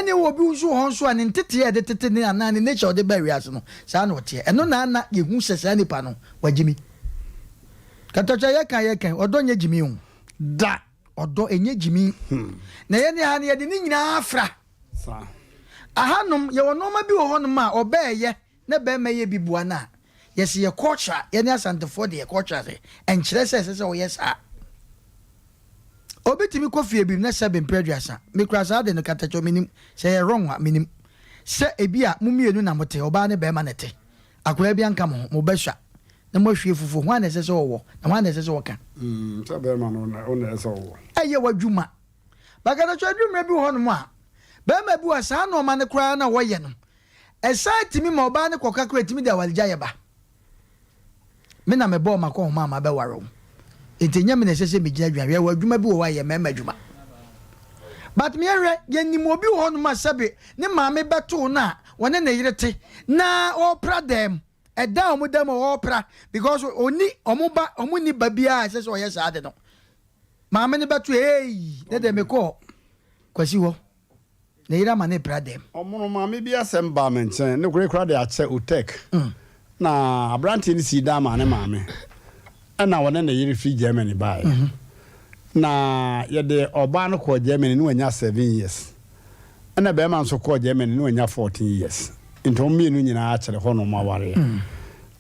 Ɛna ɛwɔ obi nso wɔ hɔ nso a ne nteteɛ a yɛde tete ne anaa ne nature a ɔde baa wiase no, saa na ɔteɛ. Ɛno na na yɛhu sɛ saa nipa no, wagyimi. Katakyɛ yɛka yɛka yi, ɔdɔ nyɛ gyimi o. Da! Ɔdɔ ɛnyɛ gyimi. Na yɛne ha no yɛde ne nyinaa fra. Ahanom, yɛwɔ nnoɔma bi wɔ hɔnom a ɔbɛɛyɛ na bɛɛma yɛ bi boa no a, yɛse yɛ culture, yɛne Asantefoɔ de yɛ culture sɛ, ɛnkyerɛ sɛ ɛsɛ sɛ ɔyɛ saa. Obi tumi kɔ fie bi na sɛbe mprɛ aduasa, me kura saa de no katakyɛ menim, sɛ ɛyɛ wrong a menim, sɛ ebi a mo mmienu na mote, ɔbaa ne bɛɛma na ɛte, akwadaa bi anka mo ho, mo bɛ sua na mo ahwie fufuo, hwan na ɛsɛ sɛ ɔwɔ na hwan na ɛsɛ sɛ ɔka? Sɛ bɛɛma no na ɛsɛ sɛ ɔwɔ. Ɛyɛ w'adwuma. But katakyɛ aduru mmerɛ bi wɔ hɔnom a, bɛɛma bi wɔ a saa nnoɔma no koraa na wɔyɛ no, Ɛsan tumi ma ɔbaa no kɔka koraa ɛtumi de awaregyaeɛ ba. Me na mebɔɔ m'akɔnhoma a mabɛware wo. Nti ɛnyɛ me na ɛsɛ sɛ megyina adwuma. Hwɛ, wɔ adwuma bi wɔ hɔ a ɛyɛ mmarima adwuma. But meɛhwɛ, yɛnim obi wɔ hɔnom a sɛbe ne maame bɛtoo no a ɔne ne yere te na ɔrepra dan mu. Ɛdan a wɔn da mu a ɔrepra because ɔnni wɔn ba, wɔn nni ba biara a ɛsɛ sɛ ɔyɛ saa ade no. Maame no bɛto eii, ne deɛ mekɔɔ Kwasi hɔ. Ne yere ama no repra dɛm. Ɔmono maame bi asɛm baa me nkyɛn, ne korakora de akyɛ Otek. Na aberanteɛ no sii dan maa ne maame, ɛna ɔne ne yere firi Germany baeɛ. Na yɛde ɔbaa no kɔɔ Germany na wanya 7 years. Ɛna barima nso kɔɔ Germany na wanya 14 years. Nti wɔn mmienu nyinaa akyɛre hɔ na wɔn awareɛ.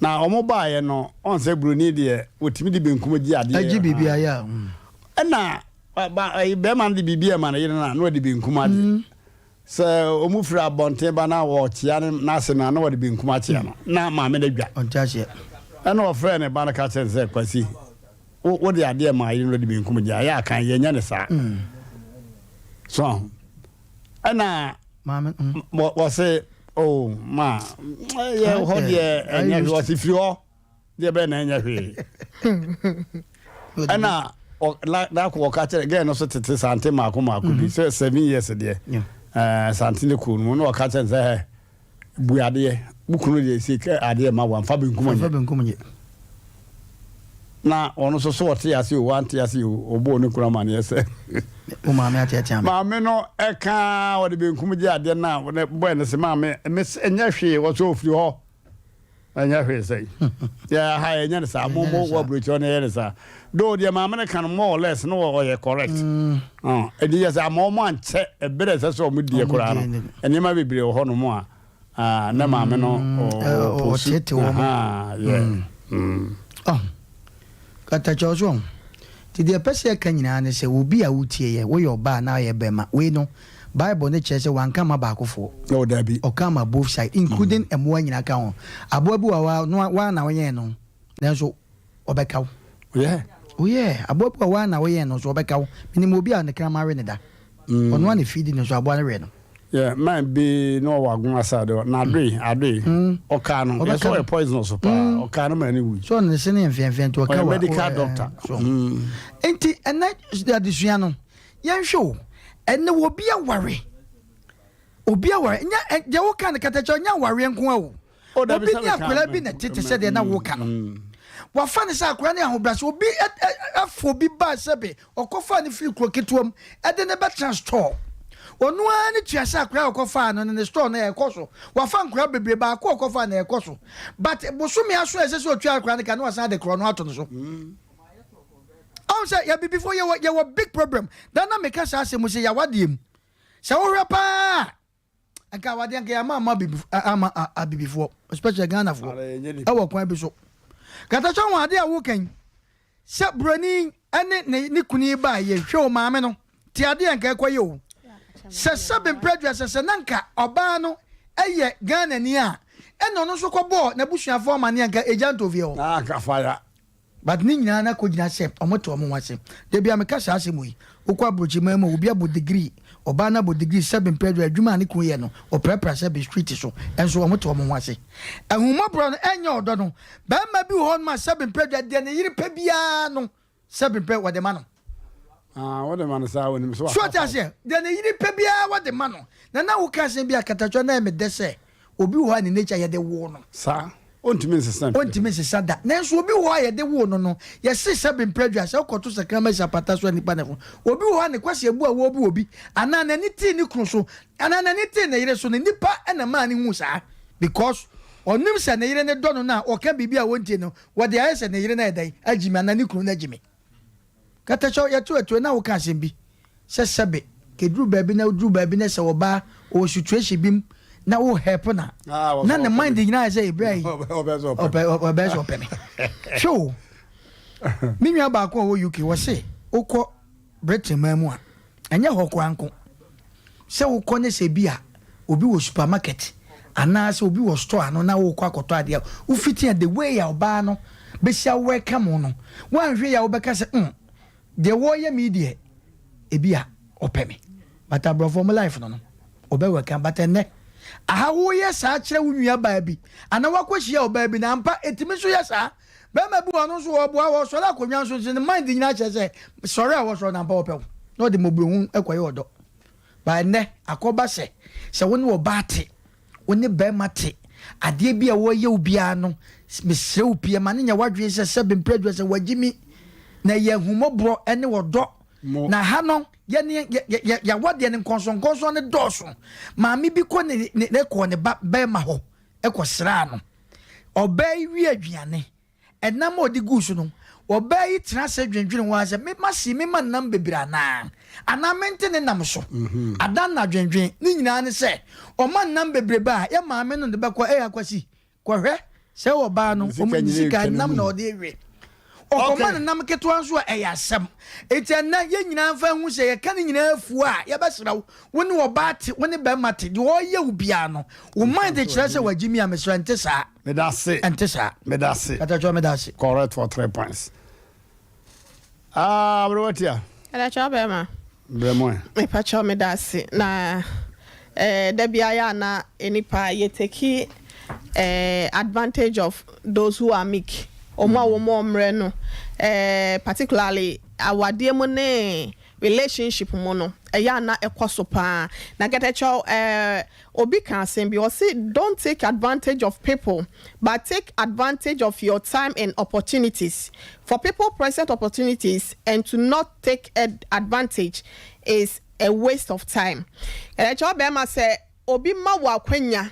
Na wɔn baeɛ no, ɔn sɛ buroni deɛ, wɔtumi de benkum gye adeɛ. Agye biribi ayɛ a. Ɛna bɛrima no de biribi ɛma ne yere no a, na ɔde benkum agye. Sɛ wɔn firi abɔnten ba na wɔkyea ne n'ase no a, na wɔde benkum akyea no. Na maame no adwa. Ɔnte aseɛ. Ɛna ɔfrɛɛ ne ba no ka kyerɛ no sɛ, Kwasi, wo wode adeɛ ma yere no de benkum gye a, ɛyɛ akan, yɛnyɛ no saa. So aho. Ɛna Maame, mm. wɔse, oh, ma, yɛ hɔ deɛ ɛnyɛ hwee, wɔse firi hɔ. Deɛ bɛyɛ na ɛnyɛ hwee. Ɛna na wɔka kyerɛ gɛɛ no so tete sante mako mako bi mhm. sɛ 7 years deɛ ɛɛ sante ne kɔn mu na wɔka kyerɛ sɛ ɛ bu adeɛ bu kunu deɛ si kɛ adeɛ ma wa nfa benkum nyɛ. Na ɔno nso so ɔte ase o, wante ase o, ɔbɔɔ ne kunu amaneɛ sɛ wo maame ateatea me. Maame no ɛka ɔde benkum gye adeɛ no a bɔɛ no sɛ maame ɛnyɛ hwee, wɔsɛ ɔfiri hɔ. Ɛnyɛ hwee sɛn. Yɛ ha yɛnyɛ no saa. Mo mo wɔ aburokyerɛ no yɛ no saa. Though deɛ maame no ka no more or less no ɔyɛ correct. Ɛdi yɛ sɛ ama wɔn ankyɛ ɛberɛ ɛsɛ sɛ wɔn die koraa no. Nneɛma bebree wɔ hɔ nom a na maame no ɔposu. Ɔtete wɔn. Yɛ. Oh. Katakyɛ ɔso ɔho. Nti deɛ ɛpɛ sɛ yɛka nyinaa ne sɛ obi a wotie yɛ, woyɛ ɔbaa anaa woyɛ bɛrima, wei no Bible no kyerɛ sɛ wanka amma baakofoɔ. Oh, dabi. Ɔka ama both side, including mmoa nyinaa ka ho. Aboa bi wɔ hɔ a, no woa na woyɛn no, nanso ɔbɛka wo. Yeah. Oh yeah, aboa bi wɔ hɔ woa na woyɛn no nso ɔbɛka wo. Menim obi a ne kraman we ne da. Ɔno ara na feedi no nso aboa no we no. Yeah, man bi na ɔwɔ Agona side hɔ, na adoe, adoe, ɔkaa no, yɛ sɛ ɔyɛ poisonous paa, ɔkaa no ma ne wui. So ɔno ne se no yɛ mfeamfea nti ɔka wa. Ɔyɛ medical doctor. So. Nti ɛnɛ adesua no, Yɛnhwɛ o, ɛnɛ obi aware, obi aware, nyɛ deɛ woka no katakyɛ, nyɛ awareɛ nko ara o. Oh, dabi, Obi sɛ ne meka, akwadaa bi na ɛte te sɛ deɛ na woka no. Wafa no sɛ akwadaa no yɛ ahobrɛase. Obi afa obi baa sɛbe ɔkɔfaa no firi kuro ketewa mu de no bɛtena store. Ɔno ara ne tua sɛ akwadaa a ɔkɔfaa no no ne store no ɛrekɔ so. Wafa nkwadaa bebree, baako a ɔkɔfaa no ɛrekɔ so. But bosome aso a ɛsɛ sɛ ɔtua akwadaa no ka no wasan de korɔ no ato no so. Ɔn sɛ yɛ bibifo yɛwɔ yɛwɔ big problem. Da na meka saa asɛm sɛ yɛawadeɛ mu. Sɛ wohwɛ paa nka awadeɛ nka yɛama ama abibifo ama abibifoɔ, especially Ghanafoɔ, ɛwɔ kwan bi so. Katakyɛ ho adeɛ a woka yi sɛ buroni ɛne ne ne kunu yi baa yɛ hwɛ o maame no te adeɛ nka ɛkɔ yɛ o. Sɛ sɛbe mprɛdua sɛ sɛ na nka ɔbaa no ɛyɛ Ghanani a ɛna ɔno nso kɔbɔɔ n'abusuafoɔ amaneɛ nka egya ntɔ fie hɔ. Ah, nka fire. But ne nyinaa na kɔgyina sɛ ɔmo te ɔmo ho ase. Da biara meka saa asɛm wei, wokɔ abrokyiman mu a obi abɔ degree, ɔbaa no abɔ degree sɛbe mpɛ adwuma, adwuma a ne kunu yɛ no ɔprapra sɛbe street so, nso ɔmo te ɔmo ho ase. Ahummɔborɔ no ɛnyɛ ɔdɔ no. Barima bi wɔ hɔ nom a sɛbe mpɛ adwuma, deɛ ne yere pɛ biara no sɛbe mpɛ wɔde ma no. Ah, wode ma no saa onim so So ɔte aseɛ? Deɛ ne yere pɛ biara wɔde ma no. Na na woka asɛm bi a Katakyewa na ɛyɛ me dɛ sɛ obi wɔ hɔ a ne nature yɛde woo no. Saa. Ɔntumi nsesa mfiri. Ɔntumi nsesa da. Nanso obi wɔ hɔ a yɛde woo no no, yɛse sɛbe mprɛdua, sɛ wokɔto sakraman si apata so a nnipa na ɛho. Obi wɔ hɔ a ne kwasi abu a wɔrebu obi, anaa n'ani tee ne kunu so, anaa n'ani tee ne yere so no, nnipa na ɛmaa no huu saa. Because ɔnim sɛ ne yere no dɔ no no a, ɔka biribi a ɔntie no, wɔde ayɛ sɛ ne yere no ayɛ dɛn? Agyi me anaa ne kunu no agyi me. Katakyɛw, yɛto atuo na woka asɛm bi sɛ sɛbe kɛduru baabi na woduru baabi na sɛ ɔbaa ɔwɔ situation bi mu na wo help na ah, na ne mind nyinaa yɛ sɛ ebira yi ɔpɛ ɔbɛyɛ sɛ ɔpɛ me. Hwɛ o, me nua baako a ɔwɔ UK wɔse wokɔ Britain man mu a ɛnyɛ hɔ koraa nko sɛ wokɔ ne sɛ bi a obi wɔ supermarket anaasɛ obi wɔ store ano na wokɔ akɔtɔ adeɛ a wofiti a the way a ɔbaa no bɛsi awɛka mo no woanhwɛ yi a wobɛka sɛ deɛ wɔreyɛ me deɛ ebi a ɔpɛ me, but aborɔfoɔ mo life no ɔbɛwɛka. But ɛnnɛ aha woyɛ saa kyerɛ wo nua baa bi anaa wakɔhyia ɔbaa bi na ampa ɛtumi nso yɛ saa. Bɛrima bi wɔ no nso wɔboa wɔsɔre akonnwa nso nso ne mind nyinaa kyerɛ sɛ sɔre a wɔsɔre na ampa wɔpɛ wo na ɔde mmɔborɔhu kɔyɛ ɔdɔ ba. Ɛnnɛ akɔba sɛ wo ne ɔbaa te, wo ne bɛrima te, adeɛ bi a wɔyɛ wo biara no, mesrɛ wo pii ma ne nyɛ w'adwene sɛ sɛ bemprɛ adwuma sɛ wagye mi na ɛyɛ ahummɔborɔ ne ɔdɔ. Na ha no yɛne yɛawadeɛ no nkɔnsɔnkɔnsɔn no dɔɔso. Maame bi kɔ ne kɔɔ ne ba bɛrima hɔ kɔ sraa no. Ɔbaa yi wie aduane ɛnam a ɔde guu so no, ɔbaa yi tena ase dwendwene ho ara sɛ mema si mema nam bebree anaa mente ne nam so adan na dwendwen ne nyinaa ne sɛ ɔma nam bebrebe a yɛ maame no de bɛkɔ ɛyɛ akwasi kɔhwɛ sɛ ɔbaa no ɔmo ne sika nam na ɔde ewe ɔkɔma ne nam ketewa nso a ɛyɛ asɛm. Eti ɛnɛ yɛn nyinaa nfa hu sɛ yɛka ne nyinaa afuo a yɛbɛsrɛ wo, wo ne ɔbaa te, wo ne bɛrima te, deɛ ɔyɛ wo biara no wo mind kyerɛ sɛ wagye mi a, mesrɛ, nte saa. Medase. Ɛnte saa. Medase. Katatwa, medase. Correct for three points. Ah, aberewatia. Katatwa bɛrima. Brɛ mu ɛ. Mepakyɛw, medase na da bi ayɛ ana nipa yɛ take advantage of those who are meek, ɔmo a wɔn ɔmmerɛ no, particularly awadeɛ mu ne relationship mu no, ɛyɛ ana ɛkɔ so paa. Na kɛtɛkyɛw, obi ka asɛm bi, ɔse, "Don't take advantage of people, but take advantage of your time and opportunities, for people present opportunities, and to not take advantage is a waste of time." Kɛtɛkyɛw bɛrima, sɛ obi ma wo akwanya,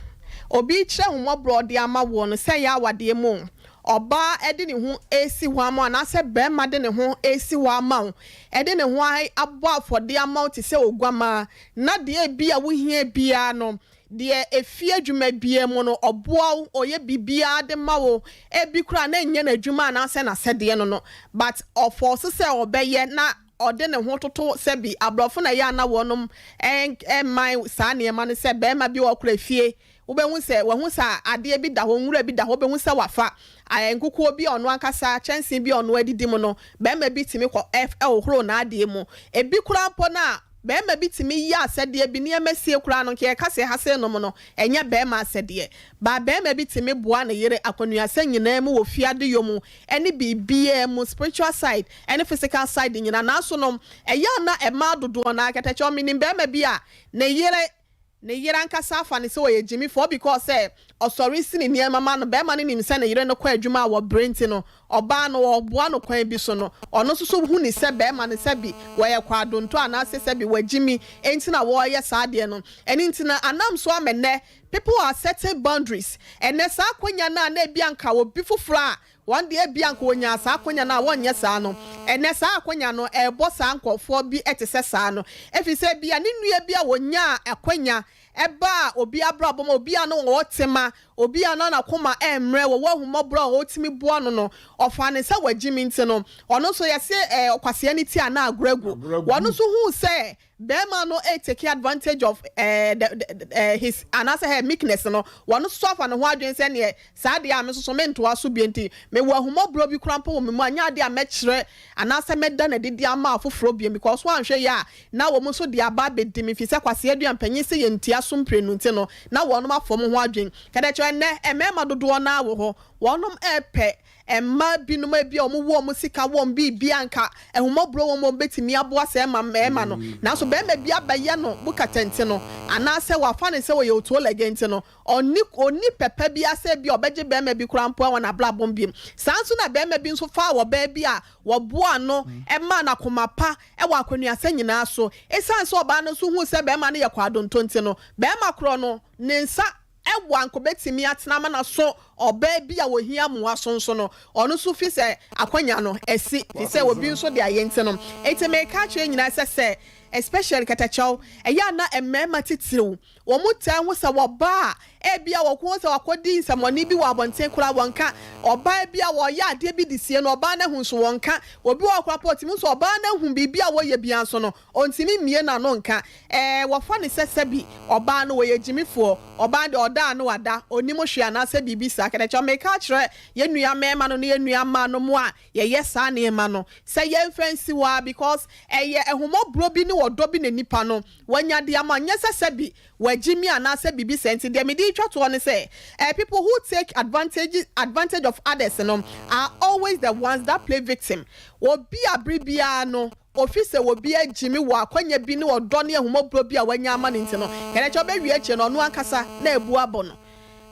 obi kyerɛ mmɔborɔ de ama wo no, sɛ ɛyɛ awadeɛ mu, ɔbaa ɛde ne ho esi hɔ ama wo anaasɛ bɛrima de ne ho esi hɔ ama wo, ɛde ne ho abɔ afɔde ama wo te sɛ oguamaa, na deɛ bi a wohia biara no, deɛ efie adwuma biara mu no, ɔboa wo, ɔyɛ biribiara de ma wo, ebi koraa na nyɛ n'adwuma anaasɛ n'asɛdeɛ no, but ɔfɔɔso sɛ ɔbɛyɛ na ɔde ne ho toto. Sɛbi, aborɔfo na ɛyɛ ana wɔnom ɛmman saa nneɛma no sɛ bɛrima bi wɔ fie, wobɛhu sɛ wɔhu sɛ adeɛ bi da hɔ, nwura bi da hɔ, wobɛhu sɛ wafa nkukuo bi a ɔno ankasa, kyɛnsee bi a ɔno adidi mu no, bɛrima bi tumi kɔ ɛhohoro n'adeɛ mu. Ebi koraa mpo no a bɛrima bi tumi yɛ asɛdeɛ bi, nneɛma sie koraa no, nka yɛka sɛ ha sɛ nom no ɛnyɛ bɛrima asɛdeɛ ba, bɛrima bi tumi boa ne yere akɔnuasɛ nyinaa mu wɔ fiade yɔ mu ɛne biribiara mu, spiritual side ɛne physical side nyinaa. Nanso no ɛyɛ ana ɛmaa dodoɔ na akɛtɛkyɛ ɔmenim bɛrima bi a ne yere ankasa afa ne sɛ ɔyɛ gyimifoɔ because sɛ ɔsɔre si ne nneɛma ma no. Bɛrima no nim sɛ ne yere no kɔ adwuma a wɔbrɛ nti no, ɔbaa no ɔboa no kwan bi so no, ɔno nso so hu ne sɛ bɛrima no sɛ bi wɔyɛ kwadonto anaasɛ sɛ bi wɔagyimi nti na wɔreyɛ saa adeɛ no. Ɛne nti na anam so ama nnɛ people are setting boundaries. Ɛnɛ saa akonnwa no a na ebi anka obi foforɔ a wɔn deɛ ebi anka wɔnya saa akonnwa no a wɔnyɛ saa no, ɛnɛ saa akonnwa no ɛrebɔ saa nkɔfoɔ bi ɛte sɛ saa no, efi sɛ bia ne nua bi a wɔnya akonnwa ɛba a obi abrabɔ ma obi a no wɔwɔ tema, obi a na n'akoma ɛmmerɛ, wɔwɔ ahummɔborɔ a wɔtumi boa no, ɔfa ne sɛ wɔagyi mi nti no, ɔno nso yɛse ɔkwasea ne ti a na agorɔ agu. Wɔn nso hu sɛ bɛrima no take advantage of his anaasɛ her meekness no, wɔn nso so afa ne ho adwene sɛ neɛ saa deɛ a me nso so mentoa so bie. Nti mewɔ ahummɔborɔ bi koraa mpo wɔ me mu a nyɛ adeɛ a mɛkyerɛ anaasɛ mɛda n'adidi ama afoforɔ bie, because wɔanhwɛ yɛ a na wɔn nso de aba abɛdi me fi sɛ kwasea dua mpanyin sɛ yɛn ntia so mprenu. Nti no na wɔn afɔ mo ho adwene kɛdɛ kyerɛ nnɛ mmarima dodoɔ naa wɔ hɔ, wɔnom ɛɛpɛ. Mmaa binom a ebia wɔwɔ wɔn sika, wɔn biribi a anka ahummɔborɔ wɔ mu a wɔbɛtumi aboa saa mma mmarima no, nanso barima bi abɛyɛ no bukata nti no, anaasɛ wafa no sɛ ɔyɛ otuolɛge nti no, ɔnni ɔnni pɛ pa biara sɛ ebia ɔbɛgye barima bi koraa mpo wɔ n'abrabɔ mu bio. Saa ara nso na barima bi nso faa ɔbaa bi a wɔboaa no maa no akoma pa wɔ akwannuasa nyinaa so. Esiane sɛ ɔbaa no nso huu sɛ barima no yɛ kwaadonto nti no, barima korɔ no, ne nsa wɔ anka obetumi atena ama no aso ɔbaa bi a ohia mmoa so nso no, ɔno nso fi sɛ akwanya no asi, fi sɛ obi nso de ayɛ nti no. Enti meka akyerɛ yɛn nyinaa sɛ sɛ, especially katakyɛw, ɛyɛ a na mmarima titiriw, wɔn taa hu sɛ ɔbaa a ebia wɔhu sɛ wakɔdi nsɛmmɔne bi wɔ abɔnten koraa wɔnka, ɔbaa bi a ɔreyɛ adeɛ bi de sie no, ɔbaa no ahu nso wɔnka, obi wɔ hɔ koraa mpo ɔtumi hu sɛ ɔbaa no ahu biribi a wɔyɛ biara nso no, Ɔntumi mmue n'ano nka. Ɛɛ, wɔfa no sɛ sɛbi ɔbaa no, ɔyɛ gyimifoɔ. Ɔbaa deɛ, ɔda a na wada, ɔnnim hwee anaasɛ biribi saa. Kɛtɛkyɛw, mereka akyerɛ yɛn nua mmarima no ne yɛn nua mmaa nom a yɛyɛ saa nneɛma no sɛ yɛmfa nsi hɔ ara because ɛyɛ ahummɔborɔ bi ne ɔdɔ bi na nipa no wanya de ama. Nyɛ sɛ sɛbi wagyimi anaasɛ biribi saa nti. Deɛ mede retwa toɔ ne sɛ, ɛɛ, people who take advantage advantage of others no are always the ones that play victim. Obi a bere biara no, Ofi sɛ obi agye me wɔ akwanya bi ne ɔdɔ ne ahummɔborɔ bi a wanya ama no nti no, kɛnɛ kyɛ ɔbɛwie akyire no, ɔno ankasa na abu abɔ no.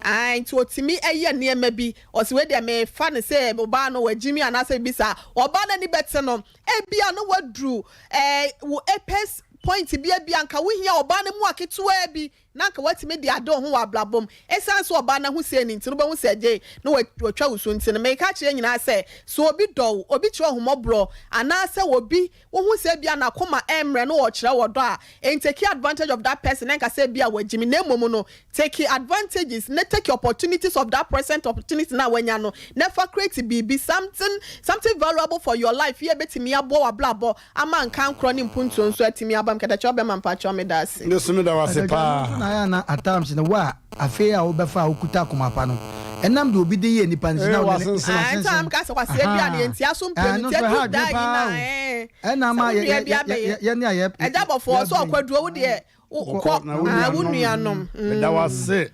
Ae, nti ɔtumi yɛ nneɛma bi, ɔse wei deɛ mefa no sɛ ɔbaa no wagye me anaasɛ biribi saa. Ɔbaa no ani bɛte no, ebia na waduru eh, wo apex point bi, ebia anka wohia ɔbaa no mua ketewaa bi na anka woatumi de ade wo ho wɔ abrabɔ mu. Esiane sɛ ɔbaa no ahosie no nti no, wobɛhu sɛ agye na watwa wo so nti no, mereka akyerɛ yɛn nyinaa sɛ, sɛ obi dɔ wo, obi kyerɛ wo ahummɔborɔ, anaasɛ obi, wohu sɛ ebia n'akoma ɛmmrɛ na ɔrekyerɛ wo ɔdɔ a, ntake advantage of that person na nka sɛ ebia wagye me, na mmom no, take advantages na take opportunities of that present opportunity no a woanya no na fa create biribi, something, something valuable for your life yi a ɛbɛtumi aboa w'abrabɔ Ama nkankorɔ ne mpuntuo nso atumi aba mu kɛtɛkyɛw bɛma mpakyɛw meda ase. Me nso meda wo ase Kɛtɛkyɛw no paa. nso na ayɛ a na at times no wo a afei a wobɛfa a wokuta akoma pa no ɛnam deɛ obi de yɛ nipa no nti Ee na wode ne w'asensene. Ae nti a w'asensene meka sɛ kwasea bi a ne ahaa yɛntia so ɛɛ mprenu ɛno nti nso ɛha aduru adwene daa yi paa na o ɛɛ ɛna sɛ ama wo yɛ nua yɛ bi yɛ abɛyɛ yɛ yɛne a yɛ agya bɔfoɔ sɛ yɛabrɛ yi ɔkwaduro wo deɛ wo Kɔ kɔ na wo ae wo nuanom. nuanom Meda wo mm. ase.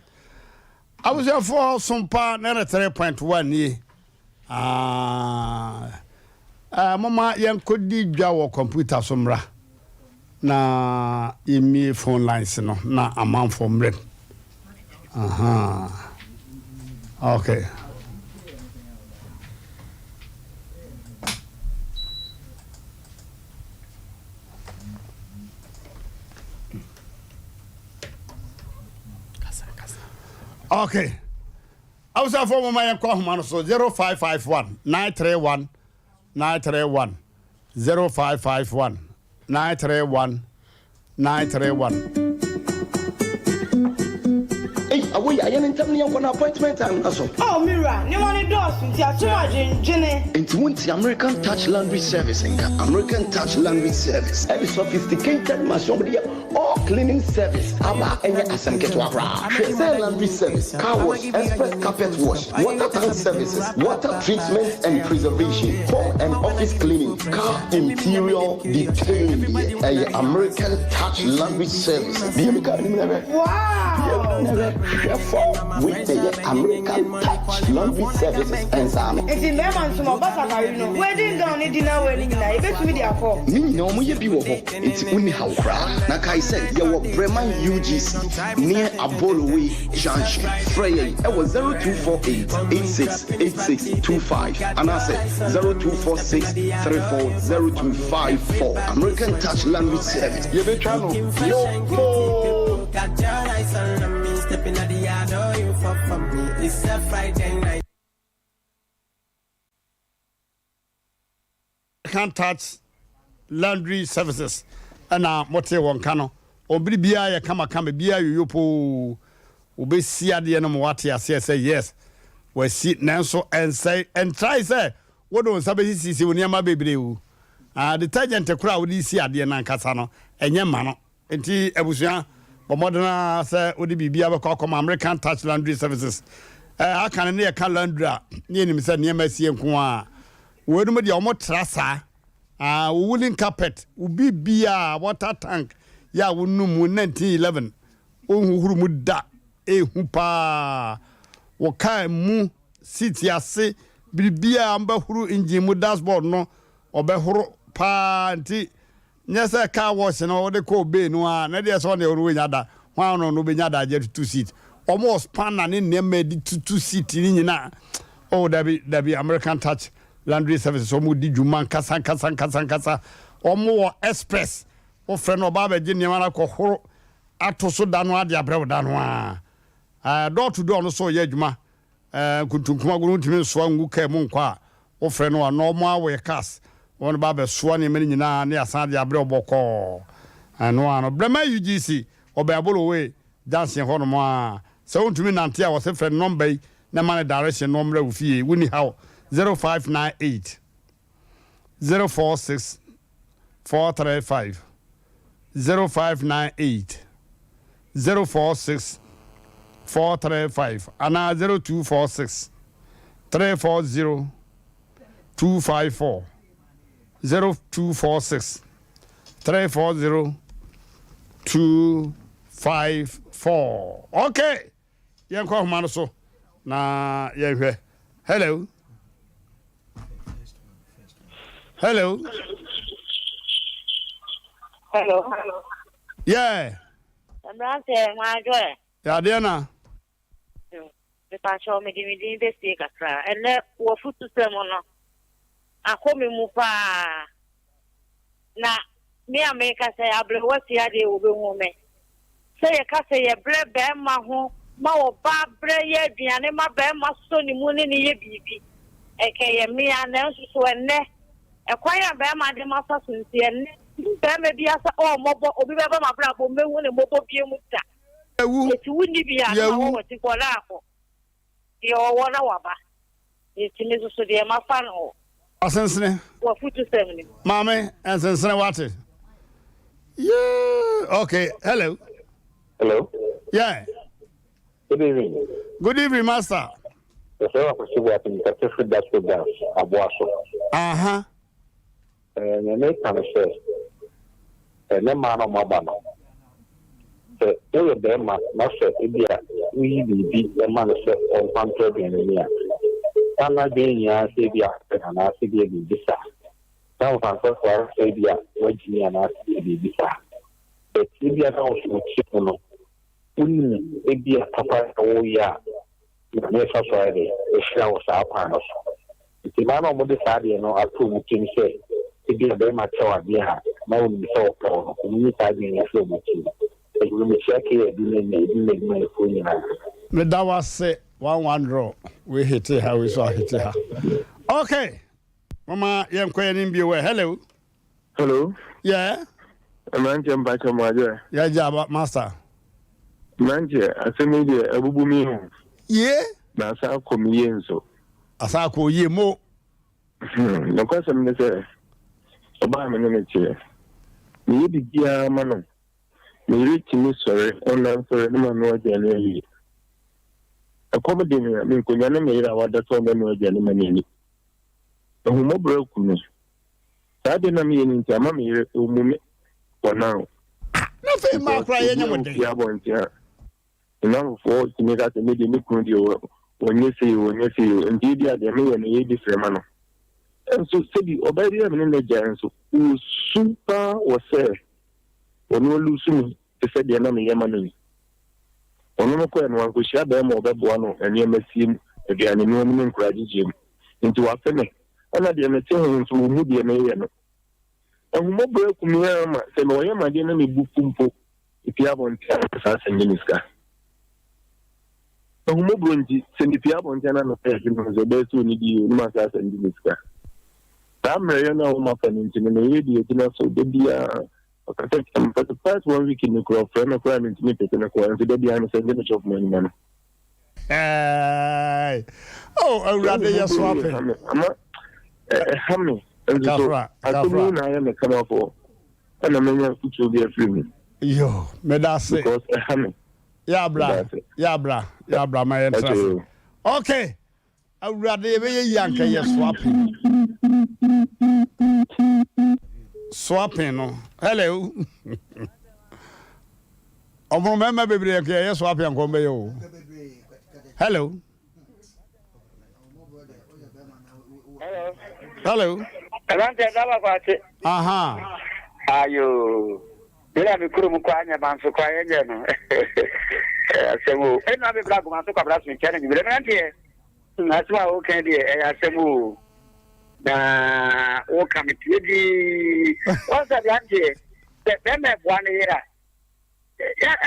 Abusuafoɔ Sompa 93.1 nie. Ah, eh, momma yɛnkɔdi dwa wɔ kɔmputa so mmra na yɛmmie phone lines no na amanfoɔ mmerɛ mu. Aha. Okay. Okay. Abusuafoɔ momma yɛnkɔ ahoma no so 0551 931 931 0551 931 931. Ei awoyi ayɛ no ntɛm ne yɛnkɔ na appointment time no aso. Oh me wura, nneɛma no dɔɔso nti ato mu adwendwene. Enti wonte American Touch Laundry Service nka? American Touch Laundry Service ɛde sophisticated machine a wɔde yɛ All cleaning service aba a ɛnyɛ asɛm ketewa koraa. Hwɛ sɛ laundry service, car wash, express carpet wash, water tank services, water treatment and preservation, home and office cleaning, car interior detailing deɛ, ɛyɛ American Touch Laundry Service. Bue me car no mu na hwɛ. Bue mu na hwɛ. Hwɛ fam. Wei na ɛyɛ American Touch Laundry Services nsa ano. Nti mmarima nso ma ɔbatakari no, wedding gown ne dinner wear no nyinaa yɛbɛtumi de akɔ? Ne nyinaa wɔyɛ bi wɔ hɔ. Enti wonni haw koraa. Na kae sɛ yɛwɔ Breman UGC near Abolowe Junction. Frɛ yɛn wɔ 0248 86 86 25 anaasɛ 0246 34 0254. American Touch Language Service. Yɛbɛtwa no yopoo. American Touch Laundry Services na motee wɔn ka no. Wɔn biribiara yɛ kamakama, biribiara yoyo poo. Wobɛsi adeɛ no ma woate aseɛ sɛ yes, wɔasi, nanso ɛnsɛe. Ɛntrae sɛ wode wo nsa bɛsisisi wo nneɛma bebree o. Ah, detergent koraa a wode si adeɛ no ankasa no, ɛnyɛ mma no. Enti abusua, bɔ mmɔden ara sɛ wode biribiara bɛkɔ akɔma American Touch Laundry Services. Ɛɛ, aka no ne yɛka laundry a, ne yɛnim sɛ nneɛma asie nko ara. Weinom deɛ wɔtra saa. Ah, wo woolen carpet, wo biribiara, water tank, yɛ a wonum mu 1911, wonhohoro mu da, ehu paa. Wo kaa mu, seat ase, Biribiara wɔbɛhoro engine mu dashboard no wɔbɛhoro paa nti nyɛ sɛ car wash no wode kɔ obey no ara na deɛ sɛ ɔne ɔno wenya da hwan na ɔno bɛnya adagye atutu seat. Wɔn wɔ spanner ne nneɛma yɛde tutu seat ne nyinaa. Oh dabi dabi American Touch Laundry Services wɔn di dwuma nkasa nkasa nkasa nkasa. Wɔn wɔ express wofrɛ no ɔba abɛgye nneɛma no akɔhoro ato so da no ara de abrɛ wo da no ara. Ɛɛ door to door no so yɛ adwuma. Ɛɛ nkuntunkum agorɔ ntumi nsoa ngu kaa mu nkɔ a, wofrɛ no a na wɔn awɛ cars wɔn ba abɛsoa nneɛma no nyinaa ne asan de abrɛ wo bɔkɔɔ. Ɛno ara no Brɛma UGC ɔbɛn Abolowe junction hɔ nom a. Sɛ wontumi nnante a wɔse frɛ no nɔmba yi na ma no direction na ɔmmra wo fie. Wonni haw 0598 046 435 0598 046 435 anaa 0246 340 254 0246 340 254. Okay, yɛnkɔ ahoma no so na yɛnhwɛ. Hello. Hello. Hello. Yeah. Mmeranteɛ mo adwo ɛ. Yadeɛ na. Mepakyɛw mede me din bɛsie kakra. Ɛnɛ w'afutusɛm no akɔ me mu paa. Na me a meka sɛ aberewa tia deɛ wɔbɛhu me. Sɛ yɛka sɛ yɛbrɛ barima ho ma ɔbaa brɛ yɛ aduane ma barima sɔ ne mu ne no yɛ biribi, ɛnka ɛyɛ mmea. Nanso so ɛnnɛ, ɛkwan a barima de ma fa so nti, ɛnnɛ barima bi asa ɔɔ mmɔbɔ, obi bɛba m'abrabɔ mu mɛhu ne mmɔbɔ bio mu da. Yɛwu. Eti wonni bi a, na ma Yɛwu. wɔwɔ ti kɔ na akɔ. Deɛ ɔwɔ na waba. Enti me nso so deɛ mafa no wɔ. Asensene. W'afutusɛm no mu. Maame, nsensene wate. Yeah, okay, hello. Hello. Yeah. Good evening. Good evening, master. Yɛfrɛ wo Akwasi Boateng, mekasa firi Dasco Dance, Aboaso. Aha. Ɛɛ, nea mereka ne sɛ, ɛnnɛ mmaa no a wɔaba no, sɛ woyɛ barima na sɛ ebia woyi biribi ma no sɛ ɔmfa ntɔ aduane ni a, na n'adwene nyinaa sɛ ebia ɔpɛ no anaasɛ ebia biribi saa. Na ɔmfa nsɛ so ara sɛ ebia wagyimi anaasɛ ebia biribi saa. But ebia na wo nso wo tirim no, wonim ebia papa a woreyɛ a Nyame fa so ayɛ dɛn ahyira wo saa kwan no so. Nti mmaa no a wɔde saa adeɛ no ato wɔn tirim sɛ ebia barima kyɛ wo adeɛ a na wonim sɛ ɔpɛ wo no, wɔnyi saa adwene no mfiri wɔn tirim. Ɛduru mekyia Kay Adu ne ne Adu n'adwumayɛfoɔ nyinaa. Meda wo ase one one draw wei hete ha wei so ahete ha okay mama yɛnkɔ yɛn anim bio ɛ hello. Hello. Yeah. Mmeranteɛ mpakyɛ mo adwo ɛ. Yɛgye aba master. Mmeranteɛ asɛm yi deɛ abubu mi o. Yie. Na asan akɔ mi yie nso. Asan akɔ yie mo. Hmm, nokwasɛm ne sɛ ɔbaa me ne no teɛ. Meyɛ biribiara ma no. Me yere tumi sɔre ɔnnan sɔre ne ma noa aduane awie. Ɛkɔm de me a menkɔnyane me yere a wada sɛ ɔmmɛnoa aduane ma no ani. Ahummɔborɔ aku me. Saa ade na meyɛ no nti ama me yere ɔmmu me for now. Ah, na afei mmaa koraa yɛnyɛ mo den. Obi abɔnten a, nnamfofoɔ tumi ka sɛ me deɛ me kunu deɛ wɔnyɛ sei o, wɔnyɛ sei o, nti ebi a deɛ meyɛ no yɛ different ma no. Nso sɛbi ɔbaa bi a me ne no agyae nso, ɔsu paa wɔ sɛ ɔno alusu me te sɛ deɛ na meyɛ ma no yi. Ɔno no kɔɛ no, wankɔhyia barima a ɔbɛboa no nneɛma sie mu, aduane noa mu ne nkwadaa gyegyeɛ mu. Nti wafe me. Ɛna deɛ mete ho nso, ɔmmu deɛ meyɛ no. Ahummɔborɔ aku me ara ma sɛ ɔyɛ me adeɛ na me bo fu mpo, mepue abɔnten a na saa sɛnde me sika. Ahummɔborɔ nti, sɛ mepue abɔnten na mepɛ adwuma nso, ɛbɛyɛ sɛ ɔnnidi o, na masan asɛnde me sika. Saa mmerɛyɛ no a wɔafa no nti no, me yere deɛ agyina so da biara. Ɔkasa tia me for the past one week ni koraa ɔfrɛ me koraa mentumi mpeke no koraa nso da biara mesɛnde me chop money ma no. Hey! Oh, Awurade yɛ so apɛ. Ama ɛha me nso so asɛm yi na ayɛ me kamafoɔ ɛna menya afotuo bi afiri mu. Yo, meda ase. Because ɛha me. Yɛ abra, yɛ abra, yɛ abra ma yɛn tra ase. Okay. Awurade yɛbɛyɛ yie anka yɛ swapping. Swapping no. Hello. Ɔmono mmarima bebree anka yɛyɛ swapping anka ɔmbɛyɛ o. Hello. Hello. Ɛbɛntɛ daba kwakye. Aha. Ayo. Bere a me kurom kɔ anyɛ manso kɔ ayɛ nyɛ no. Asɛm o. Ɛna me bra goma so kwabra so nkyɛn no nwumere mmeranteɛ. Asɛm a woka deɛ ɛyɛ asɛm o. Na woka me tie dii. Wɔn sɛ aberanteɛ sɛ bɛrima ɛboa ne yere a.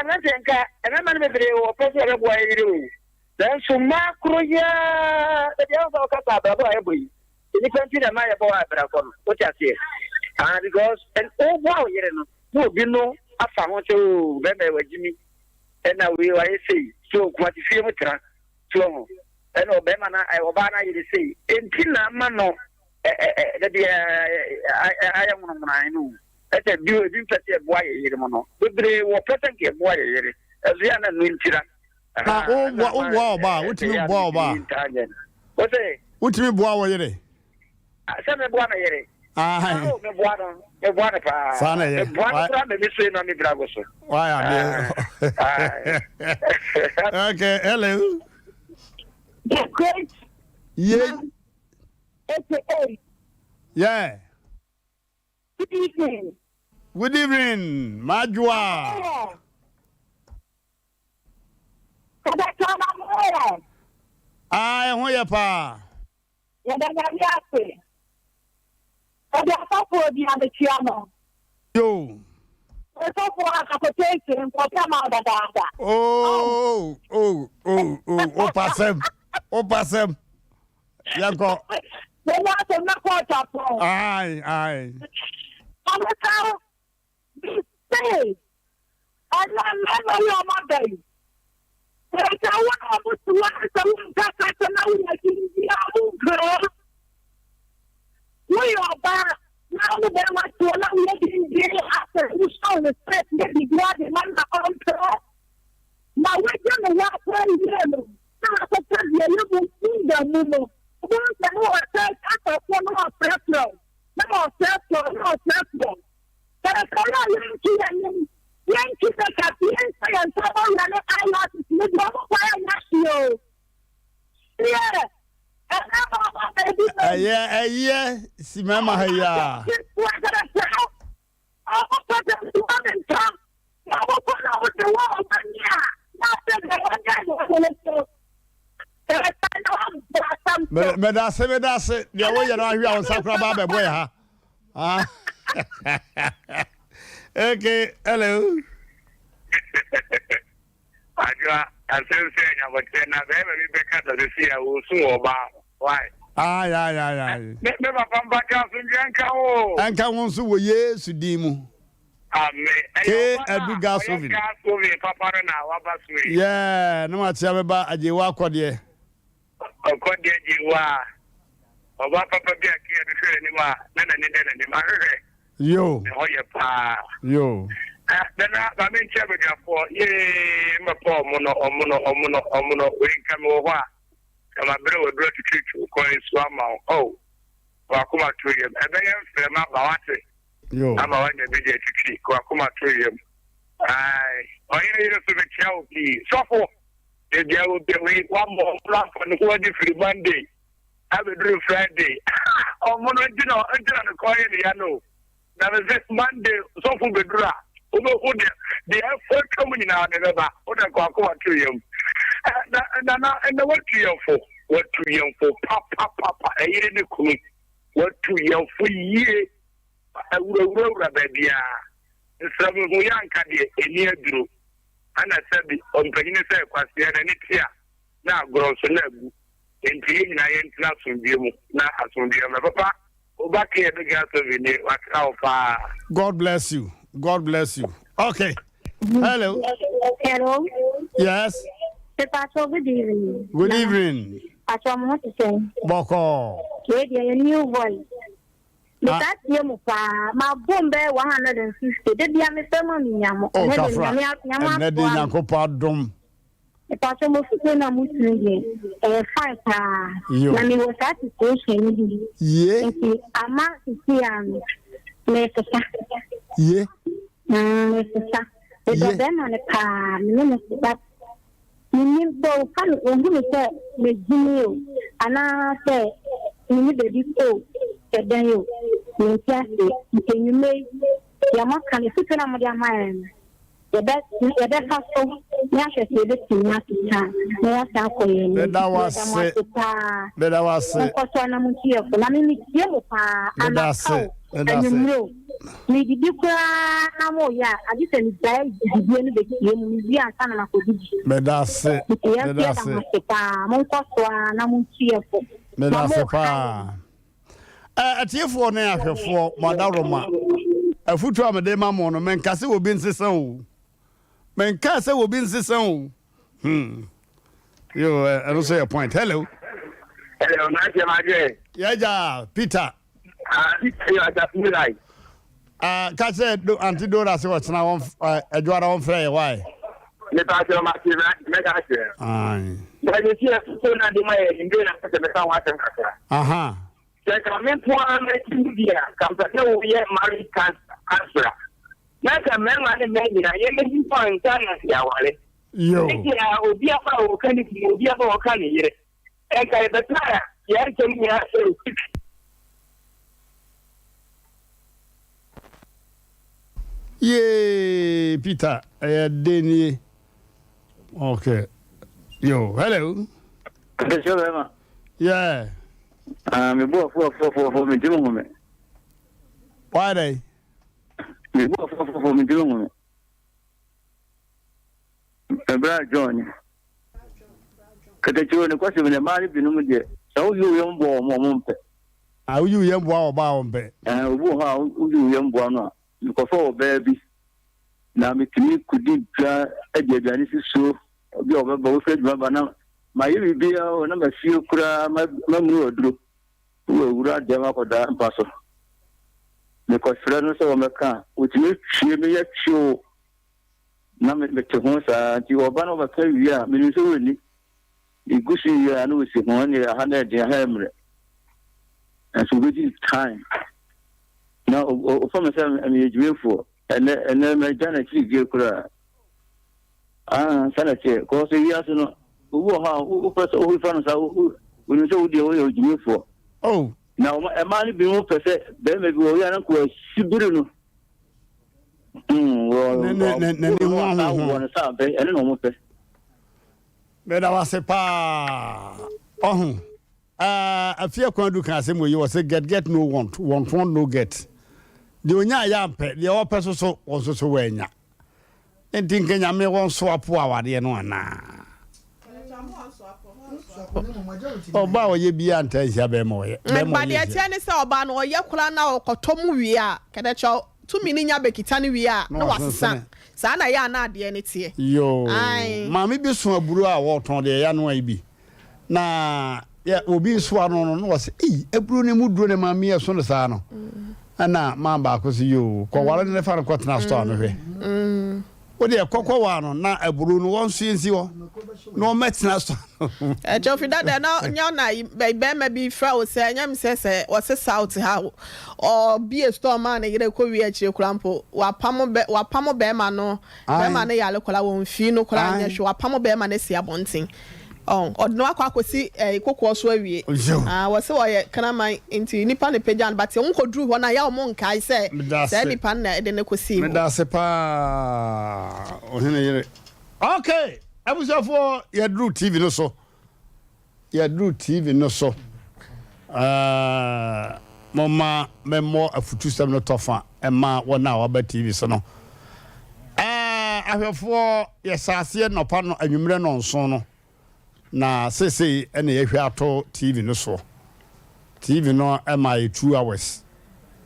Mmeranteɛ nka mmarima no bebree wɔ pɛ sɛ wɔbɛboa yɛ yere o. Nanso mmaa koro yi ara, dabi ahụ sɛ wɔka sɛ abrabɔ a yɛbɔ yi, nnipa nti na ɛma yɛbɔ abrabɔ no. Wote aseɛ? Ah, because woboa wo yere no, na obi no afa ho sɛ o bɛrima yi wagye mi, ɛna wei wayɛ sei, so nkumase fie mu tena, so ho, ɛna ɔbɛrima na ɔbaa no ayere sei, enti na ama no dabi ayɛ nwononkwonan no. Ɛsɛ bi ebi mpɛ sɛ yɛboa yɛ yere mu no, bebree wɔ pɛ sɛ nka yɛboa yɛ yere, ɛso yɛ na no ntira. Na woboa woboa ɔbaa wotumi boa ɔbaa. Wotumi boa wo yere. Sɛ meboa me yere. Oh, meboa no meboa no paa. Saa na ɛyɛ. Meboa no koraa ma mi so na mi bra go so. Wayɛ adeɛ. Okay, hello. The great. Yeah. AKA. Yeah. Good evening. Good evening, Majua. Ah, ɛho yɛ paa. Yɛda Nyame ase. Ɛde asɔfoɔ bi abekyia no. Yo. Asɔfoɔ akakotese nkɔpɛ ma dadaada. Oh, oh, oh, oh, wopasɛm, wopasɛm. Yɛnkɔ. Yɛnyɛ asɛm na kɔɔto apɔn. Aye, aye. Ɔbɛka Say, ɛnɛ mmarima yi a wɔaba yi, sɛ wo na wɔn te hɔ na sɛ wonka kasa na woyɛ dinn a wonkura. Woyɛ ɔbaa na wo bɛrima te hɔ na woyɛ dinn asɛ wosɔ respect ne biribiara de ma na ɔmpɛ. Na wagya ne hɔ akora yie no na wakɔka deɛ ɛyɛ mu nda mu no. Wobɛhu sɛ ne wɔsɛ asɔfoɔ na wɔfrɛfrɛ wo na wɔfrɛfrɛ wo na wɔfrɛfrɛ wo. Yɛsɔre a yɛntu yɛn anim, yɛntu makeup, yɛnsa yɛn nsa bɔwura ne eyelashes no deɛ ɔmo kwan ɛnyɛ hwee o. Deɛ ɛmɛɛma ɔmo baabi bɛn. Ɛyɛ ɛyɛ si mɛɛma ha yi a. Ɔmo pɛ sɛ nsuo ne nsa na ɔmo kɔ na ɔmo de wɔ ɔmo ani a na afei deɛ wɔn nyɛ deɛ ɔmo so. Medase medase deɛ woyɛ no ahwe a wo nsa koraa ba bɛbɔ yɛ ha. Ah. okay, hello. Adwoa, asɛm sɛ nyabɔkyerɛ na bɛrima bi bɛka sɛ sisi a wɔsu wɔ ɔbaa ho. Why? Aye, aye, aye, aye. Me, me papa mpakyɛ asomdwoeɛ nka wo. Ɛnka wo nso wɔ Yesu din mu. Amen. K. Adu gas oven. Gas oven papa no na waba so yi. Yeah, na makyea me ba Agyewa Akɔdeɛ. Ɔkɔdeɛ Agyewa, ɔba papa bi a K. Adu hwɛ n'anim a na n'ani da n'anim. Ahwehwɛ. Yo. Ne hɔ yɛ paa. Yo. Eh, nana, ma me nkyɛ badwafoɔ. Yee, mmɛpɔ ɔmo no, ɔmo no, ɔmo no, ɔmo no. Wei nka me wɔ hɔ a, na mabrɛ w'aduru atwitwiritwi kwan so ama wo. Oh, wakoma to yam. Ɛbɛyɛ mfrɛma ba wate. Yo. Ama wanya bi de atwitwi wakoma to yam. Ae, ɔyere yere so mekyia wo pii. Sɔfo, ebia wo bɛ wei wammɔ ɔmo afa ne ho adi firi Monday abɛduru Friday. Ɔmo no nti na nti na ne kɔn yɛ ne ya no. Na me se Monday sɔfo bɛduru a wobɛhu deɛ deɛ ɛfo atwa mu nyinaa ne bɛba. Wo de kɔ akoma to yam. Na na na ɛnɛ watu yɛn fo. Watu yɛn fo papapapa. Ɛyere ne kunu. Watu yɛn fo yie. Awurawurawura baabiara. Nsramuhu yɛ anka deɛ ɛni aduro. Ɛna sɛbi ɔmpanyini sɛ kwaseɛ n'ani te a na agorɔ nso na agu. Enti yɛn nyinaa yɛntena asomdwoeɛ mu na asomdwoeɛ mmra. Papa, wo ba Kay Aduga Asovy nie, watena wo paa. God bless you. God bless you. Okay. Hello. Hello. Yes. Pastor, good evening. Good evening. Pastor, mo te sɛn? Bɔkɔɔ. Wei deɛ yɛ new voice. Metaa tie mo paa. Mabom bɛyɛ 150. Da bia mefrɛ mo a menya mo. Oh, Ɛnɛ deɛ Kafra. Nyame Nyame Ɛnɛ de aboa me. Nyankopɔn adom. Mepakyɛw mo futuo no a mo tu no deɛ ɛyɛ fine paa. Yo. Na mewɔ saa situation no bi. Ye. Nti ama sisi a no mesesa. Ye. Mm, mesesa. Medɔ Ye. bɛrima no paa me ne no but Mennim sɛ ɔfa me, ɔhu me sɛ megyimi o, anaa sɛ menni baabi kɔ o. Sɛ dɛn o, mente aseɛ. Nti anwummerɛ yi, deɛ moaka no, afutuo no a mode ama yɛn no, yɛbɛ, yɛbɛfa so na yɛahwɛ sɛ yɛbɛtumi asesa na yɛasan akɔ yɛn anim. Meda wo Yɛda mo ase. ase paa. Meda wo ase. Monkɔ so ara na montu yɛn fo. Na me metie mo paa, Meda anɔpa ase. o, Meda ase. anwummerɛ o. Medidi koraa na moyɛ a, agye sɛ megyae didie no bɛtie mo. Mewie ansa na makɔdidi. Meda ase. Nti yɛn nso Meda yɛda ase. mo ase paa. Monkɔ so ara na montu yɛn fo. Meda Na ase moha yɛn. paa. Ɛ, atiefoɔ ne ahwɛfoɔ, mo adaworoma. Afotuo a mede ma mo no, menka sɛ obi nsesa o. Menkaa sɛ obi nsesa o. Hmm. Yo, ɛno nso yɛ point. Hello. Hello, mmeranteɛ ma adwene. Yɛgya Peter. Ah, Peter yɛ asafo mu lai. Ah, ka kyerɛ do, Auntie Dora sɛ ɔkyena wɔn adwoara wɔn frɛ yɛ wae. Mepa kyɛw ma te mɛka akyerɛ. Aye. Na yɛsi afutuo no ade ma yɛ nimdwe na sɛ mɛka ho asɛm kakra. Aha. Sɛ nka me nko ara mɛte mu bi a, nka mpɛ sɛ woyɛ marriage counselor. Na nka mmarima ne mmaa nyinaa yɛmmɛsi so ansa na yɛaware. Yo. Nti a obi aba a ɔka ne kunu, obi aba a ɔka ne yere. Nka yɛbɛka a yɛn nsɛm nyinaa sɛ Yee Peter ɛyɛ den nie. Okay. Yo, hello. Akɛseɛ bɛrima. Yeah. Ah, me bu afu afu afu afu me ntumi hu me. Why dɛ? Me bu afu afu afu me ntumi hu me. Ɛberɛ a John ni. Katakyie ne kwasɛm ne mmaa no binom deɛ sɛ woyi wo yam boa wɔn a wɔn mpɛ. Ah, woyi wo yam boa ɔbaa a wɔmpɛ. Ɛɛ, obi wɔ hɔ a woyi wo yam boa no a, mekɔfa ɔbaa bi na metumi kɔdi dwa de aduane si so obi a ɔbɛba wofiri adwuma ba na mayɛ biribiara o na mafie koraa mamunu aduro wɔ awura dɛm akɔda mpa so mekɔsrɛ no sɛ wɔmɛka a wɔtumi twie meyɛ tweo na mete ho saa nti ɔba no ɔbɛka wie a menim sɛ wɔnni Egu so wie a na osi ho ɛne aha na ɛden aha ɛmmerɛ nanso obedi time na ɔfa me sɛ meyɛ dwumafoɔ ɛnɛ ɛnɛ magya n'akyiri die koraa ah saa na ɛteɛ kɔɔ sɛ wiase no obi wɔ hɔ a wopɛ sɛ wofa no saa wonim sɛ wodeɛ woyɛ odwumafoɔ oh. na ɛmaa no binom pɛ sɛ bɛrima bi wɔ yɛ na nkoa sibiri no n'ani ho ahoho ɛne na ɔmo pɛ Meda wo ase paa. Ɔho, eh, afie kwan du ka asɛm wɔ yi, wɔse get get no want, want want no get. Deɛ onya yɛ ampɛ, deɛ ɔpɛ so so, wɔn nso so wɔanya. Nti nka nyame wɔn so apo awadeɛ no anaa? Ɔbaa ɔyɛ biara ntaa nhyia bɛrima ɔyɛ. Bɛrima Ba deɛ ɔyɛ ɛteɛ ne sɛ ɔbaa no ɔyɛ koraa na ɔkɔtɔ mu wie a, kɛdɛkyɛw tumi no nya bɛkita no wie a Na na wasesa. wasensene. Saa na ɛyɛ a na adeɛ no teɛ. Yoo, Ae. maame bi so aburo a wɔtɔn deɛ yɛanoa yi bi. Na yɛ obi nso ano no na wɔsɛ ei aburo no mu duro na maame yi ɛso no saa no. Ɛna maa baako sɛ yoo kɔware no ne fa no kɔtena store no hwɛ. Wo deɛ kɔkɔ waa no na aburo no wɔn nso yɛnsi hɔ na wɔn mɛtena store no. Ɛkyɛ ofi dada na nyɛ na bɛrima bi frɛ wo sɛ nyɛ me sɛ sɛ wɔse south ha ɔbie store maa ne yere kɔ wie akyire koraa mpo wapamo bɛ wapamo bɛrima no bɛrima no yare koraa wɔn fii no koraa nyɛ hwɛ wapamo bɛrima no asi abɔnten ɔn ɔde no akɔ akɔsi ɛɛ kokoɔ so awie ah wɔse ɔyɛ kraman nti nipa na pagya no but wɔn kɔduru hɔ no a yɛ wɔn nkae sɛ saa nipa no na ɛde no kɔsii hɔ. Medase paa ɔhene yere. Okay abusuafoɔ yɛduru TV no so. Yɛaduru TV no so. Ɛɛ, momma memmɔ afutusɛm no tɔfa mma wɔn a wɔaba TV so no. Ɛɛ, ahwɛfoɔ, yɛhyɛ aseɛ nnɔpa no anwummerɛ nnɔnson no, na seesei ɛna yɛahwɛ ato TV no soɔ. TV no ma yɛ 2 hours.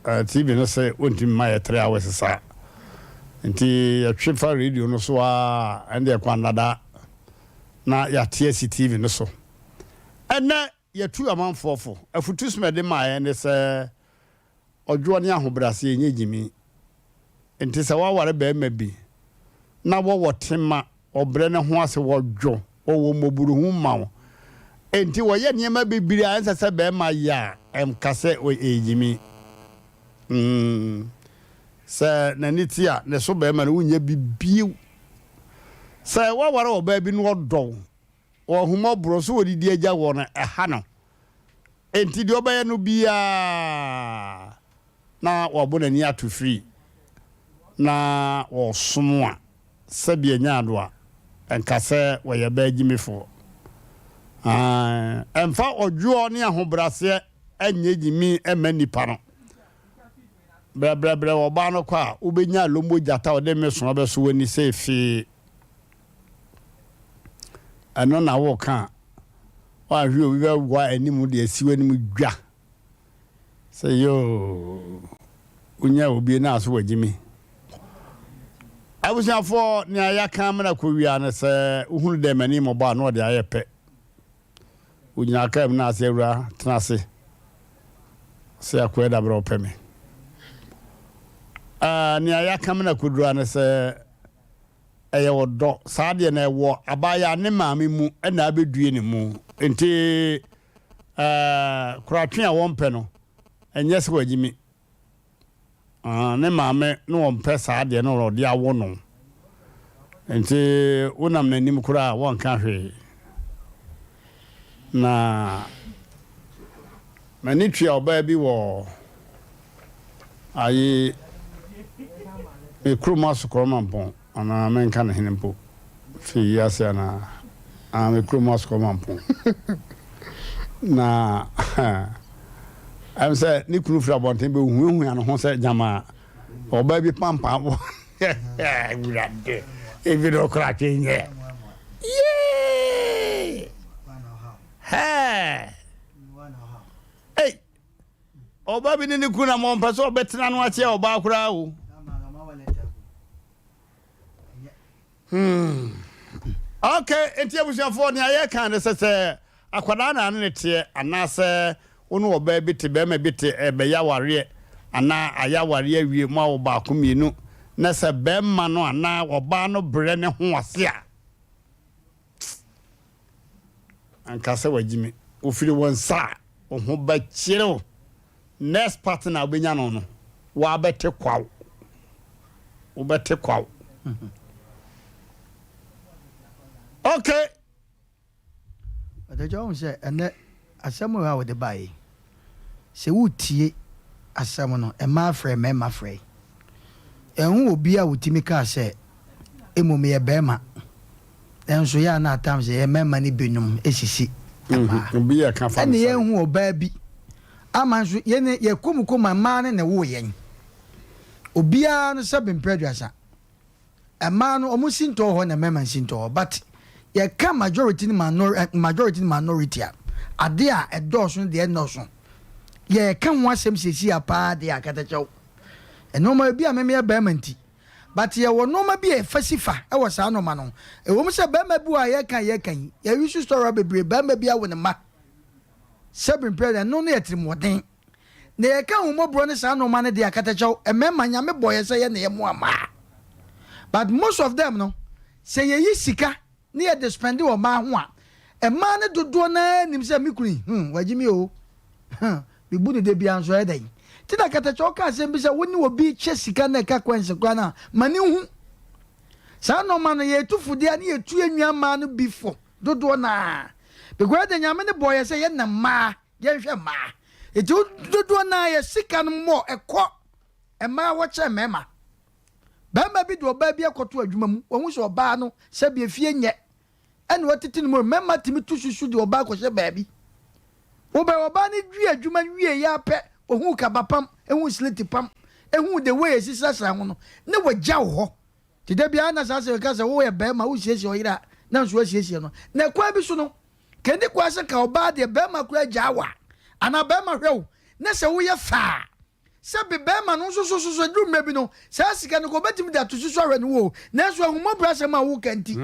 Ɛɛ, TV no sɛ wɔntumi mma yɛ 3 hours saa. Nti yɛtwe fa radio no so ara, ɛndeɛ kwan dada. na yɛate asi TV no so. Ɛnnɛ, yɛatu amanfoɔ fo. Afutusɛm a yɛde maeɛ ne sɛ, ɔdwoɔ ne ahobrɛaseɛ nyɛ gyimi. Enti sɛ woaware barima bi na wɔwɔ tema, ɔbrɛ ne ho ase, ɔdwo, ɔwɔ mmɔborohu ma wo, enti ɔyɛ nneɛma bebree a ɛnsɛ sɛ barima yɛ a, ɛnka sɛ ɛyɛ gyimi. Mm. Sɛ n'ani te a, ne so barima no, wonnya bi bio. Sɛ woaware ɔbaa bi na ɔdɔ wo, ɔwɔ ahummɔborɔ, sɛ ɔdidi agya woɔ no, ɛha no. Enti deɛ ɔbɛyɛ no biara na wabɔ n'ani ato firi na wɔresom a, sɛdeɛ ɛnya do a, ɛnka sɛ wɔyɛ bɛɛ gyimifoɔ. Aane, ɛmfa ɔdwoɔ ne ahobraseɛ nyɛ gyimi mma nnipa no. Brɛbrɛbrɛ ɔbaa no kɔ a, wobɛnya lombo gyata a ɔde mmesoa bɛso w'ani sɛ fee. Ɛno na woka a, woanhwɛ obi bɛwa anim de asi w'anim dwa sɛ yoo, wonya obi na aso wagye mi. Abusuafoɔ, nea yɛaka amena kɔwia ne sɛ wohunu dɛ m'ani mmɔbɔ a na ɔde ayɛ pɛ. Ogyina kaa mu na ase awura tena ase sɛ akoa da berɛ ɔpɛ me. Uh, nea yɛaka me na kodura ne sɛ ɛyɛ ɔdɔ saa deɛ na ɛwɔ abaayewa ne maame mu ɛna abɛdue ne mu nti uh, koratwe a wɔmpɛ no ɛnyɛ sɛ wagyi me. Ah, ne maame na ɔmpɛ saa deɛ na ɔde awo no. Nti wonam n'anim koraa a wɔnka hwee. Na m'ani tua ɔbaa bi wɔ ayi me kurom asokorɔ mampɔn. Anaa menka ne hene mpo firi yi ase anaa? Aa, me kurom asokɔ mampɔn. Na ɛm sɛ ne kunu firi abɔnten bɛhuahua ne ho sɛ gyama ɔbaa bi pampa wɔ awurade ebi no kora twe nyɛ yee hɛɛ ei ɔbaa bi ne ne kunu na ma ɔmpɛ sɛ ɔbɛtena no akyɛ ɔbaa koraa o. Hmm. Okay, nti abusuafoɔ nea yɛka ne sɛ sɛ akwadaa na ne ne teɛ anaasɛ wo ne ɔbaa bi te bɛrima bi te ɛbɛyɛ awareɛ anaa ayɛ awareɛ awie mu awo baako mmienu na sɛ bɛrima no anaa ɔbaa no brɛ ne ho ase a anka sɛ wagyi me ofiri wo nsa a wo ho bɛkyere wo Next partner a wobɛnya no no, woabɛte kwaw. Wobɛte kwaw. Okay. Ɔtɛkyɛ wohu sɛ ɛnɛ asɛm a wode baeɛ yi, sɛ wotie asɛm no, mmaa frɛ mmarima frɛ. Ɛho obi a wotumi kaa sɛ mmom yɛ barima. Nanso yɛ a na at times yɛ mmarima no binom sisi mmaa. Ɛne yɛnhu ɔbaa bi ama nso yɛne yɛkɔ mu kɔ ma mmaa no na ɛwoo yɛn. Obiara no sɛbe mpɛ aduasa. Mmaa no wɔn sintɔ wɔ hɔ na mmarima nsintɔ hɔ but yɛka majority ne minor majority ne minority a ade a ɛdɔɔso no deɛ ɛnnɔɔso. Yɛka ho asɛm seesei a paa deɛ akatakyɛw. Nneɛma ebi a memeyɛ barima nti But yɛwɔ nnoɔma bi a yɛfa si fa wɔ saa nnoɔma no ho. Ɛwɔ mu sɛ barima bi wɔ a yɛka a yɛka yi, yɛ use story bebree, barima bi awo ne mma sɛbi mprɛ no, ɛno no yɛ atirimuɔden. Na yɛka ahummɔborɔ ne saa nnoɔma no deɛ a, katakyɛw, mmarima, Nyame bɔɔ yɛn sɛ yɛn na yɛmmoa mmaa. But most of them no, sɛ yɛyi sika ne yɛde spɛnde wɔ mmaa ho a, mmaa no dodoɔ no ara nim sɛ me kunu yi, hmm, wagye me oo, huh, mebu no da biara nso ɛyɛ dɛn? Nti na Katakyɛ ɔka asɛm bi sɛ wo ne obi kyɛ sika na ɛka coins koraa no a, ma no nhu. Saa nnoɔma no, yɛtu fo deɛ a ne yɛtu yɛn nua mmaa no bi fo dodoɔ no ara. Because ɛdeɛ Nyame no bɔɔ yɛ sɛ yɛn na mmaa, yɛnhwɛ mmaa. Nti dodoɔ no ara yɛ sika no mmɔ ɛkɔ mmaa hɔ kyɛn mmarima. Barima bi de ɔbaa bi akɔto adwuma mu, wahu sɛ ɔbaa no sɛbi efie nyɛ, ɛna watete ne mu. Mmarima tumi tu susu de ɔbaa kɔhyɛ baabi. Wobɛ ɔbaa no dwi adwuma wie yɛ apɛ, ohuu kaba pam, ehuu sliti pam, ehuu the way esi srasra ho no, na wagyaw hɔ. Te da biara na saa asɛm ka sɛ woyɛ barima wosiesie ɔyere a na nso wasiesie no. Na kwan bi so no, kɛndi kwan sɛ ka ɔbaa deɛ barima koraa gyaa wo a, anaa barima hwɛ wo na sɛ woyɛ fɛ a, Sɛ be bɛɛma no nso so so so ɛduru mmerɛ bi no, saa sika no nka ɔbɛtumi de ato susu ahwɛ ne wo o, nanso ahummɔborɔ asɛm a woka nti,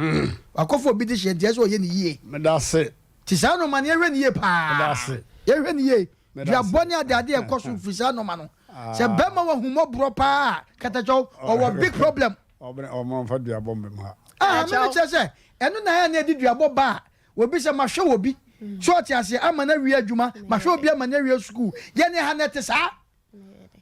wakɔfa obi de hyeɛ nti ɛsɛ sɛ ɔyɛ no yie. Medase. Nti saa nnoɔma no yɛnhwɛ no yie paa. Medase. Yɛnhwɛ no yie. Dua bɔne adeade a ɛkɔ so firi saa nnoɔma no. Sɛ bɛɛma wɔ ahummɔborɔ paa a, katakyɛw, ɔwɔ big problem. Ɔmo nfa duabɔ mbem ha. Ah, me mekyerɛ sɛ, ɛno na ɛyɛ a na yɛde duabɔ ba a, Obi sɛ mahwɛ obi so ɔte aseɛ ama no awie adwuma mahwɛ obi ama no awie sukuu yɛne ha no ɛte saa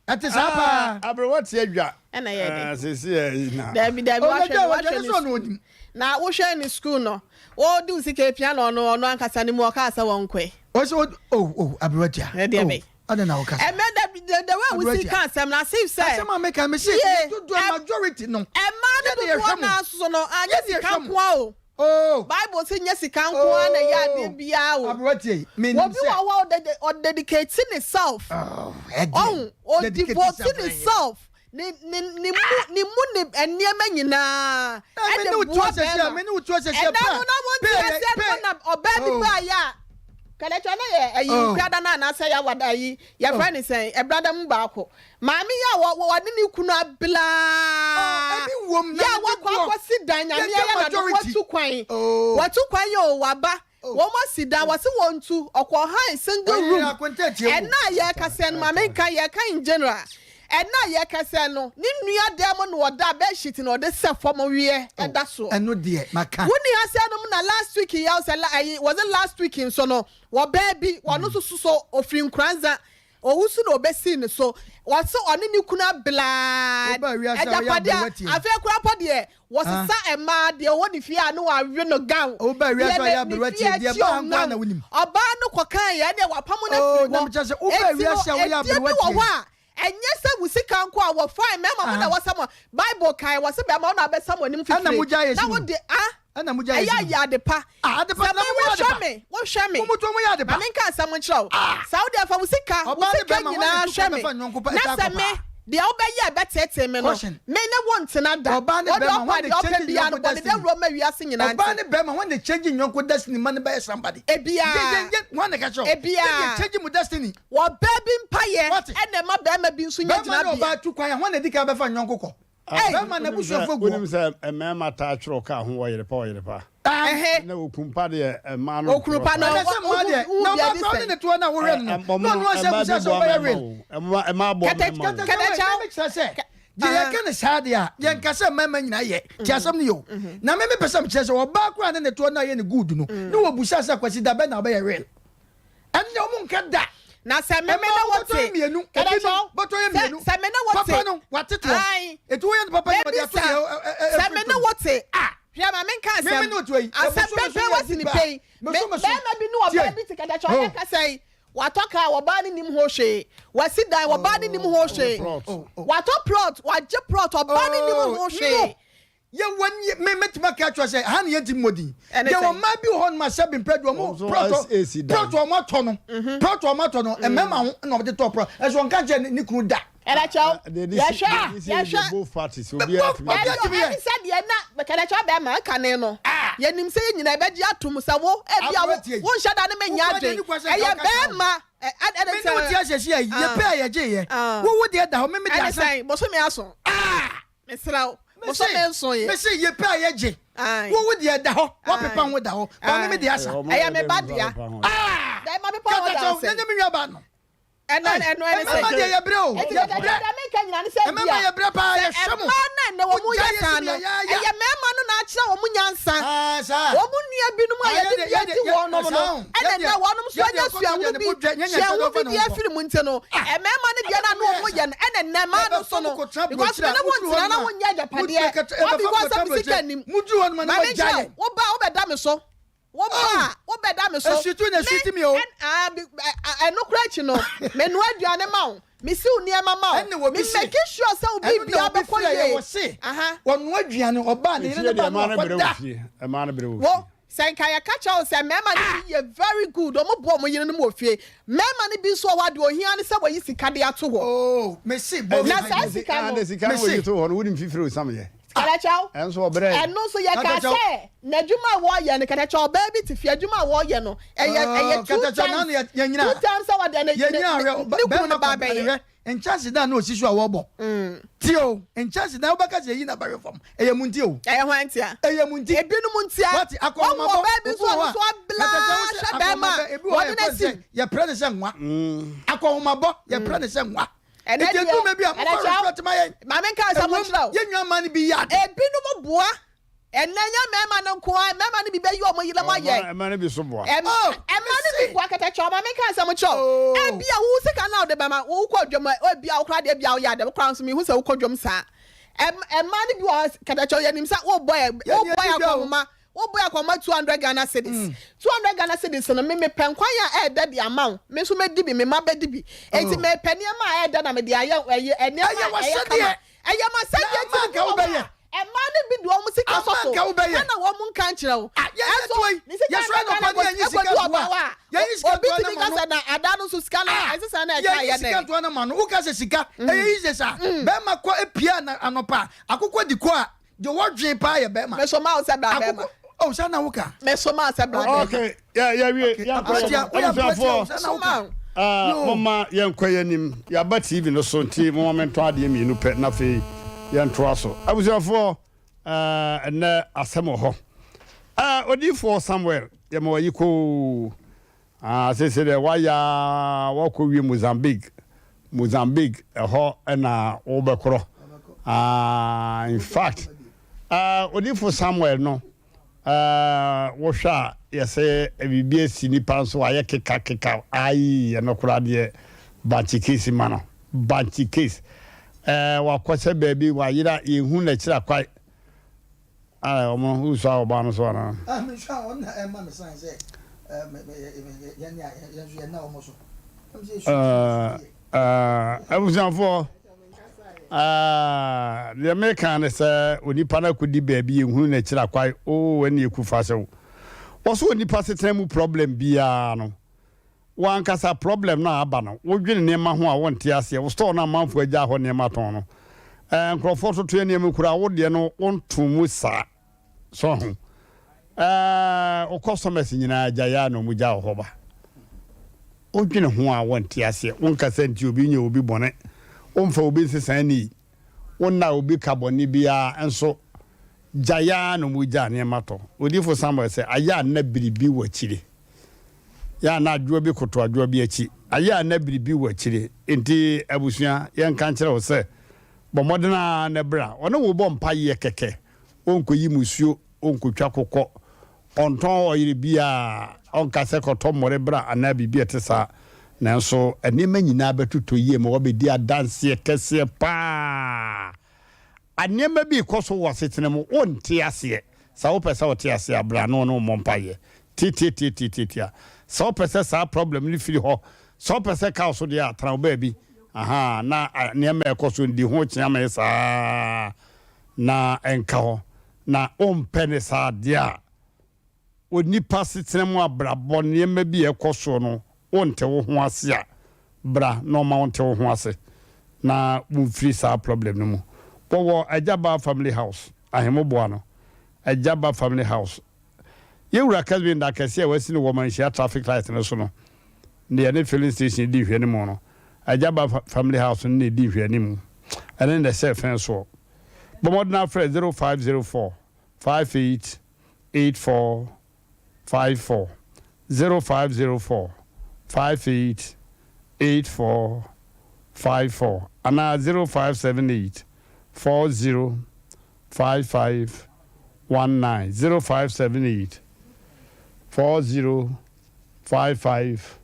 ɛte saa paa. Ah, aberewa te adwa. Ɛna yɛ de. Ah, sisi yɛ na. Dabi dabi wahwɛ no wahwɛ ne sukuu. Na wohwɛ ne sukuu no wɔde wo sika apia na ɔno ɔno ankasa ne mu ɔkaa sɛ wɔnkɔe. Ɔsɛ o o aberewa tia. Ɛdeɛ bɛ. Adɛn na woka saa? Ɛmɛ the the the way wosi ka asɛm no as if sɛ. Asɛm a meka me se dodoɔ majority no. Ɛmaa no dodoɔ naa soso no anyɛ sika nkoa o. Oh. Bible se nyɛ sika nkoa na ɛyɛ adeɛ biara o. Aberewa tie me nim sɛ. Obi wɔ hɔ a ɔdedicate ne self. Oh ɛdeɛ. Ɔhu ɔdevote ne self. Ne ne ne mu ne mu ne nneɛma nyinaa ɛde boa bɛrima. Ɛnɛ no na wɔn ti aseɛ no na ɔbaa bi baa yɛ a kɛlɛkyɛ na yɛ ɛyi nkrada no anaasɛ yɛ awada yi yɛfrɛ ne sɛn ɛbrada mu baako maame yi a wɔne ne kunu abelaa yɛ a wakɔ akɔsi dan nyame ayɛ na do watu kwan watu kwan yɛ o waba Wɔn asi dan, wɔse wɔn tu, ɔkɔ han single room. Ɛna a yɛkasɛ no, ma menka, yɛka in general. Ɛna a yɛkasɛ no, ne nua dan mu na ɔda, bed sheet na ɔde sɛ fam weɛ ɛda soɔ. Ɛno deɛ, maka. Wonni ha sɛ nom na last week yi, sɛ ayi, was it last week nso no, wɔbaa bi, wɔno nso so ofiri Nkoranza, Owu so na obesii ne so. Ɔse ɔne ne kunu abelaa agyapadeɛ a afei koraa mpo deɛ wɔsesa mmaa deɛ ɔwɔ ne fie a ne wawe no gown deɛ ne fie akyi ɔnam ɔbaa no kɔkaa yɛ ɛneɛ wapamo no afiri hɔ enti no ɛdeɛ bi wɔ hɔ a ɛnyɛ sɛ wo sika nko a wɔ fine mmarima mo na wɔsa mo Bible kae wɔse bɛrima wo na abɛsa mo anim fifire na wode ah Ɛyɛ a yɛ ade pa. Sɛ me wohwɛ me, wohwɛ me. Ma menka asɛm nkyerɛ wo. Sɛ wo deɛ fa wo sika, wo sika nyinaa hwɛ me. Na sɛ me, deɛ wobɛyɛ a ɛbɛteetee me no, me ne wo ntena da. Wo deɛ ɔpɛ deɛ ɔpɛ biara no, bɔ ne dawuro ma wiase nyinaa nte. Ebiara, ebiara. Ɔbaa bi mpaeɛ na ɛma barima bi nso nya gyinabea. Ei! Bɛrima n'abusuafoɔ gu hɔ. Wonim sɛ mmarima taa twerɛ kaa ho ɔyere pa ɔyere pa. Ɛhe. Na okunu pa deɛ mmaa no Okunu pa no, Ɛnɛ sɛ mmaa deɛ, wohu na bia ɔbaa de koraa sɛn. ne ne toɔ no a wohwɛ no no, na ɔno asɛ Mmaa bisa bi sɛ boa ɔbɛyɛ mmarima real. o. Mmaa boa Kɛtɛ mmarima o. Kɛtɛ kɛtɛ sɛ kyɛw. wei kyerɛ sɛ deɛ yɛka no saa deɛ a yɛnka sɛ mmarima nyinaa yɛ te asɛm no yɛ o. Na me mepɛ sɛ mekyerɛ sɛ ɔbaa koraa ne ne toɔ no a yɛ ne good no, ne wɔbusa sɛ Kwasi da bɛn na wobɛyɛ real. Ɛnna wɔn nka da. Na sɛ me me ne wo te. Mmienu, Kɛdɛ ebinom kyɛw. bɔtɔ yɛ Sɛ mmienu. sɛ me ne wo te. Papa no wate toɔ. Ae. Eti woyɛ no papa yi wɔde ato Mebisa yɛ ɛ ɛ ɛ sɛ me ne wo te. Hwɛ ma menka Me asɛm. me ne wo te yi. Asɛm Ɛboso me so pɛpɛ yɛ wasi ne deep a. pɛn. Me Me so me so. bɛrima bi ne ɔbaa Tie. bi te kɛdɛ kyɛw ɔyɛ kasa yi. Watɔ kaa ɔbaa no nim ho hwee. Wasi dan ɔbaa no nim ho hwee. Plot. Watɔ plot wagye plot ɔbaa no nim ho hwee. No. Yɛ wɔ nie me mɛtumi aka akyerɛ sɛ ha ne yɛntumi mmɔ din. Ɛne Yɛ wɔ sɛn? mmaa bi wɔ hɔ nom a sɛbi mpɛ deɛ ɔmo Wɔn nso prɔtɔ AC dan. prɔtɔ ɔmo atɔ no prɔtɔ ɔmo atɔ no mmarima ho na ɔmo de tɔ prɔt ɛso ɔnka nkyerɛ ne ne kunu da. Ɛnɛ kyɛw Deɛ de si yɛhwɛ a deɛ de si yɛ yɛhwɛ both parties obiara tumi Obiara yɛ. tumi yɛ. Ɛne sɛ deɛ na kɛnɛkyɛ bɛrima ɛka ne no yɛnim sɛ yɛn nyinaa ɛbɛgye atom sɛ wo ebia wo Aberanteɛ yi. wonhyɛ da ne menya Wo kura deɛ adwen ne kura sɛ ɛyɛ nka ɔka kyerɛ wo. bɛrima ɛne Me ne wo te sɛ ahyɛ hyia yi yɛ pɛ a yɛgye yɛ. Wo wo deɛ da hɔ me me deɛ ɛne asa. sɛn bosome aso mesrɛ wo bosome nso yɛ Mese yɛ pɛ a yɛgye. Wo wo deɛ da hɔ wapepa ho da hɔ ba me me deɛ asa. Ɛyɛ me ba dea. Dɛn ma pepa ho da Kɛtɛkyɛw sɛn nyɛ me nua ba no. ɛno ɛno ɛne sɛ Mmarima deɛ yɛbrɛ o. Eti Yɛbrɛ. kɛtɛkyɛw deɛ menka nyina ne sɛ Mmarima bia yɛbrɛ paa sɛ yɛhwɛ mo. mmaa no ɛnɛ wɔn Mogya yɛ yɛ saa si no deɛ yɛayɛ. ɛyɛ mmarima no na akyerɛ wɔn nyansa Ah, saa. wɔn nua binom a Ah, yɛde yɛde- bi adi yɛde- wɔn nom saa no o. ɛna Yɛde- ɛnɛ wɔnom nso yɛde anya ɛkɔtɔ deɛ suahunu ne bi bo dwɛ, nyɛ nyansa suahunu dɔfa bi ne de ho kɔ. afiri mu nti no mmarima no deɛ no a na wɔn yɛ no ɛna ɛnɛ mmaa no so no because me ne wo ntena na wonyɛ agyapadeɛ wa because sɛ me sika nim Muduru hɔ nom a na ma moagya menkyerɛ yɛn. wo ba wobɛda me so wo ba a wobɛda me so Esutu na esuti mi o. Me- ɛn- ah, bi- ɛ- ɛ- ɛno kora akyi no menoa aduane ma wo mesiw nneɛma ma Ɛnna wo obi me se- make sure sɛ wo Ɛno na biribia obi bɛkɔ frɛ yɛ yie wɔ se Aha. ɔnoa aduane ɔbaa ne yere Efie ne deɛ ba mmaa no no brɛ wɔ wakɔda. fie. Mmaa no brɛ wɔ wo fie. sɛ nka yɛka kyerɛ wo sɛ mmarima no bi yɛ very good ɔmo boa ɔmo yerenom wɔ fie mmarima no bi nso wɔ hɔ a deɛ ohia ne sɛ wɔyi sika de ato hɔ Oh, mese bɔ Na saa sika no- De sika no Mese- wɔyi to hɔ no wonim fifiri osam yɛ. Kɛtɛkyɛw Ɛnso ɔbrɛ. ɛno nso yɛka Kɛtɛkyɛw. sɛ n'adwuma a wɔyɛ no kɛtɛkyɛw ɔbaa bi te fie adwuma a wɔyɛ no ɛyɛ Oh, ɛyɛ two kɛtɛkyɛw, times na yɛ- yɛnyina. two times sɛ wɔde ne ne yɛnyina ne ahwɛ ne kunu no ba bɛrima bɛyɛ kɔ nkyɛnse dan na osi so a wɔbɔ tie o nkyɛnse dan wobɛka sɛ yɛyi na bɛhwɛ fam ɛyɛ mu nti o ɛyɛ hwan ntia ɛyɛ mu nti ebinom ntia wate akɔnɔmabɔ wɔn ɔbaa bi nso a ɔno nso abla hwɛ bɛrima ebi wɔ hɔ wɔde yɛfrɛ n'asi ne sɛ yɛprɛ ne sɛ nwa akɔnɔmabɔ yɛprɛ ne sɛ nwa ɛnɛ nti deɛ eduruma bi a ɛnɛ mofa kyɛw respect ma yɛn maame nka asɛm Ɛwom, nkyerɛ o yɛn nua mmaa no bi yɛ ade ebinom boa ɛnɛ nyɛ mmarima no nko ara mmarima no bi bɛyi wɔn yerem ayɛ Mmaa no bi so boa. Ɛm- Oh, ɛma no bi mese. boa kɛtɛkyɛw maame nka asɛm nkyerɛ o Oh. ebi a wo sika na wode bɛma wo kɔ dwam a ebi a wokora deɛ ebi a woyɛ ade wokora nso mehu sɛ wokɔ dwam saa ɛm ɛma no bi wɔ hɔ kɛtɛkyɛw yɛnim sɛ wobɔ yɛ Yɛn wobɔ yɛ yɛdi dwa o. akɔnhoma Wo boy akɔma 200 Ghana cedis. 200 Ghana cedis no, me mepɛ nkwan a ɛɛdɛ de ama wo. Me nso mɛdi bi, me mma bɛdi bi. Enti mepɛ nneɛma a ɛɛdɛ na mede ayɛ ɛyi, nneɛma a ɛyɛ kama. Ɛyɛ m'asɛdeɛ nti na bi wɔ hɔ a, mmaa no bi de wɔn sika sɔ so, ɛna wɔn nka nkyerɛ wo. Ɛnso ne sika no bɛka no ɛkɔdu ɔbaa hɔ a, obi tumi ka sɛ na ada no nso sika no ɛsesa sɛ na ɛka yɛ dɛn. Yɛnyi sika ntoa no ma no, woka sɛ sika ɛyɛ easy saa, bɛrima kɔ epia anɔpa, akokɔ di kɔ a, Deɛ wɔdwen paa yɛ bɛrima. Meso ma wo sɛ bra bɛrima. Akokɔ oh saa na woka. Meso ma wo sɛ bra bɛrima. Okay yɛ yɛ wie yɛn kɔ yɛn abusuafoɔ. So ma wo. Ah moma yɛn kɔ yɛn anim yaba TV no so nti moma mentɔn adeɛ mmienu pɛ na afei yɛn toa so abusuafoɔ ɛɛ ɛnɛ asɛm wɔ hɔ ɛɛ odiifoɔ Samuel yɛ ma wayi koo. Ah seesei deɛ woayɛ ara woakɔ wie Mozambique, Mozambique ɛhɔ na wobɛkorɔ. Ah in fact ah odifo Samuel no ah wohwɛ a yɛsɛ biribi asi nipa nso ayɛ keka keka ayi ɛno koraa deɛ bankye case ma no bankye case eh wakɔhyɛ baabi wayera yɛnhu n'akyiri akwae. Ah, ɔmo no, wosua ɔbaa no so anaa? Ah, mesua a, ɔno na ɛma me sign sɛ eh, me, me, yɛn a, yɛn nso yɛn na ɔmo so. Ɛm sɛ yɛsua Eh, eh, abusuafoɔ, eh, deɛ meka ne sɛ onipa no akɔdi baabi yɛnhunu n'akyiri akwae, oo ɛne ɛku fa hyew. Wɔso onipa setena mu problem biara no, Wo ankasa problem no a aba no, wodwene nneɛma ho a wonte aseɛ, wo store no amanfoɔ agyaa hɔ nneɛma tɔn no, ɛɛ nkurɔfoɔ toto nneɛma kura, wo deɛ no wontoo mu saa. So ho? Ɛɛ wo customers nyinaa gyae a na wɔn gya wɔ hɔ ba. Wodwene ho a wonte aseɛ, wonkasa nti obi nyɛ obi bɔne, womfa obi nsesa ani, wonna obi ka bɔne biara nso gyae a na wɔn gyaa nneɛma tɔ. Odiyifo Samuel sɛ, ayɛ a na biribi wɔ akyire. Yɛ a na adwoa bi koto adwoa bi akyi. Ayɛ a na biribi wɔ akyire. Enti abusua, yɛnka nkyerɛ wo sɛ, bɔ mmɔden ara na bra. Ɔne wo bɔ mpaeɛ kɛkɛ. Ɔnkɔyi mmusuo, ɔnkɔtwa kokɔ, ɔntɔn ɔyere biara, ɔnka sɛ kɔtɔ mmɔre bra anaa biribi a ɛte saa. Nanso nneɛma nyinaa bɛtotɔ yie ma woabɛdi adanseɛ kɛseɛ pa ara. A Nneɛma bi rekɔ so wɔ asetena mu, wonte aseɛ. Sɛ wopɛ sɛ wote aseɛ a, bra na ɔne wo mmɔ mpaeɛ. Tiatiatiatiatia. Sɛ wopɛ sɛ saa problem no firi hɔ, sɛ wopɛ sɛ ɛka wo so deɛ a, tena wo baabi. Ahaa, na nneɛma a ɛrekɔ so no, di ho kyeame saa na ɛnka hɔ. Na wompɛ no saa deɛ a, Onipa asetena mu abrabɔ nneɛma bi a ɛkɔ soɔ no wonte wo ho ase a, bra na ɔma wonte wo ho ase na womfiri saa problem no mu. Wɔwɔ Agyaba Family House, Ahemmoboa no, Agyaba Family House. Yɛn Wura Kesbin da kɛseɛ a wasi no wɔ Manhyia traffic light no so no, deɛ ɛne filling station di nhwɛanimu no, Agyaba Family House no na ɛdi nhwɛanimu. Ɛne na ɛsɛ fɛn soɔ. Bɔ mmɔden ara frɛ 0504 58 8454 0504 58 8454 anaa 0578 40 55 19 0578 40 55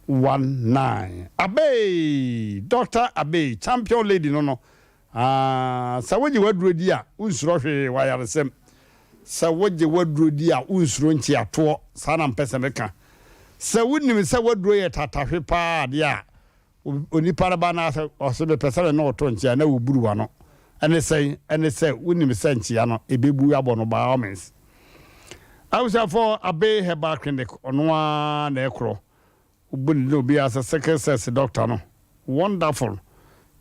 19 Abey! Doctor Abey, champion lady no no Aah, sɛ wogye w'aduro di a, wonsuro hwee wɔ ayaresɛm. Sɛ wogye w'aduro di a, wonsuro nkyeatoɔ. Saa na mpɛ sɛ meka. Sɛ wonim sɛ w'aduro yɛ tatahwe paa adeɛ a, onipa no ba na sɛ ɔse mepɛ sɛ me ne wo to nkyea na woburu w'ano. Ɛne sɛn? Ɛne sɛ wonim sɛ nkyea no, ɛbɛbu abɔ no by all means. Abusuafoɔ, Abbey Herbal Clinic, ɔno ara na ɛkorɔ. Wobu no dɛ obi a sɛ sickle cells doctor no. Wonderful!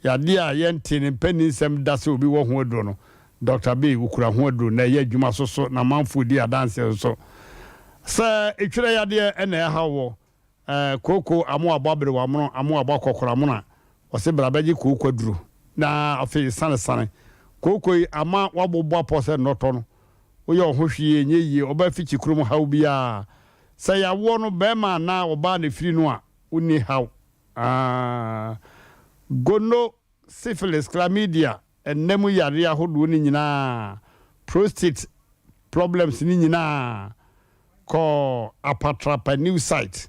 Yadeɛ a yɛntee ne mpanin nsɛm da sɛ obi wɔ ho aduro no, Doctor Bey okura ho aduro na ɛyɛ adwuma soso na amanfoɔ di adanseɛ soso. Sɛ etwerɛ yadeɛ na ɛhaw wɔ, eh, kooko amoabɔ aberewa mono, amoabɔ akɔkora mono a, ɔse bra bɛgye kooko aduro na afei sane sane. Kooko yi ama wabobɔ apɔ sɛ nnɔtɔ no, woyɛ wo ho hwee ɛnyɛ yie, ɔba afikyi kurom haw biara Sɛ yawoɔ no bɛɛma anaa ɔbaa na ɛfiri no a, wonni haw. Aah. Gono, syphilis, chlamydia, ɛnna mu yareɛ ahodoɔ no nyinaa, prostate problems no nyinaa, kɔ Apatrapa new site.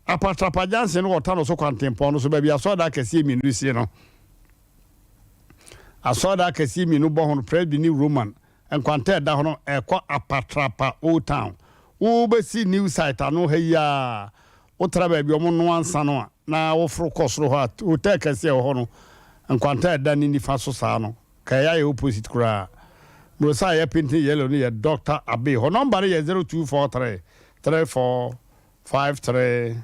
Apatrapa junction no wɔ Tano so kwantempɔn no so, baabi asɔredan akɛseɛ mmienu sie no. Asɔredan akɛseɛ mmienu bɔ ho no, Presby ne Roman. Nkwanta a ɛda hɔ no, ɛkɔ Apatrapa Old Town. Wobɛsi New Site ano ha yi ara, wotra baabi a wɔnoa nsa no a, na woforo kɔ soro hɔ a, hotel kɛseɛ a ɛwɔ hɔ no, nkwanta a ɛda ne nifa so saa no, ka ɛyɛ ayɛ opposite koraa. Mmorosa a yɛapenti yellow no yɛ Doctor Abbey hɔ. Nɔmba no yɛ 0243 34 53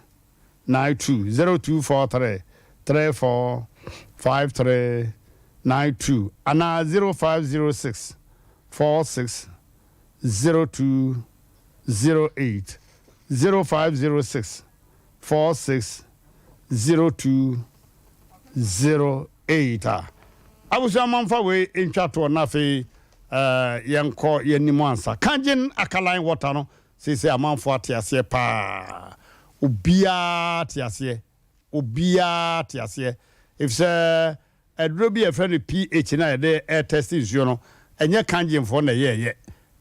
92, 0243 34 53 92 anaa 0506 46 02 08, 0506 46 02 08 a. Abusua momfa wei ntwa toɔ na afei yɛnkɔ yɛn anim ansa. Kangen alkaline water no seesei amanfoɔ ate aseɛ paa. Obiara te aseɛ. Obiara te aseɛ. Efisɛ aduro bi a yɛfrɛ no pH no a yɛde retɛste nsuo no, ɛnyɛ Kangenfoɔ na ɛyɛɛyɛ.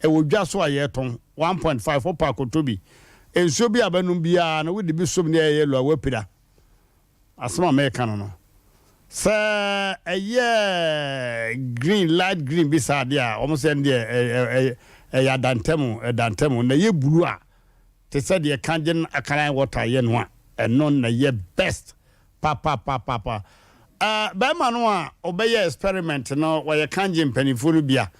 Ɛwɔ dwa so a yɛretɔn, 1.5, wopɛ a kɔtɔ bi. Nsuo bi a bɛnom biara no, wode bi som na ɛyɛ yellow a, woapira. Asɛm a mereka no no, sɛ ɛyɛ green, light green bi saa deɛ a, wɔn sɛ ɛno deɛ ɛyɛ adantam, ɛdantam. Na ɛyɛ blue a, te sɛ deɛ Kangen alkaline water yɛ no a, ɛno na ɛyɛ best papapapapa. Uh, bɛrima no a ɔbɛyɛ experiment no, wɔyɛ Kangen mpanimfoɔ no bi a,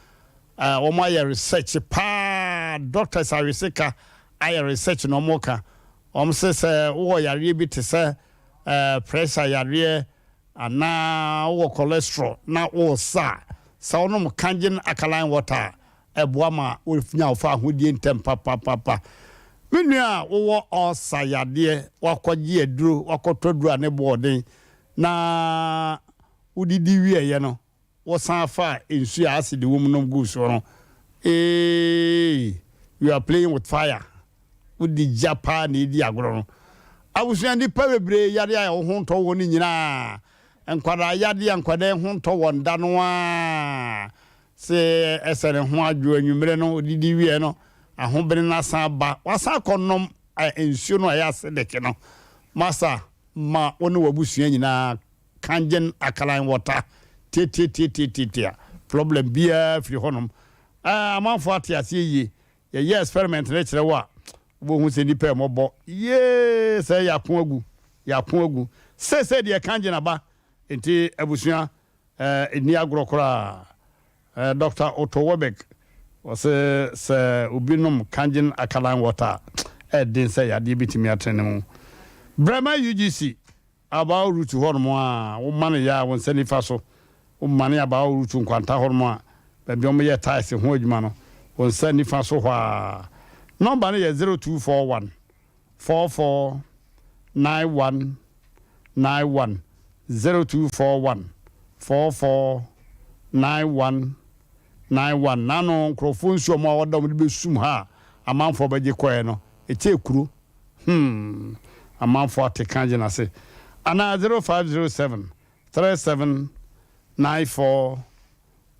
uh, wɔn ayɛ research paa, doctors areseka ayɛ research na wɔn ka. Wɔn se sɛ wowɔ yareɛ bi te sɛ pressure yareɛ anaa wowɔ cholesterol na woresa a, sɛ wonom Kangen alkaline water a, ɛboa ma wonya wo fawohodie ntɛm papapapa. Me nua a wowɔ ulcer yadeɛ, woakɔgye aduro, woakɔtɔ aduro a ne bo ɔden na wodidi wieeɛ no, Wɔsan faa nsuo a acid wɔ mu nom guu soɔ no, eeii you are playing with fire, wode gya paa na ɛredi agorɔ no. Abusua nnipa bebree yadeɛ a ɛwɔ ho ntɔ wɔn no nyinaa, nkwadaa yadeɛ a nkwadaa ho ntɔ wɔn da no ara, sɛ ɛsɛ ne ho adwo anwummerɛ no, ɔdidi wieɛ no, ahobene no asan aba, wasan akɔnom nsuo no a ɛyɛ acidic no. Masa, ma wo ne w'abusua nyinaa Kangen alkaline water tiatiatiatiatia problem biara firi hɔ nom. Ɛɛ amanfoɔ ate aseɛ yie. Yɛyɛ experiment no kyerɛ wo a, wobɛhu sɛ nnipa ɛmɔbɔ. Yee sɛ yɛako agu, yɛako agu. Seesei deɛ Kangen aba, nti abusua ɛɛ nni agorɔ koraa. Ɛɛ Doctor Otto Warburg ɔse sɛ obi nom Kangen alkaline water a, ɛɛden sɛ yadeɛ bɛtumi atene ne mu. Brɛma UGC Abao Route hɔnom a, womane yɛ a wo nsa nifa so, womane Abao Route nkwanta hɔnom a, baabi a wɔyɛ tiles ho adwuma no, wo nsa nifa so hɔ ara. Nɔmba no yɛ 0241 44 91 91, 0241 44 91 91. N'ano nkurɔfoɔ nsuo a wɔda wɔde bɛsum ha a amanfoɔ bɛgye kɔɛ no, ɛkyɛɛ kuro. Hmm amanfoɔ ate ka gyina ase anaa 0507 37 94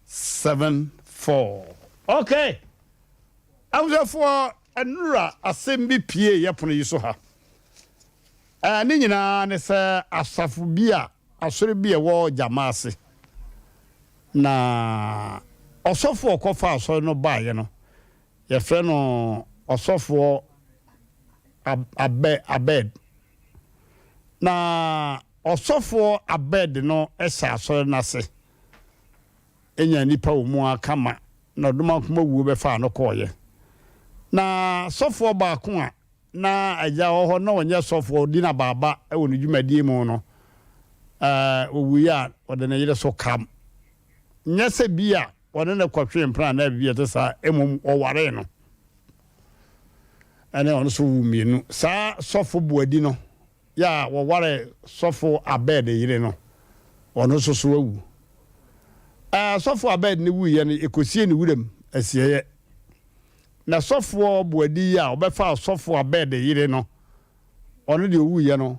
74. Ok abusuafoɔ nnura asɛm bi pie yɛ pono yi so ha. Ɛɛ ne nyinaa ne sɛ asafo bi a asɔre bi a ɛwɔ gyama ase na ɔsɔfo a ɔkɔfa asɔre no baeɛ no Yɛfrɛ no Ɔsɔfoɔ Ab Abed. Na Ɔsɔfoɔ Abed no hyɛ asɔre no ase nyaa nnipa wɔ mu ara kama, na Ɔdomankoma wuo bɛfaa no kɔeɛ. Na sɔfoɔ baako a na agya wɔ hɔ na ɔnyɛ sɔfoɔ, ɔdi n'abaaba wɔ ne dwumadie mu no, ɔwuiɛ a ɔde ne yere so kam. Nyɛ sɛ bi a Wɔne no kɔtwee mpena anaa biribi a ɛte saa, mmom wɔwaree no. Ɛne ɔno nso woo mmienu. Saa sɔfo Boadi no yɛ a wɔwaree sɔfo Abed yere no, ɔno nso so awu. Ɛɛ, sɔfo Abed no wuiɛ no, yɛkɔsiee no wuram asieeɛ. Na sɔfoɔ Boadi yi a ɔbɛfaa sɔfo Abed yere no, Ɔno deɛ ɔwuiɛ no,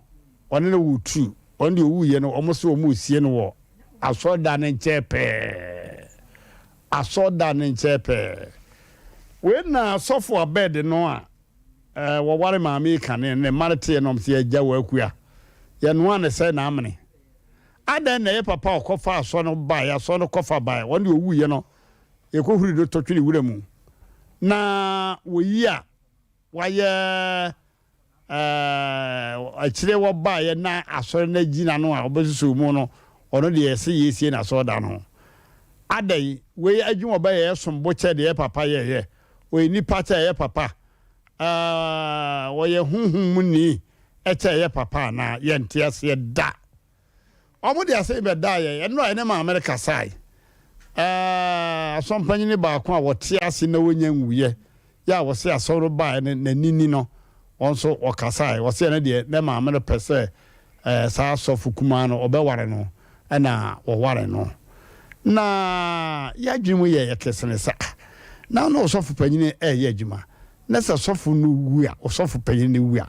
ɔne no woo tu. Ɔno deɛ ɔwuiɛ no, wɔn se wɔn resie no wɔ asɔredan no nkyɛn pɛɛ. Asɔredan no nkyɛn pɛɛ. Wei na sɔfo Abed no a eh, wɔware maame yi kane no, ne mma no teɛ na wɔn se agya wɔ akua. Yɛnoa ne sɛ n'amene. Adɛn na ɛyɛ papa a ɔkɔfa asɔre no baeɛ, asɔre no kɔfa baeɛ, ɔno deɛ ɔwuiɛ no, Yɛkɔhuri do tɔ twene wura mu na wɔyi a wayɛ akyire wɔbaeɛ na asɔre no agyina no a wɔbɛsosɔ mu no, ɔno deɛ ɛsɛ yɛsie no asɔredan no ho. Adɛn, wei adwuma ɔbɛyɛ ɛsom bo kyɛ deɛ papa yɛyɛ? Ɔyɛ nipa kyɛ ɛyɛ papa? Ɔyɛ honhom mu ni kyɛ ɛyɛ papa anaa? Yɛnte aseɛ da. Wɔde asɛm yi bɛdaa yɛn. Ɛno a yɛne maame no kasae. Ɛɛ, asɔmpanyini baako a wɔte ase na wɔnya nwuiɛ yɛ a wɔse asɔre no baeɛ no n'ani ni no, wɔn nso wɔkasae. Wɔse ɛno deɛ ne maame no pɛ sɛ ɛɛ saa sɔfo kumaa no ɔbɛware no ɛna wɔware no. Na yɛadwene mu yɛ yɛ kesene sɛ ah, na ɔne ɔsɔfo panyini ɛreyɛ adwuma na sɛ sɔfo no wu a, ɔsɔfo panyini no wu a,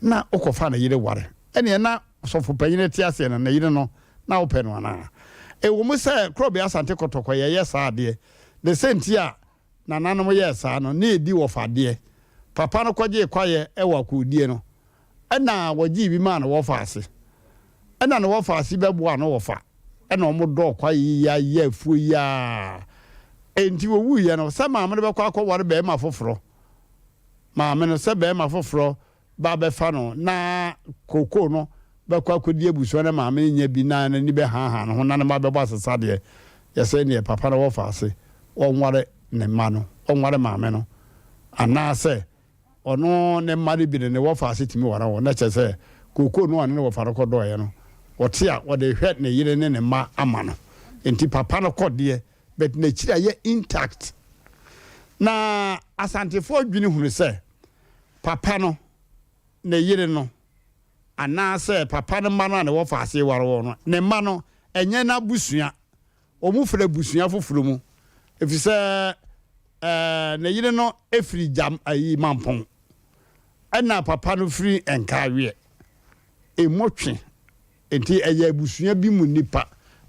na wokɔfa ne yere ware. Ɛneɛ na Ɔsɔfo panyin te aseɛ no, ne yere no, na wopɛ no anaa? Ɛwɔ mu sɛ Korɔbea Asante Kɔtɔkɔ yɛyɛ saa adeɛ, ne sɛ nti a nananom yɛɛ saa no, na ɛdi wɔfa adeɛ. Papa no kɔgyee kwaeɛ wɔ akoodie no, ɛna wɔgyee bi maa no wɔfa ase. Ɛna ne wɔfa ase bɛboaa no wɔfa, ɛna wɔn dɔɔ kwaeɛ yi ara yɛɛ afuo yi ara. Enti wɔwuiɛ no, sɛ maame no bɛkɔ akɔware barima foforɔ, maame no, sɛ barima foforɔ ba bɛfa no na kookoo no bɛkɔ akɔdi abusua no maame no nya bi na n'ani bɛhaahaa ne ho na ne mma bɛbɔ asesa deɛ, yɛsɛ neɛ papa no wɔfa ase ɔnware ne mma no, ɔnware maame no anaasɛ ɔno ne mma no bi no ne wɔfa ase tumi ware wɔn na kyerɛ sɛ kookoo no a ɔne ne wɔfa no kɔdɔeɛ no ɔte a ɔde hwɛ ne yere ne ne mma ama no nti papa no kɔ deɛ but n'akyiri ayɛ intact na Asantefoɔ dwene hunu sɛ papa no, ne yere no, anaasɛ papa no mma no a ne wɔfa ase ware wɔn no, ne mma no, ɛnyɛ n'abusua. Wɔfiri abusua foforɔ mu, ɛfiri sɛ ɛɛ ne yere no firi gyam ayi mampɔn, ɛna papa no firi nkaaweɛ. Emu twe. Enti ɛyɛ abusua bi mu nnipa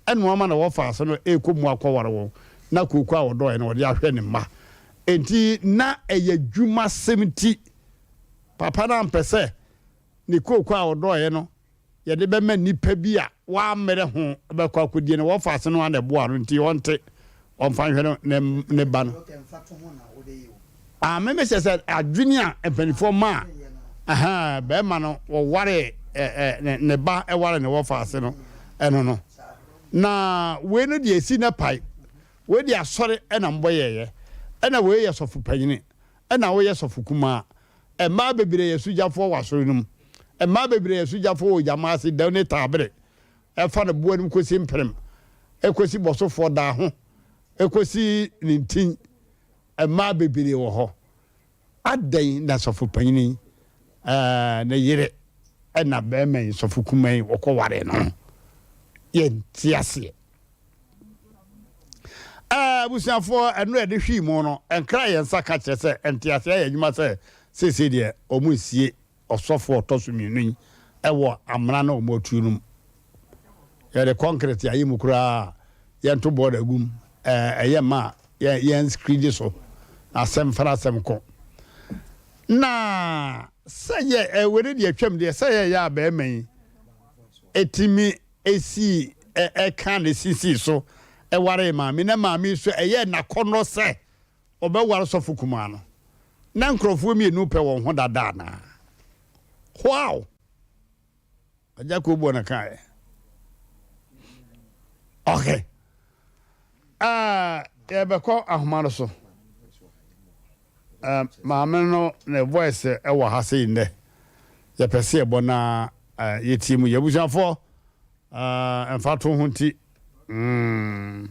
na wɔama na wɔfa ase no rekɔ mu akɔware wɔn, na kooko a wɔdɔeɛ no wɔde ahwɛ ne mma. Enti na ɛyɛ adwumasɛm nti papa no ampɛ sɛ ne kooko a ɔdɔeɛ no yɛde bɛma nnipa bi a wɔammrɛ ho bɛkɔ akɔdie no. Wɔfa ase no ara na ɛboa no nti ɔnte ɔmfa nhwɛ no ne ne ba no. Ah, me mehyɛ sɛ adwene a mpanimfoɔ maa ɛhɛn bɛrima no wɔware ɛ ɛ ne ba ɛware ne wɔfa ase no ɛno no. Na wei no deɛ esi na pae. Wei deɛ asɔre ɛna mbɔ yɛɛyɛ. Ɛna wei yɛ sɔfo panyini. Ɛna woyɛ sɔfo kumaa. Mmaa bebree yɛ sogyafoɔ wɔ asɔre no mu. Mmaa bebree yɛ sogyafoɔ wɔ gyama ase, dɛw ne taabere. Ɛfa ne boɔ no mu kɔsi mprem, ɛkɔsi bɔsofoɔ daa ho, ɛkɔsi ne ntin. Mmaa bebree wɔ hɔ. Adɛn na sɔfo panyin yi ne yere na barima yi, sɔfo kumaa yi, wɔkɔwaree no? Yɛnte aseɛ. Abusuafoɔ, ɛno a yɛde hwii mu no, ɛnkra yɛn nsa ka kyerɛ sɛ nteaseɛ ayɛ adwuma sɛ seesei deɛ wɔnsie ɔsɔfo a ɔtɔ so mmienu yi wɔ amena no a wɔatu no mu. Yɛde kɔnkrɛt ayɛ mu koraa a, yɛnto bɔɔda gu mu. Ɛyɛ mma a yɛn skridi so na asɛm fa n'asɛm kɔ. Na sɛ yɛ wei no deɛ atwam deɛ sɛ yɛyɛ a bɛrima yi ɛtumi ɛsii ɛka ne sisii so ɛwaree maame na maame yi so ɛyɛ n'akɔnnɔ sɛ Ɔbɛware sɔfo kumaa no. Na nkurɔfoɔ mmienu pɛ wɔn ho dada anaa? Wow! Agya Koboɔ na kaeɛ. Okay. Uh, yɛbɛkɔ ahoma no so. Uh, maame no ne voice ɛwɔ ha sei nnɛ. Yɛpɛ sɛ yɛbɔ na uh, yɛtie mu. Yɛabusuafoɔ, uh, mfa to ho nti. Mm.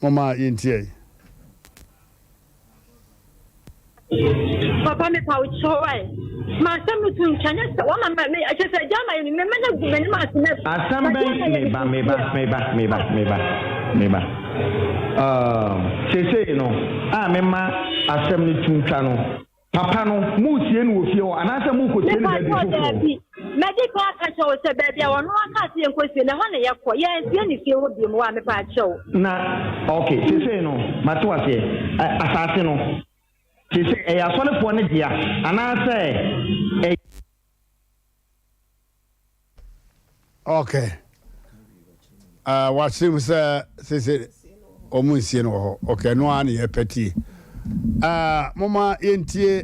Momma yɛntie yi. Papa me pa wo kyɛw ai. Ma asɛm no to ntwa nyɛ sɛ wama ma me ɛkyɛ sɛ gya ma yɛ me mɛma no agu m'anim ase na Asɛm bɛn meba meba meba meba meba meba um, seesei no a mema asɛm no to ntwa no Papa no, moresie no wɔ fie hɔ anaasɛ morekɔsie no Mepa baabi kyɛw, foforɔ? daabi. Madi kan aka kyerɛ wo sɛ baabi a ɔno aka sɛ yɛnkɔsie no, ɛhɔ na yɛkɔ. Yɛansie no fie hɔ biom, wa, mepa kyɛw. Na, ok, seesei no, mate wo aseɛ. Ɛ, asase no, seesei ɛyɛ asɔrefoɔ no dea anaasɛ ɛyɛ. Ok. Uh, wakyerɛ mu sɛ seesei. Wɔn nsie no wɔ hɔ. Okay, ɛno ara na yɛpɛ tie. Ah, momma yɛntie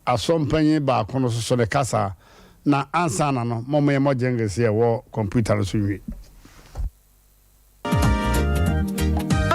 asɔmpanyin baako no soso ne kasa, na ansa na no, momma yɛmmɔ jingles a ɛwɔ kɔmputa no so nwie.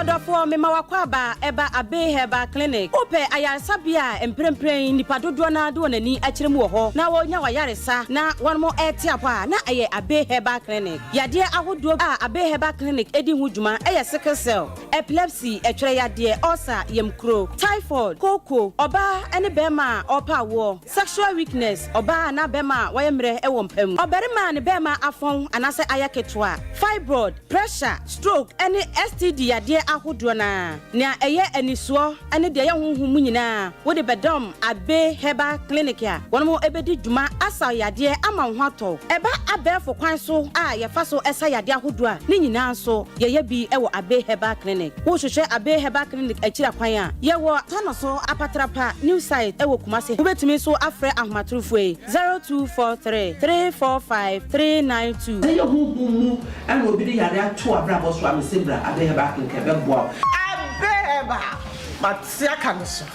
Ɔdɔfoɔ, mema w'akwaaba ɛba Abbey Herbal Clinic. Wopɛ ayaresabea a mprempren nnipa dodoɔ no ara de wɔn ani akyerɛ mu wɔ hɔ na wɔnya wɔn ayaresa na wɔn rete apɔ a, na ɛyɛ Abbey Herbal Clinic. Yadeɛ ahodoɔ a Abbey Herbal Clinic di ho dwuma yɛ sickle cell, epilepsy, ɛtwerɛ yadeɛ, ulcer, yamkuro, typhoid, kooko, ɔbaa ne barima a ɔrepɛ awoɔ, sexual weakness, ɔbaa anaa barima a wayɛ mmerɛ wɔ mpa mu, ɔbarima a ne barima afɔn anaasɛ ayɛ ketewa, fibroid, pressure, stroke ne STD yadeɛ ahodoɔ no ara. Nea ɛyɛ anisoɔ ne deɛ ɛyɛ honhom mu nyinaa, wode bɛdɔm Abbey Herbal Clinic a wɔn bɛdi dwuma asa wo yadeɛ ama wo ho atɔ wo. Ɛba abɛɛfo kwan so a yɛfa so sa yadeɛ ahodoɔ a, ne nyinaa nso yɛyɛ bi wɔ Abbey Herbal Clinic. Wohwehwɛ Abbey Herbal Clinic akyiri akwan a, yɛwɔ Tanoso Apatrapa New Site wɔ Kumasi. Wobɛtumi nso afrɛ ahomatorofoɔ yi, 0243 345 392. Sɛ ɛyɛ honhom mu na obi de yare ato w'abrabɔ so a, mese bra Abbey Herbal Clinic ɛbɛboa wo. Abbey Herbal, mate aka no so.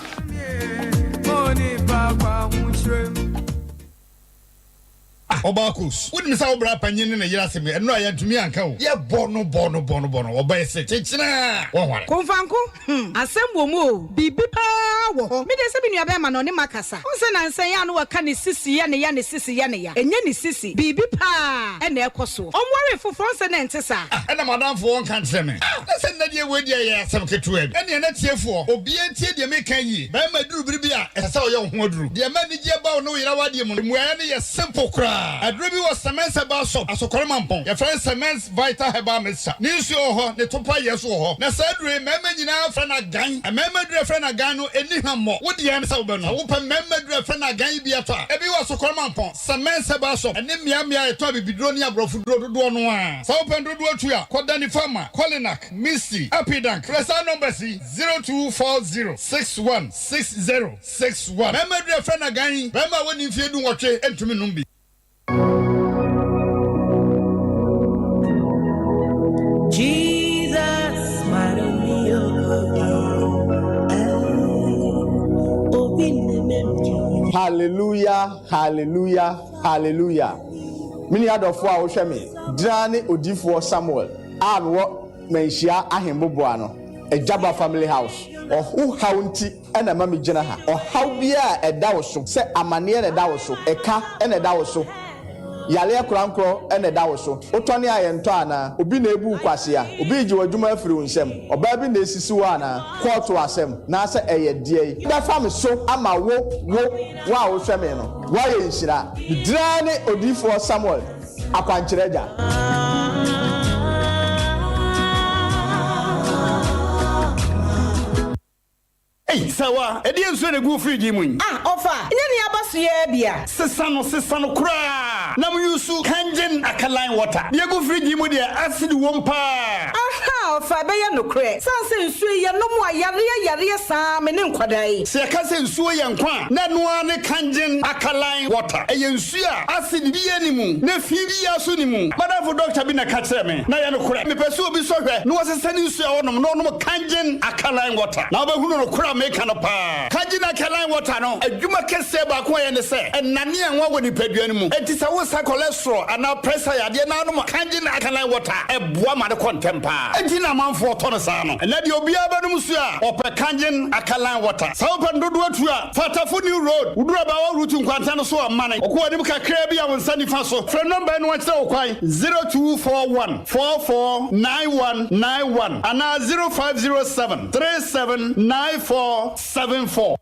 Ah Ɔbaa Kos, wonim sɛ wo bra panyin ne ne yere asɛm yi, ɛno a yɛantumi anka o. Yɛbɔ no bɔ no bɔ no bɔ no, ɔbaa yi se kyekyena a, wɔnware. Komfanko, hmm, asɛm wɔ mu o, biribi paa wɔ hɔ. Me deɛ sɛ me nua bɛɛma no ɔne makasa. Wohu sɛ nansa yi a na waka ne sisi yɛ ne ya, ne sisi yɛ ne ya. Ɛnyɛ ne sisi, biribi paa na ɛrekɔ soɔ. Ɔnwaree foforɔ, wohu sɛ na ɛnte saa. Ah, ɛna m'adamfo ɔnka nkyerɛ me. Ah, na sɛ nnɛ deɛ wei deɛ ɛyɛ asɛm ketewa bi. Ɛnneɛ na tiefoɔ, obiara ntie deɛ mereka yi yie. Barima duru bere bi a, ɛsɛ sɛ ɔyɛ wo ho aduru. Deɛ ɛma anigyeɛ ba wo ne wo yere awadeɛ mu no, mmuaeɛ no yɛ simple koraa. Aduro bi wɔ Semens Herbal Shop, Asokore Mampong. Yɛfrɛ no Semens Vital Herbal Mixture. Ne nsuo wɔ hɔ, ne topa yɛ nso wɔ hɔ. Na saa aduro yi, mmarima nyinaa frɛ no agan. Mmarima aduro a yɛfrɛ no agan no, ɛnni hwammɔ. Wo deɛ ne sɛ wobɛnom. Sɛ wopɛ mmarima aduro a yɛfrɛ no agan yi bi atɔ a, ebi wɔ Asokore Mampong, Semens Herbal Shop, ne mmeammea a yɛtɔn abibiduro ne aborɔfoduro dodoɔ no ara. Sɛ wopɛ no dodoɔ tu a, kɔ Danny Pharma, Kolinak, Misty, Apidank. Frɛ saa numbers yi. 0240 61 60 61. Mmarima aduru a yɛfrɛ no agan yi, barima a wadi mfeɛ dunwɔtwe ntumi nnom bi. Jesus, Hallelujah, hallelujah, hallelujah. Me nua dɔfoɔ a wohwɛ me, gyina ne odiyifoɔ Samuel a mewɔ Manhyia Ahemboboa no. Agyaba Family House. Wo haw nti na ɛma migyina ha. Ɔhaw biara a ɛda wo so, sɛ amaneɛ na ɛda wo so, ɛka na ɛda wo so, yareɛ korankorɔ na ɛda wo so, wotɔne a yɛntɔ anaa? Obi na ebu wo kwasea? Obi regye w'adwuma afiri wo nsam? Ɔbaa bi na esisi wo anaa? Kɔɔto asɛm, naasɛ ɛyɛ deɛn? Bɛfa me so ama wo, wo, wo a wohwɛ me no, woayɛ nhyira. Me din ara ne Odiyifoɔ Samuel. Akwankyerɛ Agya. Ei, Sawa, ɛdeɛn nsuo na ɛgu wo fridge yi mu yi? Ah, ɔfa, nyɛ nea aba so yi ara bi a. Sesa no, sesa no koraa na mo use Kangen alkaline water. Deɛ ɛgu fridge yi mu deɛ, acid wom paa. Ahaa, ɔfa, ɛbɛyɛ nokorɛ. Sane sɛ nsuo yi, yɛnom a, yareɛ yareɛ saa me ne nkwadaa yi. Sɛ yɛka sɛ nsuo yɛ nkwa a, na ɛno ara ne Kangen alkaline water. Ɛyɛ nsuo. A acid biara nni mu, na fi biara nso nni mu. M'adamfo dɔkta bi na ɛka kyerɛɛ me, na ɛyɛ nokorɛ. Mepɛ sɛ obi sɔ hwɛ na ɔsesa ne nsuo a ɔnom na ɔnom Kangen alkaline water, na wobɛhunu nokorɛ a meka no paa. Kangen alkaline water no adwuma kɛseɛ baako a ɛyɛ ne sɛ, ɛnane anwa wɔ nipadua no mu. Enti sɛ wosa cholesterol anaa pressure yadeɛ na wonom Kangen alkaline water a, ɛboa ma no kɔ ntɛm paa. Enti na amanfoɔ tɔ no saa no. Ɛnnɛ deɛ obiara bɛnom nsuo a, ɔpɛ Kangen alkaline water. Sɛ wopɛ no dodoɔ tu a, Fa Tafo New Road, woduru Abaawa Route nkwanta no so a, mane kɔ w'anim kakraa bi a wo nsa nifa so. Frɛ nɔmba yi na wɔnkyerɛ wo kwan, 0241 44 9191 anaa 0507 37 94 74.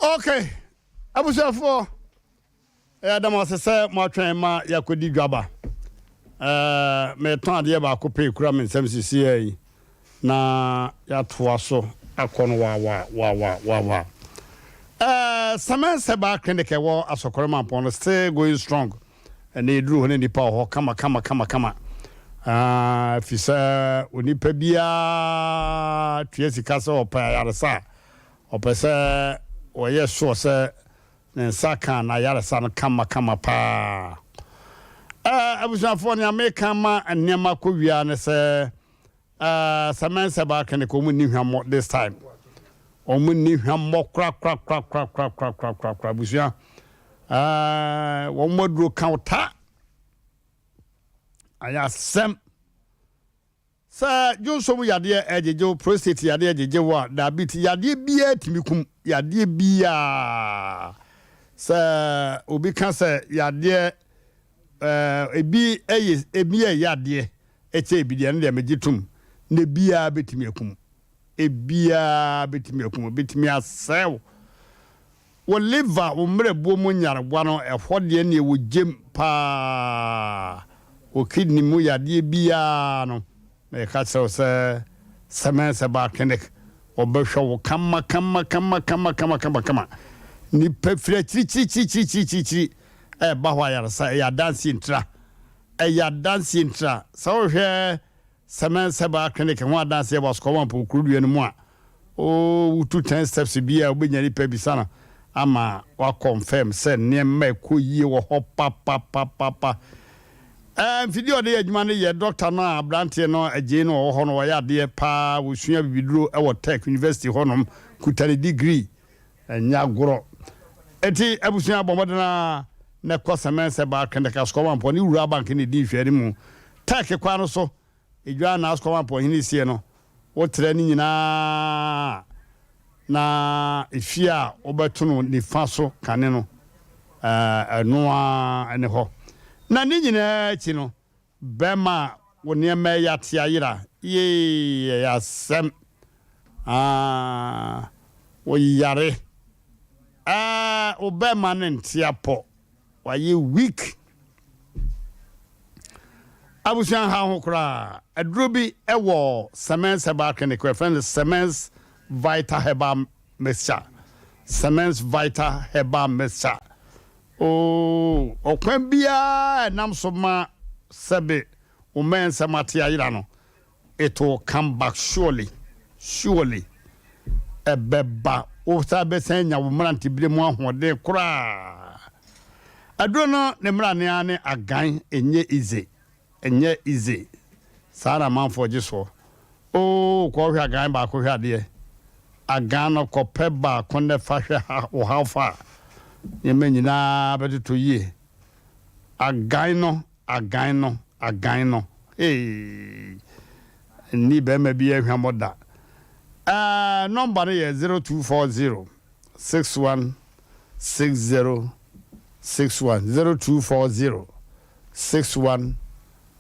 Okay, abusuafoɔ. Yɛda mo ase sɛ moatwɛn ma yɛakɔdi dwaba. Ɛɛ, meretɔn adeɛ baako pɛ ekura me nsam sisiaa yi, na yɛatoa so akɔ no wawa wawa wawa. Ɛɛ, Cement Herbal Clinic ɛwɔ Asɔkɔre Mampɔn no still going strong. Ɛnna yɛduru hɔ no nnipa wɔ hɔ kama kama kama kama. Ɛɛ, fi sɛ onipa biara tua sika sɛ ɔpɛ ayaresa a, ɔpɛ sɛ ɔyɛ sure sɛ Ne nsa kaa n'ayaresa no kamakama paa. Ɛɛ abusuafoɔ nea meka ma nneɛma kɔ wie ara ne sɛ ɛɛ Cement Herbal Clinic wɔn nni hwammɔ this time. Wɔn nni hwammɔ korakorakorakorakorakorakorakora abusua. Ɛɛ wɔn aduro ka wo ta. Ayɛ asɛm. Sɛ dwonsɔ mu yadeɛ ɛregyegye wo, prostate yadeɛ ɛregyegye wo a, diabetes, yadeɛ biara tumi kum, yadeɛ biara. Sɛ obi ka sɛ yadeɛ ɛɛ ebi ɛyɛ ebi yɛ yadeɛ ɛkyɛ ebi deɛ, ɛno deɛ megye tom, na ebiara bɛtumi akum, ebiara bɛtumi akum, ebɛtumi asɛe wo. Wo liver, wo mmerɛboɔ mu nyarewa no, ɛhɔ deɛ neɛ wɔ gyem paa. Wo kidney mu yadeɛ biara no, meka kyerɛ wo sɛ Semens Herbal Clinic, wɔbɛhwɛ wo kama kama kama kama kama kama kama. Nnipa firi akyirikyirikyirikyirikyirikyiri ɛreba hɔ ayaresa, ɛyɛ adanseɛ ntira. Ɛyɛ adanseɛ ntira. Sɛ wohwɛ Semens Herbal Clinic ho adanseɛ wɔ Asukɔwampɔn kurodua no mu a, Oh wotu ten steps bi a wobɛnya nipa bisa no ama wa confirm sɛ nneɛma ɛkɔ yie wɔ hɔ papapapapa. Ɛɛ mfidie a ɔde yɛ adwuma no yɛ doctor no a abranteɛ no agyei no ɔwɔ hɔ no ɔyɛ adeɛ paa wɔsua bibiduro ɛwɔ tech university hɔ nom kuta ne degree ɛnyɛ agorɔ. Eti abusua bɔ mmɔden a na ɛkɔ sɛmɛn sɛ baa kɛndɛka sukɔwa mpɔ ne wura bank ne di nhwɛani mu tech kwan no so Edwa na asukɔma mpɔnhene sie no, wotrɛ ne nyinaa na efie a wobɛto no nifa so kane no, ɛno ara ne hɔ. Na ne nyinaa akyi no, bɛrima a wo nneɛma reyɛ ate ayera, yee, ɛyɛ asɛm. Ah, woyare. Ah, wo bɛrima no nte apɔ. Wayɛ weak. Abusua nha ho koraa. Aduro bi wɔ Semens Herbal Clinic, wɔfrɛ no Semens Vital Herbal Mixture. Semens Vital Herbal Mixture. Oo, ɔkwan biara ɛnam so ma sɛbe wo mmɛnsɛm ate ayera no, It will come back surely, surely ɛbɛba, wo san bɛsan anya wo mmeranteberɛ mu ahoɔden koraa. Aduro no ne mmerane ara ne agan, ɛnyɛ easy, ɛnyɛ easy. Saa na amanfoɔ gye soɔ. Oo, kɔ hwɛ agan baako hwɛ adeɛ. Agan no kɔpɛ baako na fa hwɛ ha, wo how far. Nneɛma nyinaa bɛtotɔ yie. Agan no Agan no, agan no, hey, nni barima biara hwammɔ da. Ɛɛ, nɔmba no yɛ 0240 61 60 61, 0240 61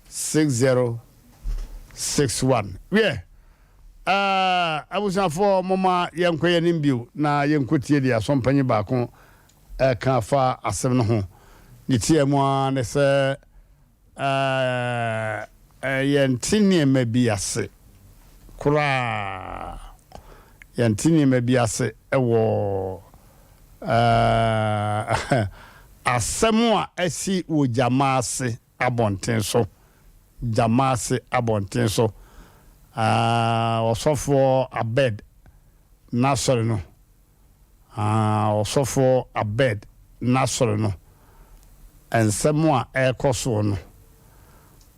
60 61. Wiɛ, ɛɛ, abusuafoɔ, momma yɛnkɔ yɛn anim bio na yɛnkɔtie deɛ asɔmpanyin baako reka afa asɛm no ho. Ne tiaa mu ara ne sɛ, yɛnte nneɛma bi ase koraa. Yɛnte nneɛma bi ase wɔ asɛm a asi wɔ gyama ase abɔnten so. Gyama ase abɔnten so. Ɔsɔfoɔ Abed n'asɔre no. Aah Ɔsɔfoɔ Abed n'asɔre no, nsɛm a ɛrekɔ soɔ no,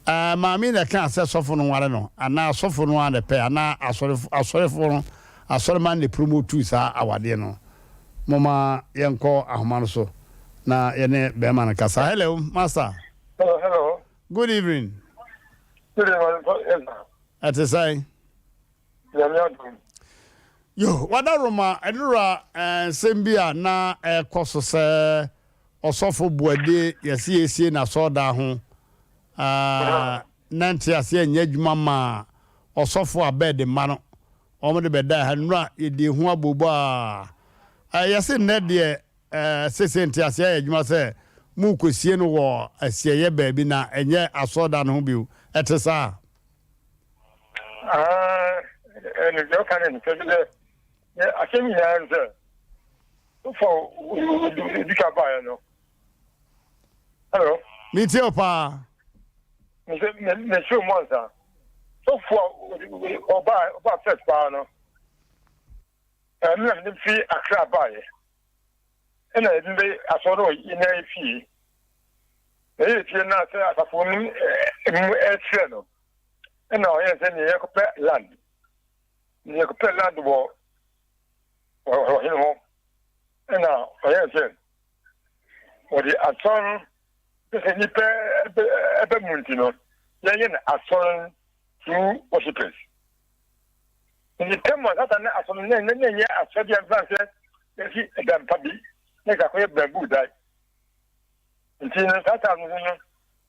eh, maame yi na ɛkaa sɛ sɔfo no nware no, anaa sɔfo no ara na ɛpɛ, anaa asɔrefo, asɔrefoɔ no, asɔremma no na ɛpromotuu saa awadeɛ no. Momma yɛnkɔ ahoma no so na yɛne bɛrima no nkasa. Hello, Master. Hello, hello. Good evening. Good evening, yes, sir. Ɛte sɛn? Nyame adom. Yo, wada Roma ɛnora nsɛm bi a na ɛkɔ so sɛ ɔsɔfo Boade yɛse yɛsie n'asɔɔdan ho na nteaseɛ nyɛ adwuma maa ɔsɔfo Abed mma no wɔn de bɛdaa ha nnora yɛdi ho abobo a yɛse nnɛ deɛ sese nteaseɛ ayɛ adwuma sɛ morekɔsie no wɔ asieeɛ baabi na ɛnyɛ asɔɔdan no ho bio ɛte saa? Ɛne deɛ ɔka ne nsɛ sɛ yɛ asɛm nyinaa no sɛ wofa odi ka baeɛ no. Hello. Metie wo paa. Mesɛ mesere mu ansa sɔfo a ɔbaa ɔbaa first paa no ɛno na mede fi Accra baeɛ ɛna yɛde bɛ asɔre wɔ yɛn fie. Ɛyɛ fie no a sɛ asafo no mu ɛkyerɛ no, ɛna ɔyɛ sɛ nea yɛkɔpɛ land. Nea yɛkɔpɛ land wɔ ɔhene hɔ, ɛna ɔyɛ sɛ wɔde asɔre no sɛ nnipa ɛbɛ mu nti no, yɛyɛ no asɔre through worshippers. Nti tɛm a satan ne asɔre no na ɛnyɛ asɔre bi a mfa sɛ yɛsi ɛdan pa bi na ɛka kɔyɛ bamboo dan. Nti no saa time no no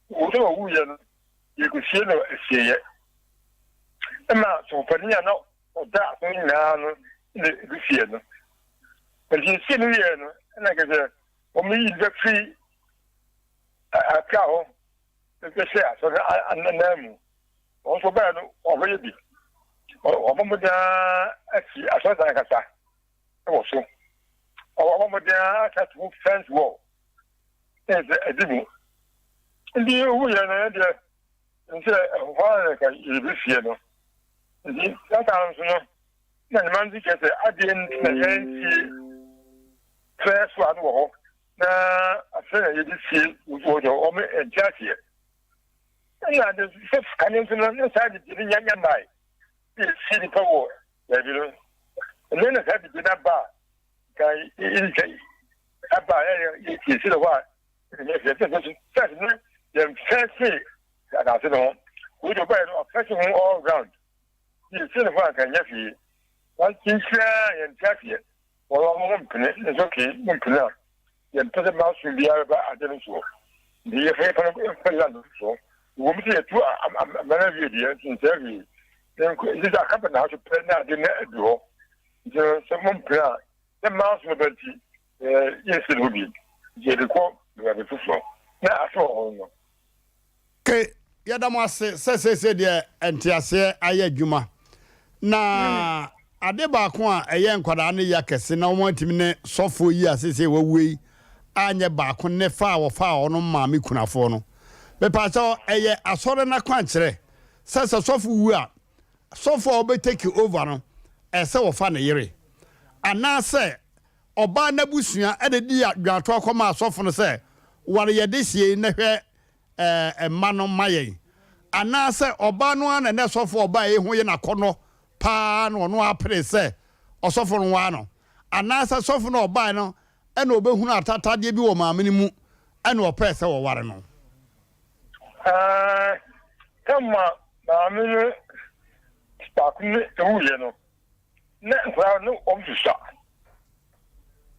wo sɛ ɔwuiɛ no yɛkɔsie no asieeɛ ɛma sɔfopanin a na ɔda asɔre nyinaa no na ɛkɔsie no. Nti yɛsie no wieɛ no ɛna kɛ sɛ wɔyi nnipa firi Accra hɔ bɛhyɛ asɔre anan mu. Wɔn nso bɛyɛ no wɔbɛyɛ bi. Wɔbɔ mmɔden ara asi asɔredan ankasa wɔ so. Wɔbɔ mmɔden ara asa to fence wall. Ɛyɛ sɛ ɛdi mu. Nti owu yɛ no deɛ nsɛ ɛhɔ ara na ka yɛbɛsie no. Nti satan nso no na ne ma nso kyerɛ sɛ adeɛ nti na yɛnsie fɛ so ano wɔ hɔ na afei na yɛde sie wɔ wɔn nte aseɛ. Ɛna ade sɛ kane nso no na saa didi no nya mmae sɛ yɛsie nipa wɔ baabi no. Ɛnɛ na saa didi no aba a ka yɛnka aba a yɛsiesie no hɔ a ɛnyɛ fɛ sɛ sɛ sɛ no yɛmfɛnse asase no ho. Wei deɛ ɔbaeɛ no ɔfɛnse ho all round. Yɛsie no hɔ a nka ɛnyɛ hwee. Wɔnkyinkyinaa yɛnte aseɛ. Wɔn mo mpene nso okay mo mpene a yɛmpɛ sɛ manso biara bɛba ade no soɔ. Nti yɛfa yɛfa no mfa land no soɔ. Ɛwɔ mu sɛ yɛtu amena wie deɛ nso nsɛe hwee. Nti sɛ aka bɛ na so pɛ na ade no adu hɔ. Nti no sɛ mo mpene a sɛ manso no ba nti yɛnsi no hɔ bi. Nti yɛde kɔ baabi foforɔ na ase wɔ hɔ no. Ke, yɛda mo ase sɛ seesei deɛ nteaseɛ ayɛ adwuma. Na ade baako a ɛyɛ nkwadaa no ya kɛse na wɔantumi ne sɔfoɔ yi a seesei wawue yi anyɛ baako ne fa a wɔfaa ɔno maame kunafoɔ no. Mepaakyɛw, ɛyɛ asɔre no akwankyerɛ sɛ sɛ sɔfo wu a, sɔfo a ɔbɛ take over no, ɛsɛ wɔfa ne yere? Anaasɛ ɔbaa no abusua de dii dwantoa kɔmaa asɔfo no sɛ, Ware yɛn dehyeɛ yi na hwɛ mma no ma yɛn. Anaasɛ ɔbaa no ara na na sɔfo a ɔbaeɛ yi ho yɛ no akɔnnɔ paa na ɔno ara peree sɛ ɔsɔfo no nware no. Anaasɛ sɔfo no a ɔbaeɛ no na ɔbɛhunuu atatadeɛ bi wɔ maame no mu na ɔpɛɛ sɛ ɔware no. Ɛɛ, sɛ ma maame no baako no wuiɛ no, na nkwadaa no wɔn susua.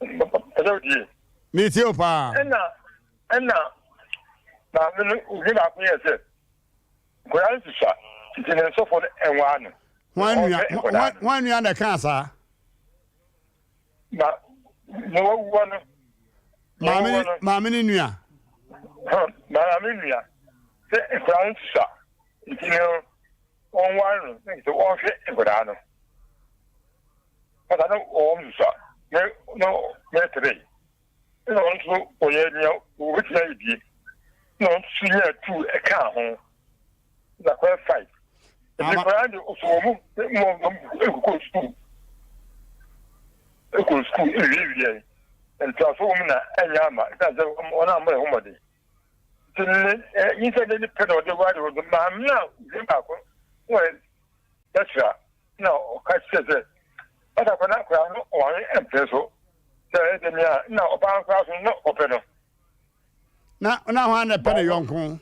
Pɛsɛ odie. Metie o paa. Ɛna ɛna maame no obi baako yɛ sɛ nkwadaa no susua nti ne nsɔfo no ɛnwaa no. Hwan nua hwan nua na ɛkaa saa? Na na wawuwa no. Maame maame ne nua. Maame nua sɛ nkwadaa no susua nti no. Wɔnware no na kyerɛ sɛ wɔnhwɛ nkwadaa no. Pata na wɔn susua ne na mɛtere. Ɛna wɔn nso wɔyɛ nea wɔbɛtumi ayɛ bie. Na wɔn nso nyaa tu ɛkaa ho. Na kɔyɛ five. Nti nkwadaa de ɔsɔ wɔn mu mu wɔn ekokɔ sukuu. Ekɔ sukuu ewiewie. Ntoaso wɔn na ɛnyɛ ama ɛsan sɛ wɔn a wɔyɛ ho mmɔden. Nti ne nyinsɛn de ne pɛ na ɔde ware ɔde maame a ohwɛ baako wɔ bɛsra na ɔka kyerɛ sɛ ɔda kɔ na akwadaa no ɔware mpere so sɛ ɛdɛ nea na ɔbaa no koraa so na ɔpɛ no. Na na hwan na ɛpɛ ne yɔnko?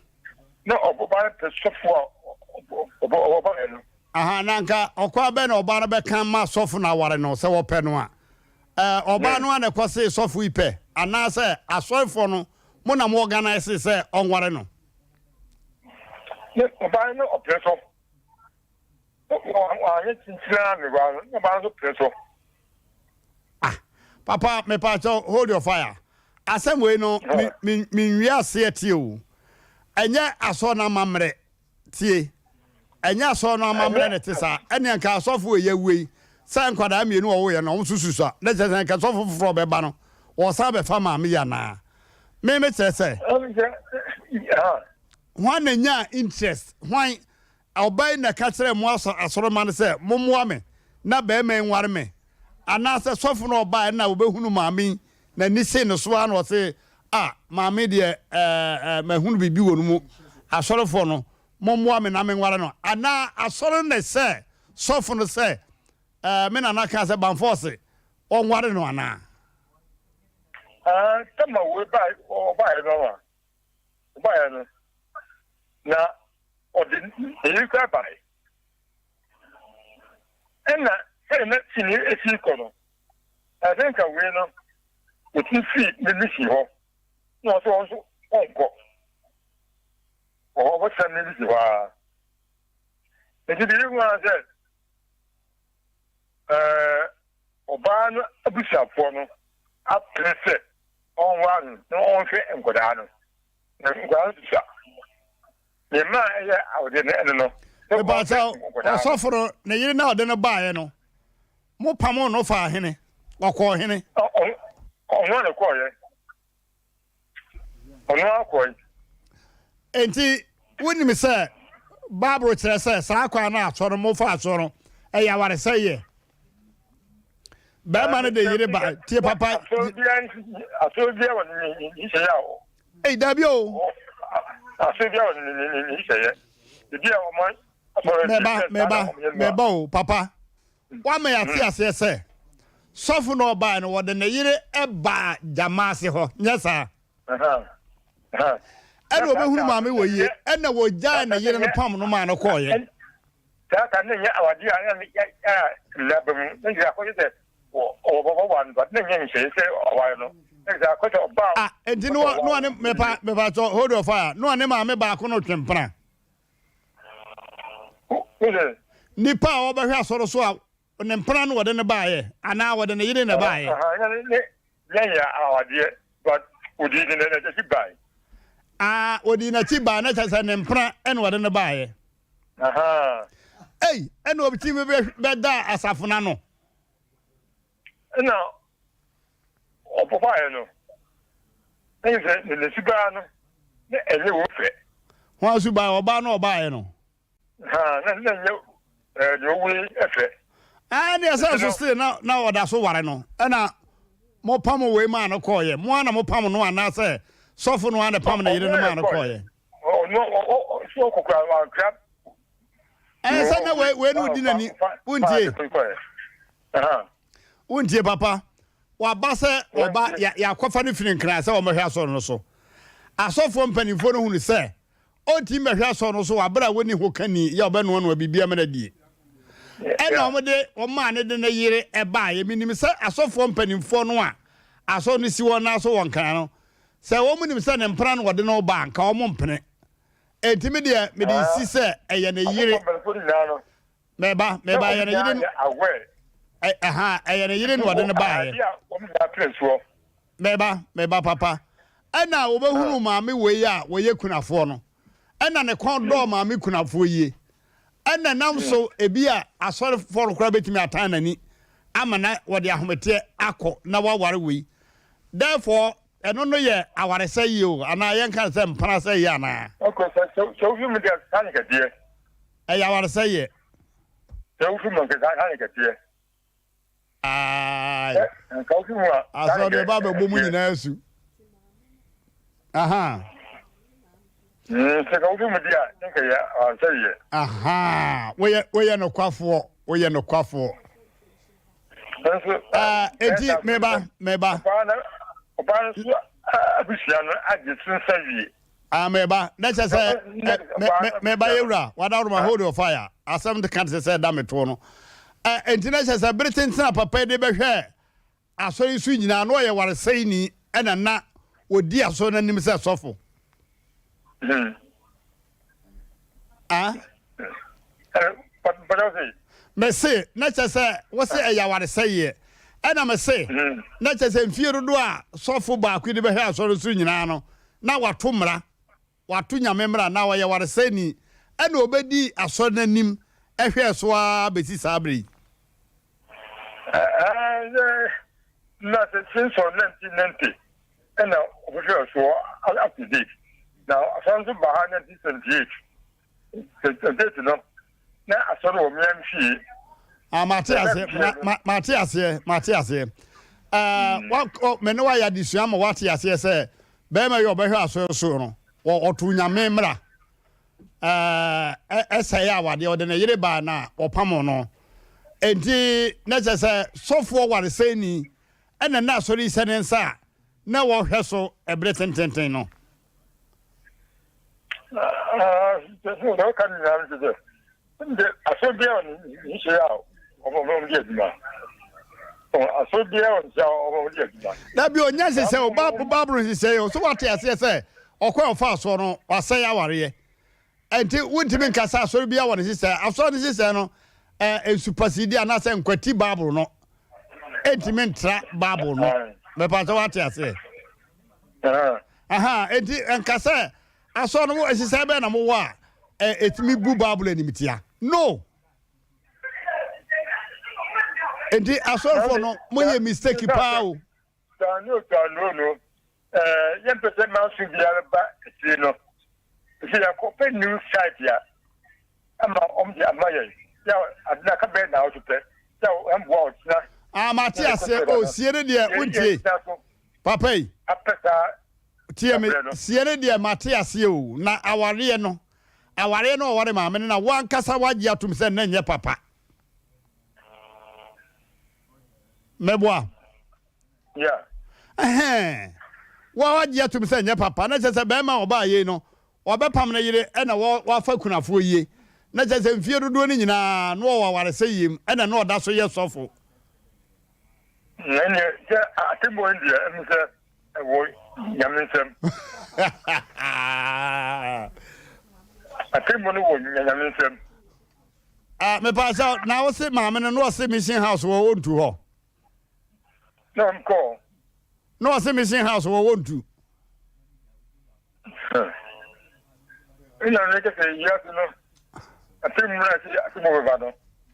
Na ɔbaa no pɛ sɔfo a ɔbaa no. Aha na nka ɔkwan bɛn na ɔbaa no bɛka ma sɔfo no aware no sɛ wɔpɛ no a? Ɛɛ ɔbaa no ara na ɛkɔsee sɔfo yi pɛ anaasɛ asɔrefoɔ no mo na mo organise sɛ ɔnware no? Ne ɔbaa no ɔpere so. Wanyɛ kyinkyinaa ne ba no, ne ɔbaa no nso pere so. Ah, papa, mepa kyɛw, hold your fire. Asɛm wei no, me me me nwie aseɛ tie o. Ɛnyɛ asɔre no amammerɛ. Tie, ɛnyɛ asɔre no amammerɛ na ɛte saa. Ɛnneɛ nka asɔfo wei awue yi, sɛ nkwadaa mmienu a wɔwoeɛ no, wɔn nso susua. Na kyerɛ sɛ nka sɔfo foforɔ a ɔbɛba no, wɔsan bɛfa maame yi anaa? Me mekyerɛ sɛ, hwan na nyaa interest? Hwan? Ɔbaa yi na ɛka kyerɛɛ mo asɔremma no sɛ, mommoa me na barima yi nware me? Anaasɛ sɔfo no a ɔbaeɛ no na ɔbɛhunu maame yi, n'ani see ne so ara na ɔse, Ah, maame deɛ ɛɛ ɛɛ mahunu biribi wɔ no mu, asɔrefoɔ no, mommoa me na menware no. Anaa asɔre no na ɛsɛ sɔfo no sɛ ɛɛ me nana kaa sɛ Banfɔɔse ɔnware no anaa? Ah, tama wei ba ɔbaeɛ no a, ɔbaeɛ no, na ɔde ne yere koraa baeɛ. Ɛna sɛdeɛ na sini esi kɔ no, ɛsɛ nka wei no wɔtumi firi ne mission hɔ na ɔsɛ wɔn nso ɔnkɔ wɔ hɔ ɔbɛtena ne mission hɔ ara. Nti deɛ ehu ara sɛ ɛɛ ɔbaa no abusuafoɔ no apere sɛ ɔnware no na ɔnhwɛ nkwadaa no. Na nkwadaa no susua. Ne mma a ɛyɛ awode no ɛno no. Mepakyɛw, ɔsɔfo no ne yere na ɔde no baeɛ no, mo pamoo no faa hene? Ɔkɔɔ hene? Ɔno ara na ɔkɔeɛ. Ɔno ara kɔe. Enti wonim sɛ Bible kyerɛ sɛ saa kwan no a asɔre no mofaa so no, ɛyɛ awaresɛeɛ. Bɛrima no de yere ba tie papa. Asɔre biara wɔ ne nhyehyɛeɛ a Ei, dabi o. Asɔre biara wɔ ne ne nhyehyɛeɛ. Ebi a wɔn asɔre Mɛba, mɛba, mɛba o, papa. Wama yɛate aseɛ sɛ sɔfo na ɔbaeɛ no wɔde ne yere baa gyama ase hɔ, nyɛ saa? Ɛna ɔbɛhunu maame wɔ yie, ɛna wɔgyae ne yere no pam no maa no kɔɔeɛ. Saa ta ne nyɛ awadeɛ a na yɛ mmara ba mu na nkyerɛ akɔyɛ sɛ wɔwɔ no but na nyɛ nhyɛe sɛ ɔware no na nkyerɛ akɔyɛ sɛ ɔbaa. Ah, enti no no ne mepa mepa kyɛ hold your fire no ne maame baako no twe mpena. Nipa a wɔbɛhwɛ asɔre so a ne mpena no wɔde no baeɛ anaa wɔde ne yere na ɛbaeɛ. Yɛn yɛ awadeɛ but ɔdii ne n'akyi baeɛ. Ah, ɔdii n'akyi baeɛ na kyerɛ sɛ ne mpena ɛna wɔde no baeɛ. Ei, ɛna ɔtumi bɛda asafo no ano. Ɛna ɔpɔpaeɛ no, ɛna sɛ ne subaa no, na ɛnyɛ wɔ fɛ. Ho asubaa, ɔbaa no ɔbaeɛ no. Ha, na na nyɛ ɛɛ deɛ ɔwɔ yi ɛfɛ. Ɛɛ deɛ sɛ nso still na na ɔda so ware no ɛna mo pam wei maa no kɔɔyɛ mo ara na mo pam no anaasɛ sɔfo no ara na pam ne yere no maa no kɔɔyɛ. Ɔno ɔ ɔ so ɔkɔkora wankra. Ɛɛ sɛ na wei wei no di n'ani wontie wontie papa waba sɛ ɔba yɛakɔfa no firi nkran sɛ wɔmmɛhwɛ asɔre no so asɔfoɔ mpanimfoɔ no hunu sɛ Ɔntumi mmɛhwɛ asɔre no so wɔ abere a wɔnni hokani yɛ a ɔbɛnoanoa biribi ama no adie. Ɛna wɔde wɔn maa ne de ne yere baeɛ. Menim sɛ asɔfoɔ mpanimfoɔ no a asɔre no si wɔn nan so wɔ Nkran no, sɛ wɔn nim sɛ ne mpena na wɔde no reba a, nka wɔn mpene. Enti me deɛ mede resi sɛ ɛyɛ ne yere. Mɛba, mɛba, ɛyɛ ne yere no. Ɛha, ɛyɛ ne yere na ɔde no baeɛ. Mɛba, mɛba papa. Ɛna wɔbɛhunu maame wei a wɔyɛ kunafoɔ no. Ɛna ne kɔn dɔɔ maame kunafoɔ yie. Ɛna nam so ebi a asɔrefoɔ no koraa bɛtumi atan n'ani ama na wɔde ahometeɛ akɔ na waware wei. Therefore, ɛno no yɛ awaresɛ yie o, anaa yɛnka no sɛ mpenasɛ yie anaa? Okay, sɛ sɛ sɛ wofi mu deɛ saa ne kɛteɛ. Ɛyɛ awaresɛ yɛ. Sɛ wofi mu nka saa ne kɛteɛ. Ae. Nka wofi mu a. Asɔ deɛ ba bɛbɔ mu nyinaa su. Aha. Mm, sɛ ka wofi mu di a, nka yɛ awaresɛ yɛ. Aha, woyɛ woyɛ nokwafoɔ, woyɛ nokwafoɔ. Nso. Ɛɛ, eti meba meba. Ɔbaa no ɔbaa no so abusua no agye so nsa wie. Ah, meba. Na kyerɛ sɛ, meba yɛ wura, wadaworoma, hold your fire. Asɛm de ka te sɛ ɛda me toɔ no. Enti na kyerɛ sɛ bere tenten a papa yi de bɛhwɛ asɔre so nyinaa na ɔyɛ waresɛeni ɛna na ɔdi asɔre no anim sɛ sɔfo. Hmm. Ah? Mese, na kyerɛ sɛ wose ɛyɛ awaresɛeɛ. Ɛna mese, na kyerɛ sɛ mfie dodoɔ a sɔfo baako de bɛhwɛ asɔre so nyinaa no, na wato mmara, wato Nyame mmara, na ɔyɛ waresɛeni. Ɛna ɔbɛdii asɔre no anim hwɛɛ so ara bɛsi saa berɛ yi. Na sɛ since 1990 ɛna ɔbɛhwɛɛ soɔ up to date. Na asɔre nso baa ha 1978. Date no, na asɔre wɔ mmea no fie. Ah, mate aseɛ, ma, ma, mate aseɛ, mate aseɛ. Uh, mm. wa, oh, me ne wayɛ adesua ma wate aseɛ sɛ Bɛrima yi ɔbɛhwɛ asɔre so no, ɔto Nyame mmara. Ɛɛ ɛsɛe awadeɛ, ɔde ne yere baa na ɔpamo no. Enti na kyerɛ sɛ sɔfoɔ waresɛeni ɛna na asɔre yi hyɛ ne nsa a na wɔhwɛ so ɛberɛ tententen no. Sɛ ɔka nyinaa no sɛ Ndɛ asɔr biara wɔ ne nhyehyɛɛ a wɔdze yɛ edwuma. Asɔr biara wɔ nhyehyɛɛ a wɔdze yɛ edwuma. Dabi, ɔnyɛ nhyehyɛɛ o, Bible nhyehyɛɛ o. So wate aseɛ sɛ ɔkwan a ɔfaa soɔ no, wasɛe awareɛ? Ɛnti wontumi nka sɛ asɔre biara wɔ ne nhyehyɛɛ. Asɔre no nhyehyɛɛ no, nsupasidi anaasɛ nkwati Bible no. Ɛntumi ntra Bible no. Mɛpa sɛ wate aseɛ. Aha, enti nka sɛ Asɔr no, nhyehyɛɛ bɛn na mowɔ a etumi bu Bible animtia? No! Enti asɔrfoɔ no, moyɛ mistake paa o. Tano tano no, yɛmpɛ sɛ manso biara ba akyire no. Sɛ yɛakɔpɛ new site a, ama wɔn de ama yɛn. Yɛ ade no aka bɛyɛ naawɔtwe pɛ. Sɛ ɛmboa ɔkyena. Ah, mate aseɛ. O, sie no deɛ, wontie. Papa yi. Apɛ saa Tie me, sie no deɛ mate aseɛ o, na awareɛ no, awareɛ no ɔware maame no na wo ankasa woagye atom sɛ na nyɛ papa. Mɛboa? Yeah. Ɛhɛn. Wo a woagye atom sɛ nyɛ papa, na kyerɛ sɛ bɛrima a ɔbaa yei no, ɔbɛpam ne yere ɛna wafa kunafoɔ yie. Na kyerɛ sɛ mfie dodoɔ no nyinaa na ɔwɔ awaresɛ yie mu ɛna na ɔda so yɛ sɔfo. Ɛnneɛ sɛ atemmuo no deɛ ɛmu sɛ ɛwɔ Nyame nsam. Atemmuo no wɔ Nyame nsam. Ah, mepa sɛ na wo se maame no na ɔse mission house wɔ wɔntu hɔ. Na ɔmkɔ. Na ɔse mission house wɔ wɔntu. Ɛna no kɛsɛ wiase no atemmu no ase atemmu bɛba no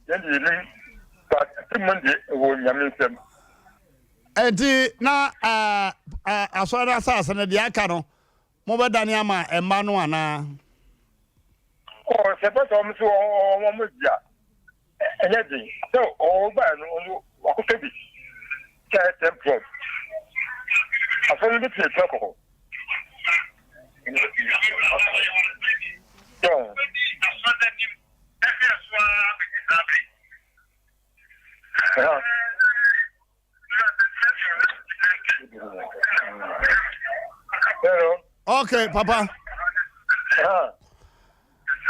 yɛn de yɛnim but atemmu no deɛ ɛwɔ Nyame nsam. Ɛnti na asɔre no asase no deɛ aka no mobɛdane ama mma no anaa? Ɔ sɛ pɛ sɛ wɔn so wɔn wɔn di a ɛnyɛ den sɛ ɔbaeɛ no ɔno wakɔtɔ bi sɛ ɛyɛ ten plot asɔre no bɛtumi atua kɔ hɔ. Yeah. Okay, papa.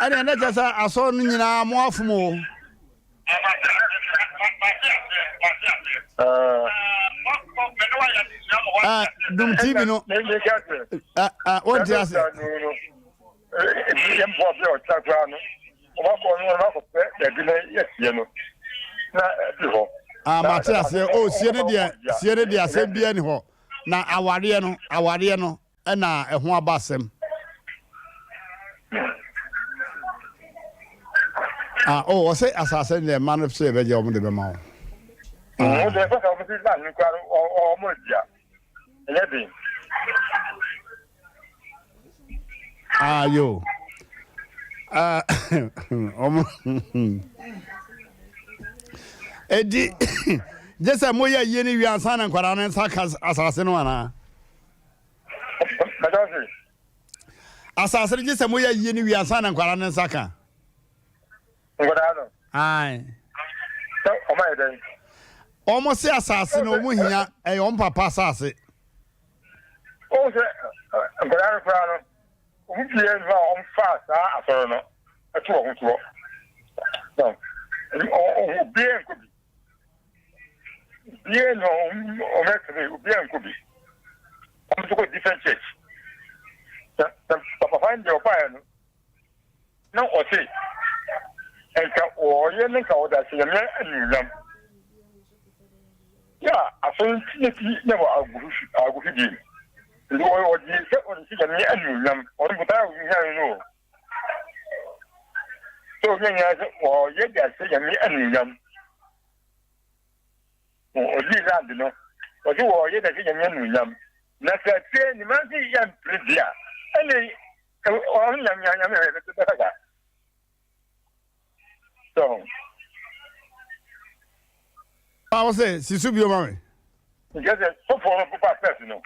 Ɛne ɛnɛ kyɛ sɛ asɔre no nyinaa mo afom o. Dum TV no. Wonte ase. Ah, mate aseɛ. Oh, sie no deɛ, sie no deɛ asɛm biara ni hɔ. Na awareɛ no, awareɛ no ɛna ɛho aba asɛm. Ah, oh, ɔsɛ asase no deɛ mma no sɛ yɛbɛgye wɔn de bɛma wo. Ah. Ɛnyɛ den. Ah, yo. Ah, ɔmo. Edi, gye sɛ moyɛ yie no wie ansa na nkwadaa no nsa ka asase no anaa? Asase no gye sɛ moyɛ yie no wie ansa na nkwadaa no nsa ka. Nkwadaa no. Ae. Sɛ wɔn ayɛ dɛn? Wɔn se asase no wɔn hia ɛyɛ wɔn papa asase. Wɔn sɛ nkwadaa no koraa no wɔn pii no a wɔn fa saa asɔre no ɛto wɔn soɔ. Obiara nkɔ bi. Obiara no wɔn ɛtene obiara nkɔ bi. Wɔn nso kɔ different church. Papa fan deɛ ɔbaeɛ no. Na ɔse, Nka wɔyɛ ne nka wɔde ahyɛ Nyame anuonyam. Yɛ a asɔre nti na ti na wɔ agohwidie mu. Nti wɔgye sɛ wɔde hyɛ Nyame anuonyam. Ɔno botae a ohia no o. Sɛ ohia nyinaa sɛ wɔyɛ de ahyɛ Nyame anuonyam. Ɔgyee land no, ɔse wɔyɛ de ahyɛ Nyame anuonyam. Na sɛ akyire ne ma nso yɛ mpere deɛ a, ɛne Ɔno nyame nyame bɛkasa. So. A wo sɛ si so bio ma me. Nkyɛ sɛ sɔfoɔ no popa fɛs no.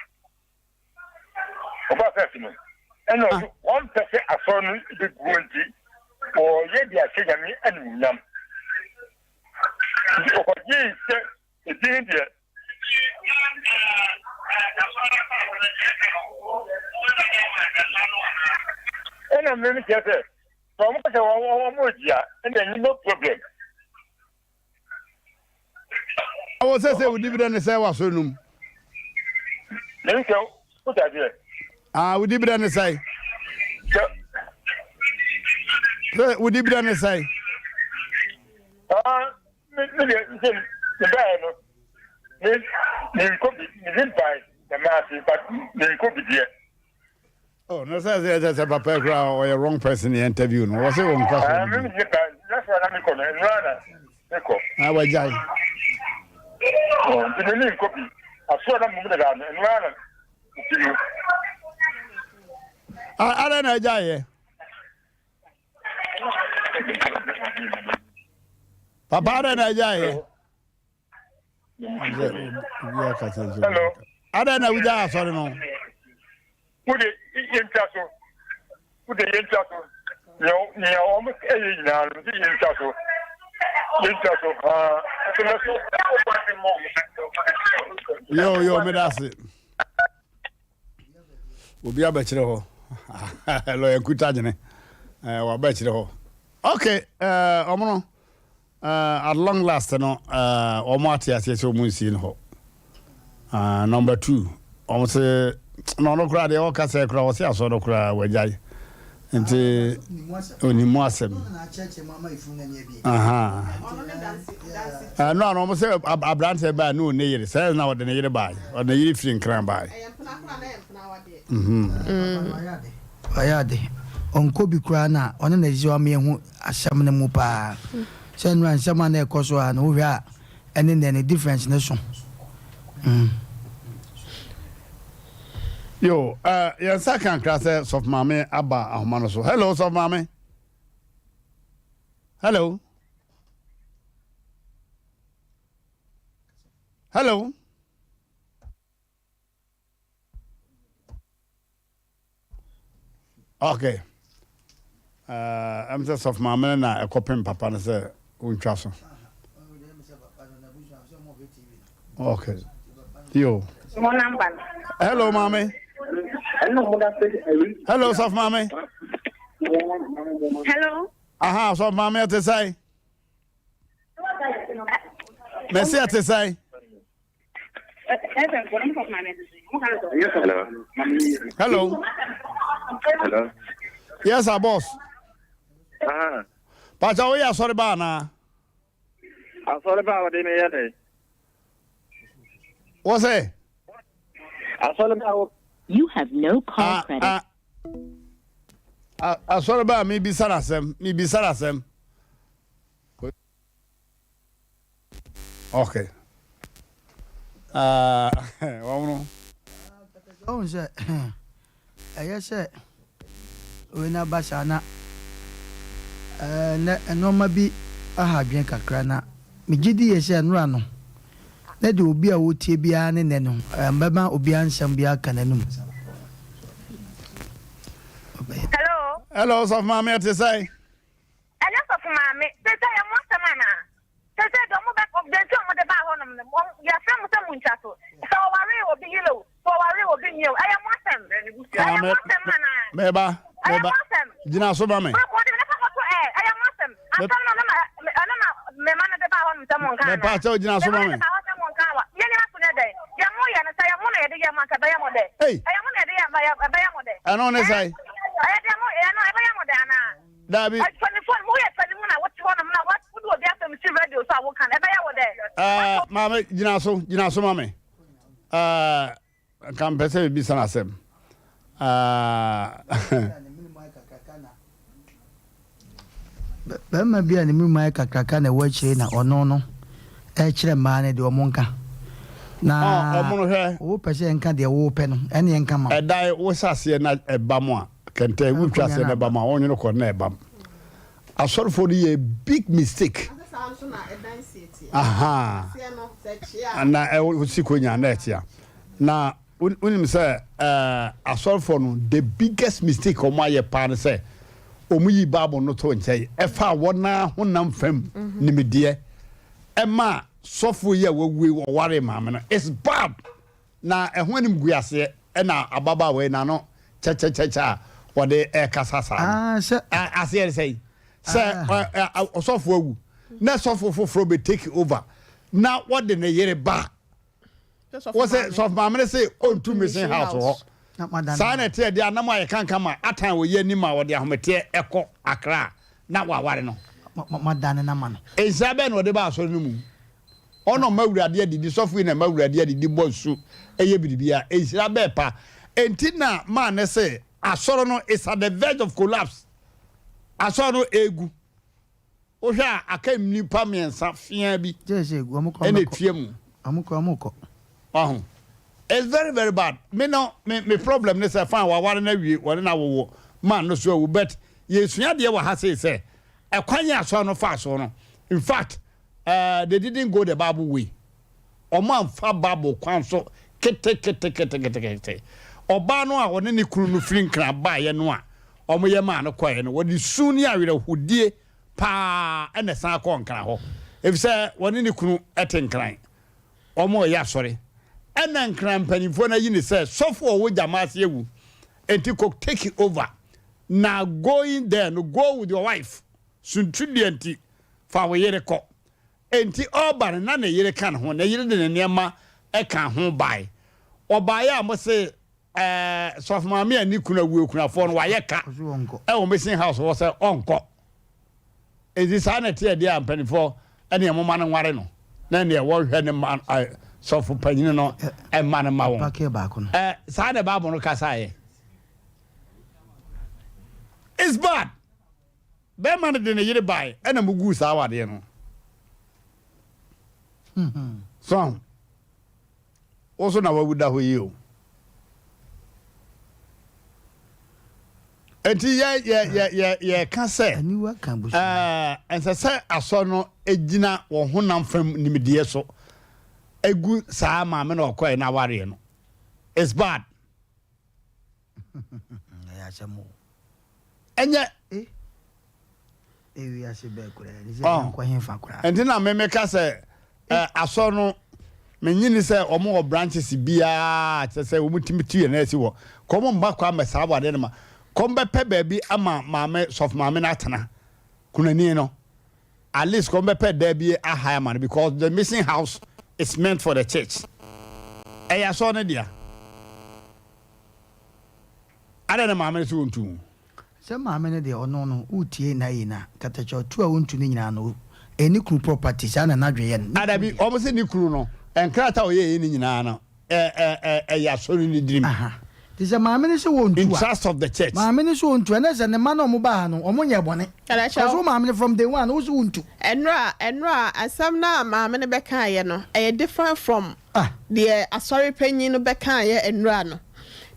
Ɔbaa fɛs no, ɛna ɔso ɔmpɛ sɛ asɔre no bɛguo nti, ɔyɛ de ahyɛ Nyame animuonyam. Nti ɔkɔgyee sɛ edin deɛ. Ɛna mmere no kyerɛ sɛ, sɛ wɔn kasa wɔn wɔn wɔn regye a, ɛna ɛnyɛ no problem. Awɔ sɛ sɛ wodi berɛ ne sɛ w'asɔre no mu. Mene sɛ wote aseɛ. Ah, wodi berɛ ne sɛe. Sɛ wodi berɛ ne sɛe. Ah, me me deɛ nsɛ me baeɛ no me me nkɔ bi me di bae na maa se but me nkɔ bi deɛ. Oh, no sɛ sɛ sɛ sɛ papa kura ɔyɛ wrong person yɛ interview no wɔsɛ wɔn nkɔ so. Ah, me me ba na sɛ na me kɔ no nnura na me kɔ. Ah, wagyae. Oh, nti me me nkɔ bi asoɔ na mo mu dada no nnura na nti no. Ah, adɛn na agyae yɛ. Papa adɛn na agyae yɛ. Hello. Adɛn na wogyae asɔre no? Wode yɛntwa so. Wode yɛntwa so. Nea wɔn ɛyɛ nyinaa no, sɛ yɛntwa so. Yɛntwa so. Yo yo meda ase. Obi abɛkyerɛ hɔ. Lɔya Nkuta Gyene. Wabɛkyerɛ hɔ. Okay, ɔmo no. At long last no wɔn ate aseɛ sɛ wɔn nsie no hɔ. Number 2, wɔn se na ɔno koraa deɛ ɔka sɛ koraa ɔse asɔ no koraa wagyae. Nti onim mu asɛm. Ɛno ano wɔn sɛ aberanteɛ baa ne ɔne yere sɛ na ɔde ne yere baa ɔde ne yere firi nkran baa. Ɔyɛ ade ɔnkɔ bi koraa na ɔne na ɛsɛ ɔmo ehu asɛm no mu paa sɛ nnora nsɛm a na ɛkɔ so a na wohwɛ a ɛne nnɛ no difference no so. Mm. Yo, uh, yɛn nsa ka nkra sɛ sɔfo maame aba ahoma no so. Hello, sɔfo maame. Hello. Hello. Okay. Ɛm sɛ sɔfo maame no na ɛkɔpem papa no sɛ wontwa so. Okay. Yo. Hello, maame. Hello, sɔfo maame. Hello. Aha, sɔfo maame ɛte sɛn? Mɛsi ɛte sɛn? Hello. Hello. Hello. Yes, sir, boss. Ah. Pacha, wo yɛ asɔre ba anaa? Asɔre ba wɔde me yɛ dɛ. Wɔ sɛ? Asɔre ba wɔ. You have no call ah, credit. Ah. ah asɔre ba mi bisa n'asɛm, mi bisa n'asɛm. Okay. Ah, wɔn no. Ɔhun sɛ ɛyɛ sɛ wei na ba saa na ɛnɛ nneɛma bi aha adwene kakra na megye di yɛ sɛ nnora no na deɛ obi a ɔretie biara ne nɛ no mbɛma obiara nsɛm biara ka n'anum. Hello. Hello, sɔfo maame ɛte sɛn? Ɛnyɛ sɔfo maame. Seesei ɛyɛ mo asɛm anaa? Seesei deɛ ɔmo bɛ, deɛ nti a ɔmo de baa hɔnom no, wɔn, yɛafrɛ mo sɛ montwa so. Sɛ ɔwaree obi yere o, sɛ ɔwaree obi mmea o, ɛyɛ mo asɛm. Ɛyɛ mo asɛm anaa? Meba, Ɛyɛ meba. mo asɛm. Gyina so ma me. Mo, mo de me nipa kɔto ɛ, ɛyɛ mo asɛm. Asɛm no, ɛno na, ɛno na me mma no de baa hɔnom sɛ monka anaa? Mepa kyɛw, gyina Me so mma ma no me. de baa hɔ sɛ monka awa. Yɛn nyinaa so nyɛ dɛn? Deɛ moyɛ no, sɛ ɛyɛ mo na yɛde yɛɛ mo a, anka ɛbɛyɛ mo dɛ? Ei! Ɛyɛ mo na yɛde yɛɛ mo a, ɛbɛyɛ mo dɛ? Ɛno ne Ɛɛ? sɛn? Ɛyɛ deɛ mo, ɛno, ɛbɛyɛ mo dɛ anaa? Dabi. Mpanyinfoɔ no, woyɛ panin mu na wote hɔnom na wode obi asɛm si radio so a woka no, ɛbɛyɛ wo dɛ? Ɛɛ, maame, gyina so, gyina so ma me. Ɛɛ, nka mpɛ sɛ mebisa no asɛm. Ɛɛ. Barima bi a ne mmeremu ayɛ kakraka na ɛwɔ akyire na ɔno no rekyerɛ mmaa no deɛ wɔn nka. Na Ɔ, ɔmo no hwɛ. wopɛ sɛ yɛnka deɛ wopɛ no, ɛne yɛnka ma wo. Ɛdan, wohyɛ aseɛ na ɛba mu a, Kɛntɛn wo twa sɛ nɛba ma wɔnwono kɔ na ɛbam. Asɔrefoɔ no yɛ big mistake. Ahaa. Na ɛsi konya na ɛkyea. Na. Wonim sɛ asɔrefoɔ no the biggest mistake wɔn ayɛ paa ne sɛ wɔn yi Bible no to nkyɛn ɛfa wɔn ara honam fam nimdeɛ ɛma sɔfo yi a wawue wɔware maame no it's bad na ɛho anim gu aseɛ ɛna ababaawa yi n'ano kyɛkyɛkyɛkyɛ a wɔde ɛkasa saa no aseɛ ne sɛ sɛ ɔsɔfo awu na sɔfo foforɔ bɛ take over na wɔde ne yere ba Wɔ sɛ sɔfo maame no se ɔntu mission house hɔ. Saa na ɛteɛ deɛ anam ayɛ kanka ma atan wɔ yi anim a wɔde ahometeɛ ɛkɔ Accra na waware no. Moadane no ama no. Nhyira bɛn na ɔde ba asɔre no mu? Ɔna ɔma Awurade adidi, sɔfo yi na ɛma Awurade adidi, bɔ nsu, ɛyɛ biribiara. Nhyira bɛn pa nti na maa ne se asɔre no is at the verge of collapse. Asɔre no egu. Wohwɛ a, aka nnipa mmiɛnsa feaa bi na etua mu. Wahu? It's very very bad. Me no, me me problem ne sɛ fine waware no awie, wɔne no awowo, man no so awu, but yɛsua adeɛ wɔ ha sei sɛ ɛkwan a asɔre no faa so no, in fact, uh, they didn't go the Bible way. Wɔn amfa Bible kwan so keteketeketekete. Ɔbaa no a ɔne ne kunu no firi Nkran baeɛ no a wɔyɛ maa no kɔeɛ no, wɔde su ne awerɛhodie paa na ɛsan kɔɔ Nkran hɔ, efisɛ wɔne ne kunu te Nkran, wɔreyɛ asɔre. Ɛna Nkran mpanimfoɔ no ayi no sɛ sɔfo a ɔwɔ Gyamaase awu, enti kɔ take over. Na going there no, go with your wife. Suntidua nti, fa wo yere kɔ. Enti ɔreba no, na ne yere ka ne ho. Ne yere de ne nneɛma ka ho bae. Ɔbaeɛ a, mose, Ɛɛ, sɔfo maame a ne kunu awu akunafoɔ no, wayɛ ka wɔ Mission House hɔ sɛ ɔnkɔ. Enti saa na ɛteɛ deɛ a, mpanimfoɔ, ɛneɛ momma no nware no, na ɛneɛ wɔnhwɛ ne mma, sɔfo panyini no mma no mma wɔn. Ɛɛ, saa na Bible no kasaeɛ. It's bad. Bɛɛma no de ne yere bae ɛna mo guu saa awadeɛ no. So ahu? Wo so na wawu da hɔ yi o. Enti yɛ yɛ yɛ yɛ yɛka sɛ ɛɛ ɛnsɛ sɛ asɔ no gyina wɔn honam fam nimdeɛ so egu saa maame na ɔkɔɛ na awareɛ no. It's bad. Ɛyɛ asɛm o. Ɛnyɛ. Eh. Ewiase bɛɛ koraa ni sɛ oh. nkɔ hefa koraa. Ɛnti na me meka sɛ eh, asɔ no menye ni sɛ wɔn wɔ branches biara kyerɛ sɛ wɔn tumi tu yɛn asi wɔ kɔn mma kɔ ama saa awadeɛ no ma kɔn bɛpɛ baabi ama maame sɔfo maame no atena kunani no at least kɔn bɛpɛ dan bi aha ama no because the mission house is meant for the church ɛyɛ asɔ no dea. Adɛn na maame no se ɔntu mu? Sɛ maame no deɛ ɔno no wotie n'ayi no a katakyɛ ɔtu a ɔntu no nyinaa no ɛyɛ ne kunu property saa na n'adwene yɛ no. Ah dabi wɔn se ne kunu no nkrataa a ɔyɛɛyɛ no nyinaa no ɛyɛ asɔre no dirim. Aha nti sɛ maame no se ɔntu a. In trust of the church. Maame no se ɔntu a ɛnɛ sɛ ne mma no a wɔn baa ha no wɔn nyɛɛ bɔne. Because wo maame no from day one wo se wontu. Ɛnora ɛnora asɛm no a maame no bɛkaeɛ no ɛyɛ different from Deɛ asɔre panyin no bɛkaeɛ nnora no,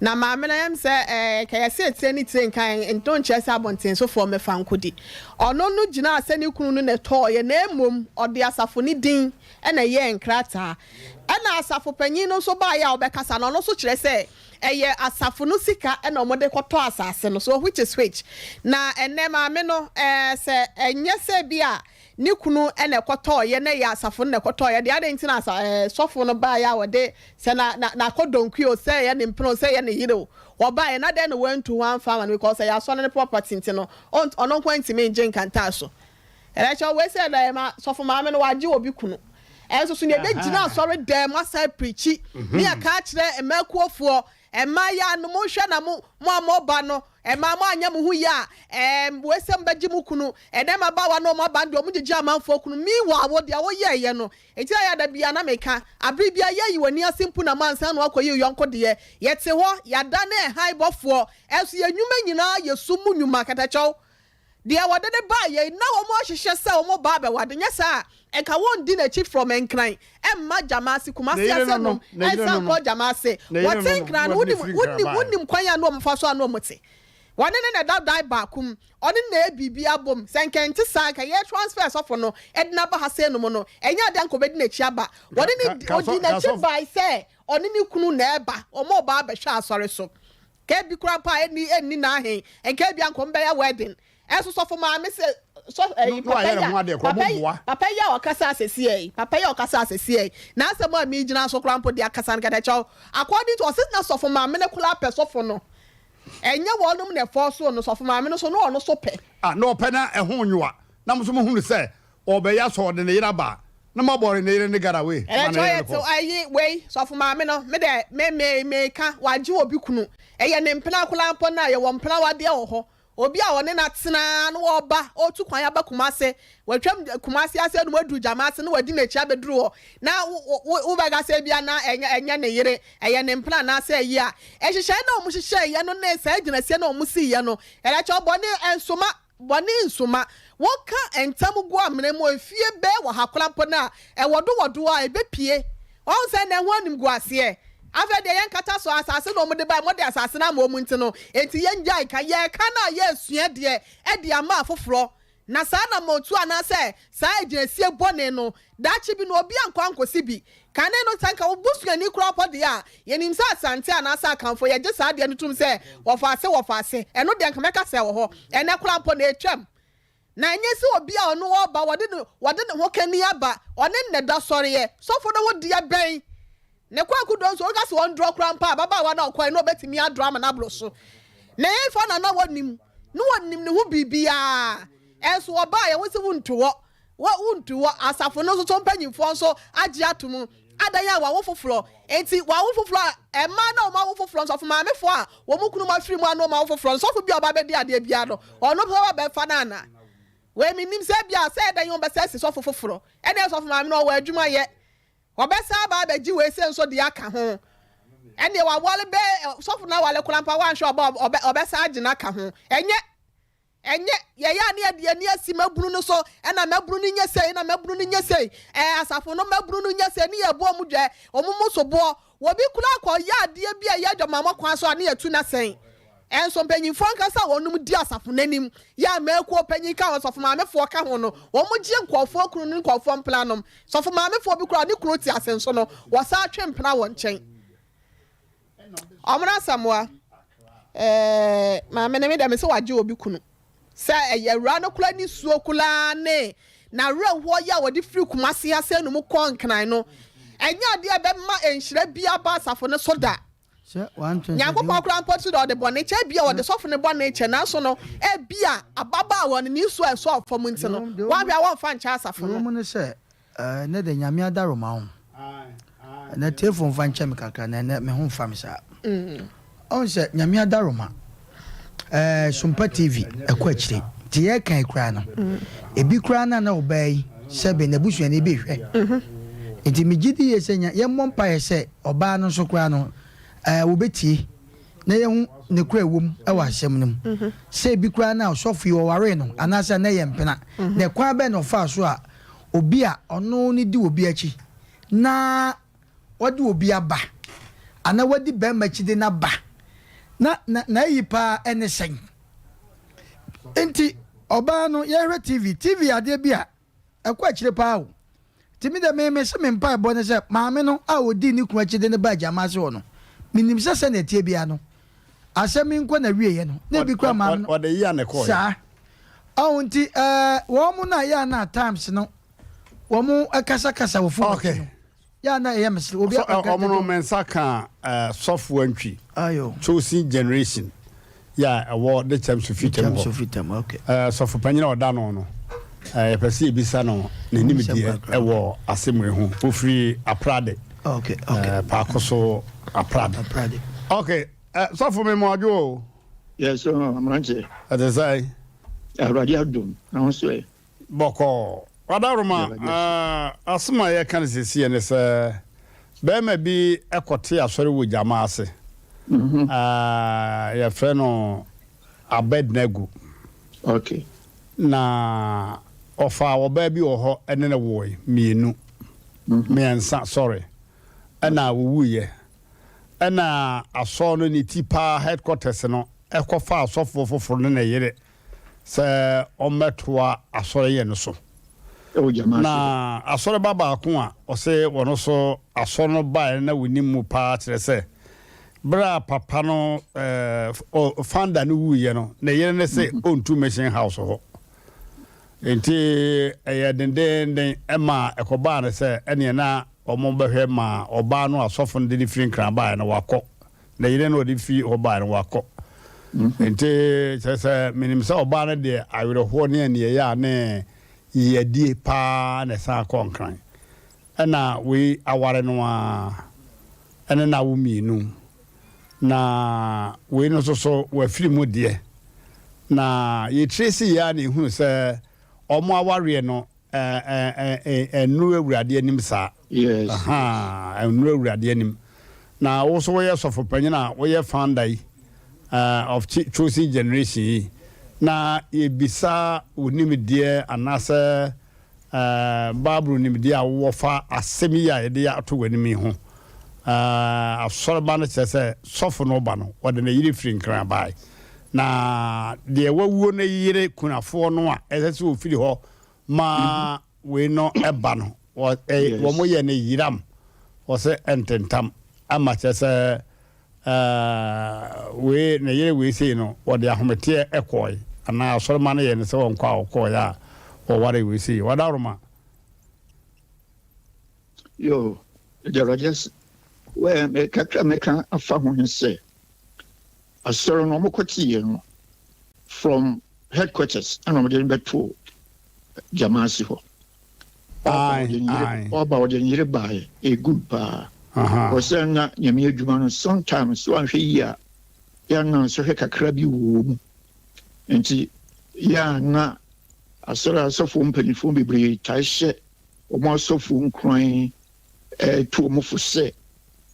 na maame no ayam sɛ ɛɛ nka yɛse etire ne tire nka nto nkyerɛ sɛ abɔntensofoɔ mmɛfa nkɔdi. Ɔno no gyinaa sɛ ne kunu no na ɛtɔeɛ na mmom ɔde asafo no din na ɛyɛɛ nkrataa. Ɛna asafo panyin no nso baeɛ a ɔbɛkasa no, ɔno nso kyerɛ sɛ ɛyɛ asafo no sika na wɔde kɔtɔ asase no. So which is which? Na ɛnnɛ maame no ɛɛ sɛ ɛnyɛ sɛ bi a Ne kunu na ɛkɔtɔeɛ na ɛyɛ asafo no na ɛkɔtɔeɛ deɛ adɛn nti na asa ɛɛ sɔfo no baeɛ a ɔde sɛ na na n'akɔdɔnkue o sɛ ɛyɛ ne mpena o sɛ ɛyɛ ne yere o ɔbaeɛ na dɛn na wantu ho amfa ama no because ɛyɛ asɔre no property nti no ɔnt ɔno nko ntumi ngye nkantaa so ɛkyɛ wei sɛ ɛdɛ ma sɔfo maame no wagye obi kunu ɛnso so nea ɛbɛgyina asɔre dan mu asan pirikyi ne yɛka akyerɛ mmakuofoɔ Mmaa no, monhwɛ na mo, mo a moba no, mmaa moanyɛ mo ho yie a, ɛɛm, wei sɛ mobɛgye mo kunu, ɛnɛ mmabaawa no wɔn aba no deɛ wɔgyegye amanfoɔ kunu, meanwhile wo deɛ woyɛɛyɛ no, nti na ɛyɛ a da biara na meka, abere biara yɛyi w'ani ase mpo na moansan na woakɔyi wo yɔnko deɛ, yɛte hɔ, yɛadane ɛhan bɔfoɔ, ɛnso yɛn nnwuma nyinaa yɛ sum mu nnwuma, kɛtɛkyɛw. Deɛ wɔde no baeɛ yi, na wɔahyehyɛ sɛ wɔba abɛwade, nyɛ saa a, nka wɔndi n'akyi from Nkran mma Gyamaase, Kumasi ase nom, nsan nkɔ Gyamaase. Wɔte Nkran no, wonim, wonim, wonim kwan a na wɔfa so a na wɔte. Wɔne no na ɛda dan baako mu. Ɔne no na ɛyɛ biribiara bom. Sɛ nka ɛnte saa a, nka yɛ transfer sɔfo no de no aba ha sei nom no, ɛnyɛ adeɛ a nka ɔbɛdi n'akyi aba. Wɔne no, ɔdii n'akyi bae sɛ ɔne ne kunu na ɛreba, wɔreba abɛhwɛ asɔre so. Nka ebi koraa mpo a ɛnni, ɛnni n'ahe, nka ebia nka wɔbɛyɛ wedding. Ɛnso sɔfo maame sɛ, sɔ, ɛyi, Na papa wayɛ yi ne ho a, adeɛ koraa, papa yi, wɔboa. papa yi a ɔkasa asɛsiɛ yi, papa yi a ɔkasa asɛsiɛ yi, n'asɛm a megyina so koraa mpo de akasa no kɛtɛkyɛw, according to, ɔse na sɔfo maame no koraa pɛ sɔfo no. Ɛnyɛ wɔnom na ɛfɔɔsoo no, sɔfo maame no nso na ɔno nso pɛ. A na ɔpɛ na ɛho nwoa, na mo nso mohunu sɛ ɔrebɛyɛ asɔ ɔde ne yere aba a, na moabɔre ne yere ne garaway ma Ɛnɛ ne kyɛ yere ɔyɛ no kɔ. te ayi wei sɔfo maame no me dɛ me me me ka wagye obi kunu ɛyɛ ne mpena koraa mpo na yɛwɔ mpena wadeɛ wɔ hɔ obi a ɔne no atena na ɔba ɔtu kwan aba Kumase watwam Kumase ase no waduru Gyama ase na wadi n'akyi abɛduru hɔ na wo wo wobɛka sɛ ebia na ɛnyɛ ɛnyɛ ne yere ɛyɛ ne mpena anaasɛ ayi a nhyehyɛe na wɔn hyehyɛeɛ no ne saa gyinasie na wɔn siiɛ no ɛnɛ kyɛ ɔbɔne nsoma Bɔne nsoma. Woka ntam gu amena mu mfie bɛɛ wɔ ha koraa mpo no a, ɛwɔ do wɔ do a, ɛbɛpue. Wahu sɛ nnɛ ho animguaseɛ. Afei deɛ yɛnkata so, asase na wɔde baeɛ, mode asase no ama wɔn nti no, enti yɛngyae ka. Yɛreka no a, yɛresua deɛ de ama afoforɔ. Na saa anammɔntuo anaasɛ saa agyinasie bɔne no, daakye bi no, obi ankɔ ankɔsi bi. Kane no, sɛ anka wo busuani koraa mpo deɛ a, yɛnim sɛ Asante anaasɛ Akanfoɔ, yɛgye saa adeɛ no tom sɛ wɔfa ase wɔfa ase. Ɛno deɛ anka mɛka sɛ ɛwɔ hɔ. Ɛnnɛ koraa mpo no, ɛretwam. Na ɛnyɛ sɛ obi a ɔno ɔreba, wɔde ne, wɔde ne ho kani aba, ɔne nnɛ da sɔreɛ. Sɔfo no ho deɛ bɛn? Ne kwaku dɔ nso, woka sɛ ɔndrɔ koraa mpo a, ababaawa no a ɔkɔeɛ no, ɔbɛtumi adrɔ ama no aboro so. Na ɛhefa na na wɔnim? Na wɔnim ne ho biribiara. Ɛnso wɔbaeɛ, wo se wontu hɔ. Wɔ wontu hɔ. Asafo no nso so mpanyimfoɔ nso agye ato mu. Adan a wɔawo foforɔ. Enti wɔawo foforɔ a, mmaa no a wɔawo foforɔ, nsɔfo maamefoɔ a wɔn kununom afiri mu a na wɔawo foforɔ no, sɔfo bi a ɔba abɛdi adeɛ biara no, ɔno nso ba bɛfa no anaa? Wei mennim sɛ ebia sɛ ɛdɛn wɔbɛsan asi sɔfo foforɔ. Ɛnneɛ sɔfo maame no ɔwɔ adwuma yɛ. Wɔbɛsan aba abɛgye wei sei nso deɛ aka ho. Ɛnneɛ waware bɛɛ, sɔfo no aware koraa mpo a wanhwɛ ɔba a ɔbɛsan agye no aka ho. Ɛnyɛ. Ɛnyɛ, yɛyɛ a na yɛde yɛn ani asi mmabunu no so, ɛna mmabunu no nyɛ sei, ɛna mmabunu no nyɛ sei, ɛɛ asafo no mmabunu no nyɛ sei, ne yɛbɔ wɔn dwɛ, wɔn mu soboɔ. Obi koraa kɔyɛ adeɛ bi a ɛyɛ adwamammɔ kwan so a, ne yɛtu no asɛn. Ɛnso mpanimfoɔ ankasa a wɔnom di asafo no anim, yɛ a mmakuo panyin ka ho, sɔfo maamefoɔ ka ho no, wɔgye nkurɔfoɔ kunu ne nkurɔfoɔ mpenanom. Sɔfo maamefoɔ bi koraa, ne kunu te ase nso no, wɔsan twe mpena wɔ nkyɛn. Ɔmono Asamoah eh, maame no me deɛ me sɛ wagye obi kunu sɛ ɛyɛ awura no koraa ne suo koraa ne n'awerɛhoɔ yi a wɔde firi Kumasi ha sɛ no mu kɔ Nkran no ɛnyɛ adeɛ a ɛbɛma nhyira bi aba asafo no so da. Nyankopɔn koraa mpo so deɛ ɔde bɔne kyɛ ebia ɔde sɔfo no bɔne kyɛ nanso no ebia ababaawa no ne su a ɛsɔɔ fam nti no wanhwɛ a wɔmfa nkyɛ asafo no. Deɛ ɛwɔ mu ne sɛ Ɛnɛ deɛ Nyame adaworoma wo. Ɛnɛ tiefo mfa nkyɛ me kakra na ɛnɛ me ho mfa me saa. Ɔhu sɛ Nyame adaworoma ɛɛ Sompa TV ɛkɔ akyire nti yɛreka yi koraa no ebi koraa na na ɔbaa yi sɛbe n'abusuani bi rehwɛ nti megye di yie sɛ nya yɛmmɔ mpaeɛ sɛ ɔbaa no nso koraa no ɛɛ wɔbɛtie na yɛhu ne kora ɛwɔ mu ɛwɔ asɛm no mu sɛ ebi koraa na ɔsɔfo yi ɔwaree no anaasɛ na ɛyɛ mpena na ɛkwan bɛn na ɔfaa so a Obi a ɔno ne di obi akyi na ɔde obi aba anaa wadi barima akyi de no aba na na n'ayi paa ne sɛn? Nti ɔbaa no yɛhwɛ TV, TV yɛ adeɛ bi a ɛkɔ akyire paa o. Nti me deɛ me me se me mpaebɔ ne sɛ maame no a ɔdii ne kunu akyi de no baa Gyama ase hɔ no, menim sɛ sɛnea ɛteɛ biara no asɛm yi nkɔ n'awieɛ no na ebi koraa maame no Ɔde yea na ɛkɔeɛ. saa. Ɔho nti ɛɛ wɔn na yɛ a na times no wɔn kasakasa wɔ phone akyi no yɛ a na ɛyɛ mesere obi akɔ wɔn no me nsa ka ɛɛ sɔfo antwi ayo chosen generation yɛ a ɛwɔ de kyɛm so fitam hɔ okay ɛɛ sɔfo panyin a ɔda no no ɛɛ yɛpɛ sɛ yɛbisa no n'anim deɛ ɛwɔ asɛm yi ho ofiri aprade okay okay ɛɛ paako so aprade aprade okay ɛɛ sɔfo mi mu adwo o. Yes, oh, mmeranteɛ. Ɛte sɛn? Awurade adom, na wo nso ɛ? Bɔkɔɔ. Ɔdaworoma, asɛm a yɛka no seesei ne sɛ, barima bi kɔtee asɔre wɔ gyama ase. Yɛfrɛ no Abednego. Okay. Na ɔfaa ɔbaa bi wɔ hɔ ne no woe mmienu, mmiɛnsa, sorry, ɛna wɔwuiɛ. Ɛna asɔre no ne ti paa headquarters no. kɔfaa sɔfoɔ foforɔ ne ne yere sɛ ɔmmɛtoa asɔreyɛ no so. Na asɔreba baako a ɔse ɔno nso asɔre no baeɛ no na ɔnim mu paa kyerɛ sɛ berɛ a papa no founder no wuiɛ no, ne yere no se ɔntu mission house hɔ. Enti ɛyɛɛ dendeenden ma ɛkɔbaa no sɛ ɛneɛ na wɔbɛhwɛ ma ɔbaa no a sɔfo no de no firi Nkran baeɛ no wakɔ. Ne yere no a ɔde firi hɔ baeɛ no wakɔ. Enti kyerɛ sɛ menim sɛ ɔbaa no deɛ awerɛhoɔ ne aniɛyaa ne yeadie pa ara na ɛsan kɔɔ Nkran. Ɛna wei aware no ara ɛne no awo mmienu. Na wei no nso so wafiri mu deɛ. Na yɛtrace yɛ ara na yɛhunu sɛ wɔn awareɛ no ɛnnuru Awurade anim saa. Yes. Ahaa, ɛnnuru Awurade anim. Na wo nso woyɛ sɔfo panyin a woyɛ founder yi of Chosen Generation yi, na yɛbisa wo nimdeɛ anaasɛ Bible nimdeɛ a wowɔ fa asɛm yi a yɛde ato w'anim yi ho. Asɔreba no kyerɛ sɛ sɔfo no ba no, ɔde ne yere firi Nkran bae. Na deɛ wawuo no yere kunafoɔ no a ɛsɛ sɛ ɔfiri hɔ ma wei no ba no, wɔyɛ no yeram, wɔsɛ ntentam ama kyerɛ sɛ Wei, ne yere wei sei no, wɔde ahometeɛ kɔɔe, anaa asɔremma no yɛɛ no sɛ ɔnkɔ a ɔkɔɔeɛ a wɔwaree wei sei. Wadaworoma. Yo, Agya Awurade ase. Well, me kakra mɛka afa ho ne sɛ, asɔre no wɔkɔteeɛ no from headquarters ɛna wɔde no bɛtoo Gyamaase hɔ. Ɔba ɔde ne yere baeɛ, ɛyɛ good paa. Ɔsɛ na Nyame adwuma no sometimes so anhwɛ yie a yɛ na nsɔhwɛ kakra bi wɔ wɔ mu. Nti yɛ a na asɔre asɔfoɔ mpanimfoɔ bebree tae hyɛ wɔn asɔfoɔ nkuran tu wɔn fo sɛ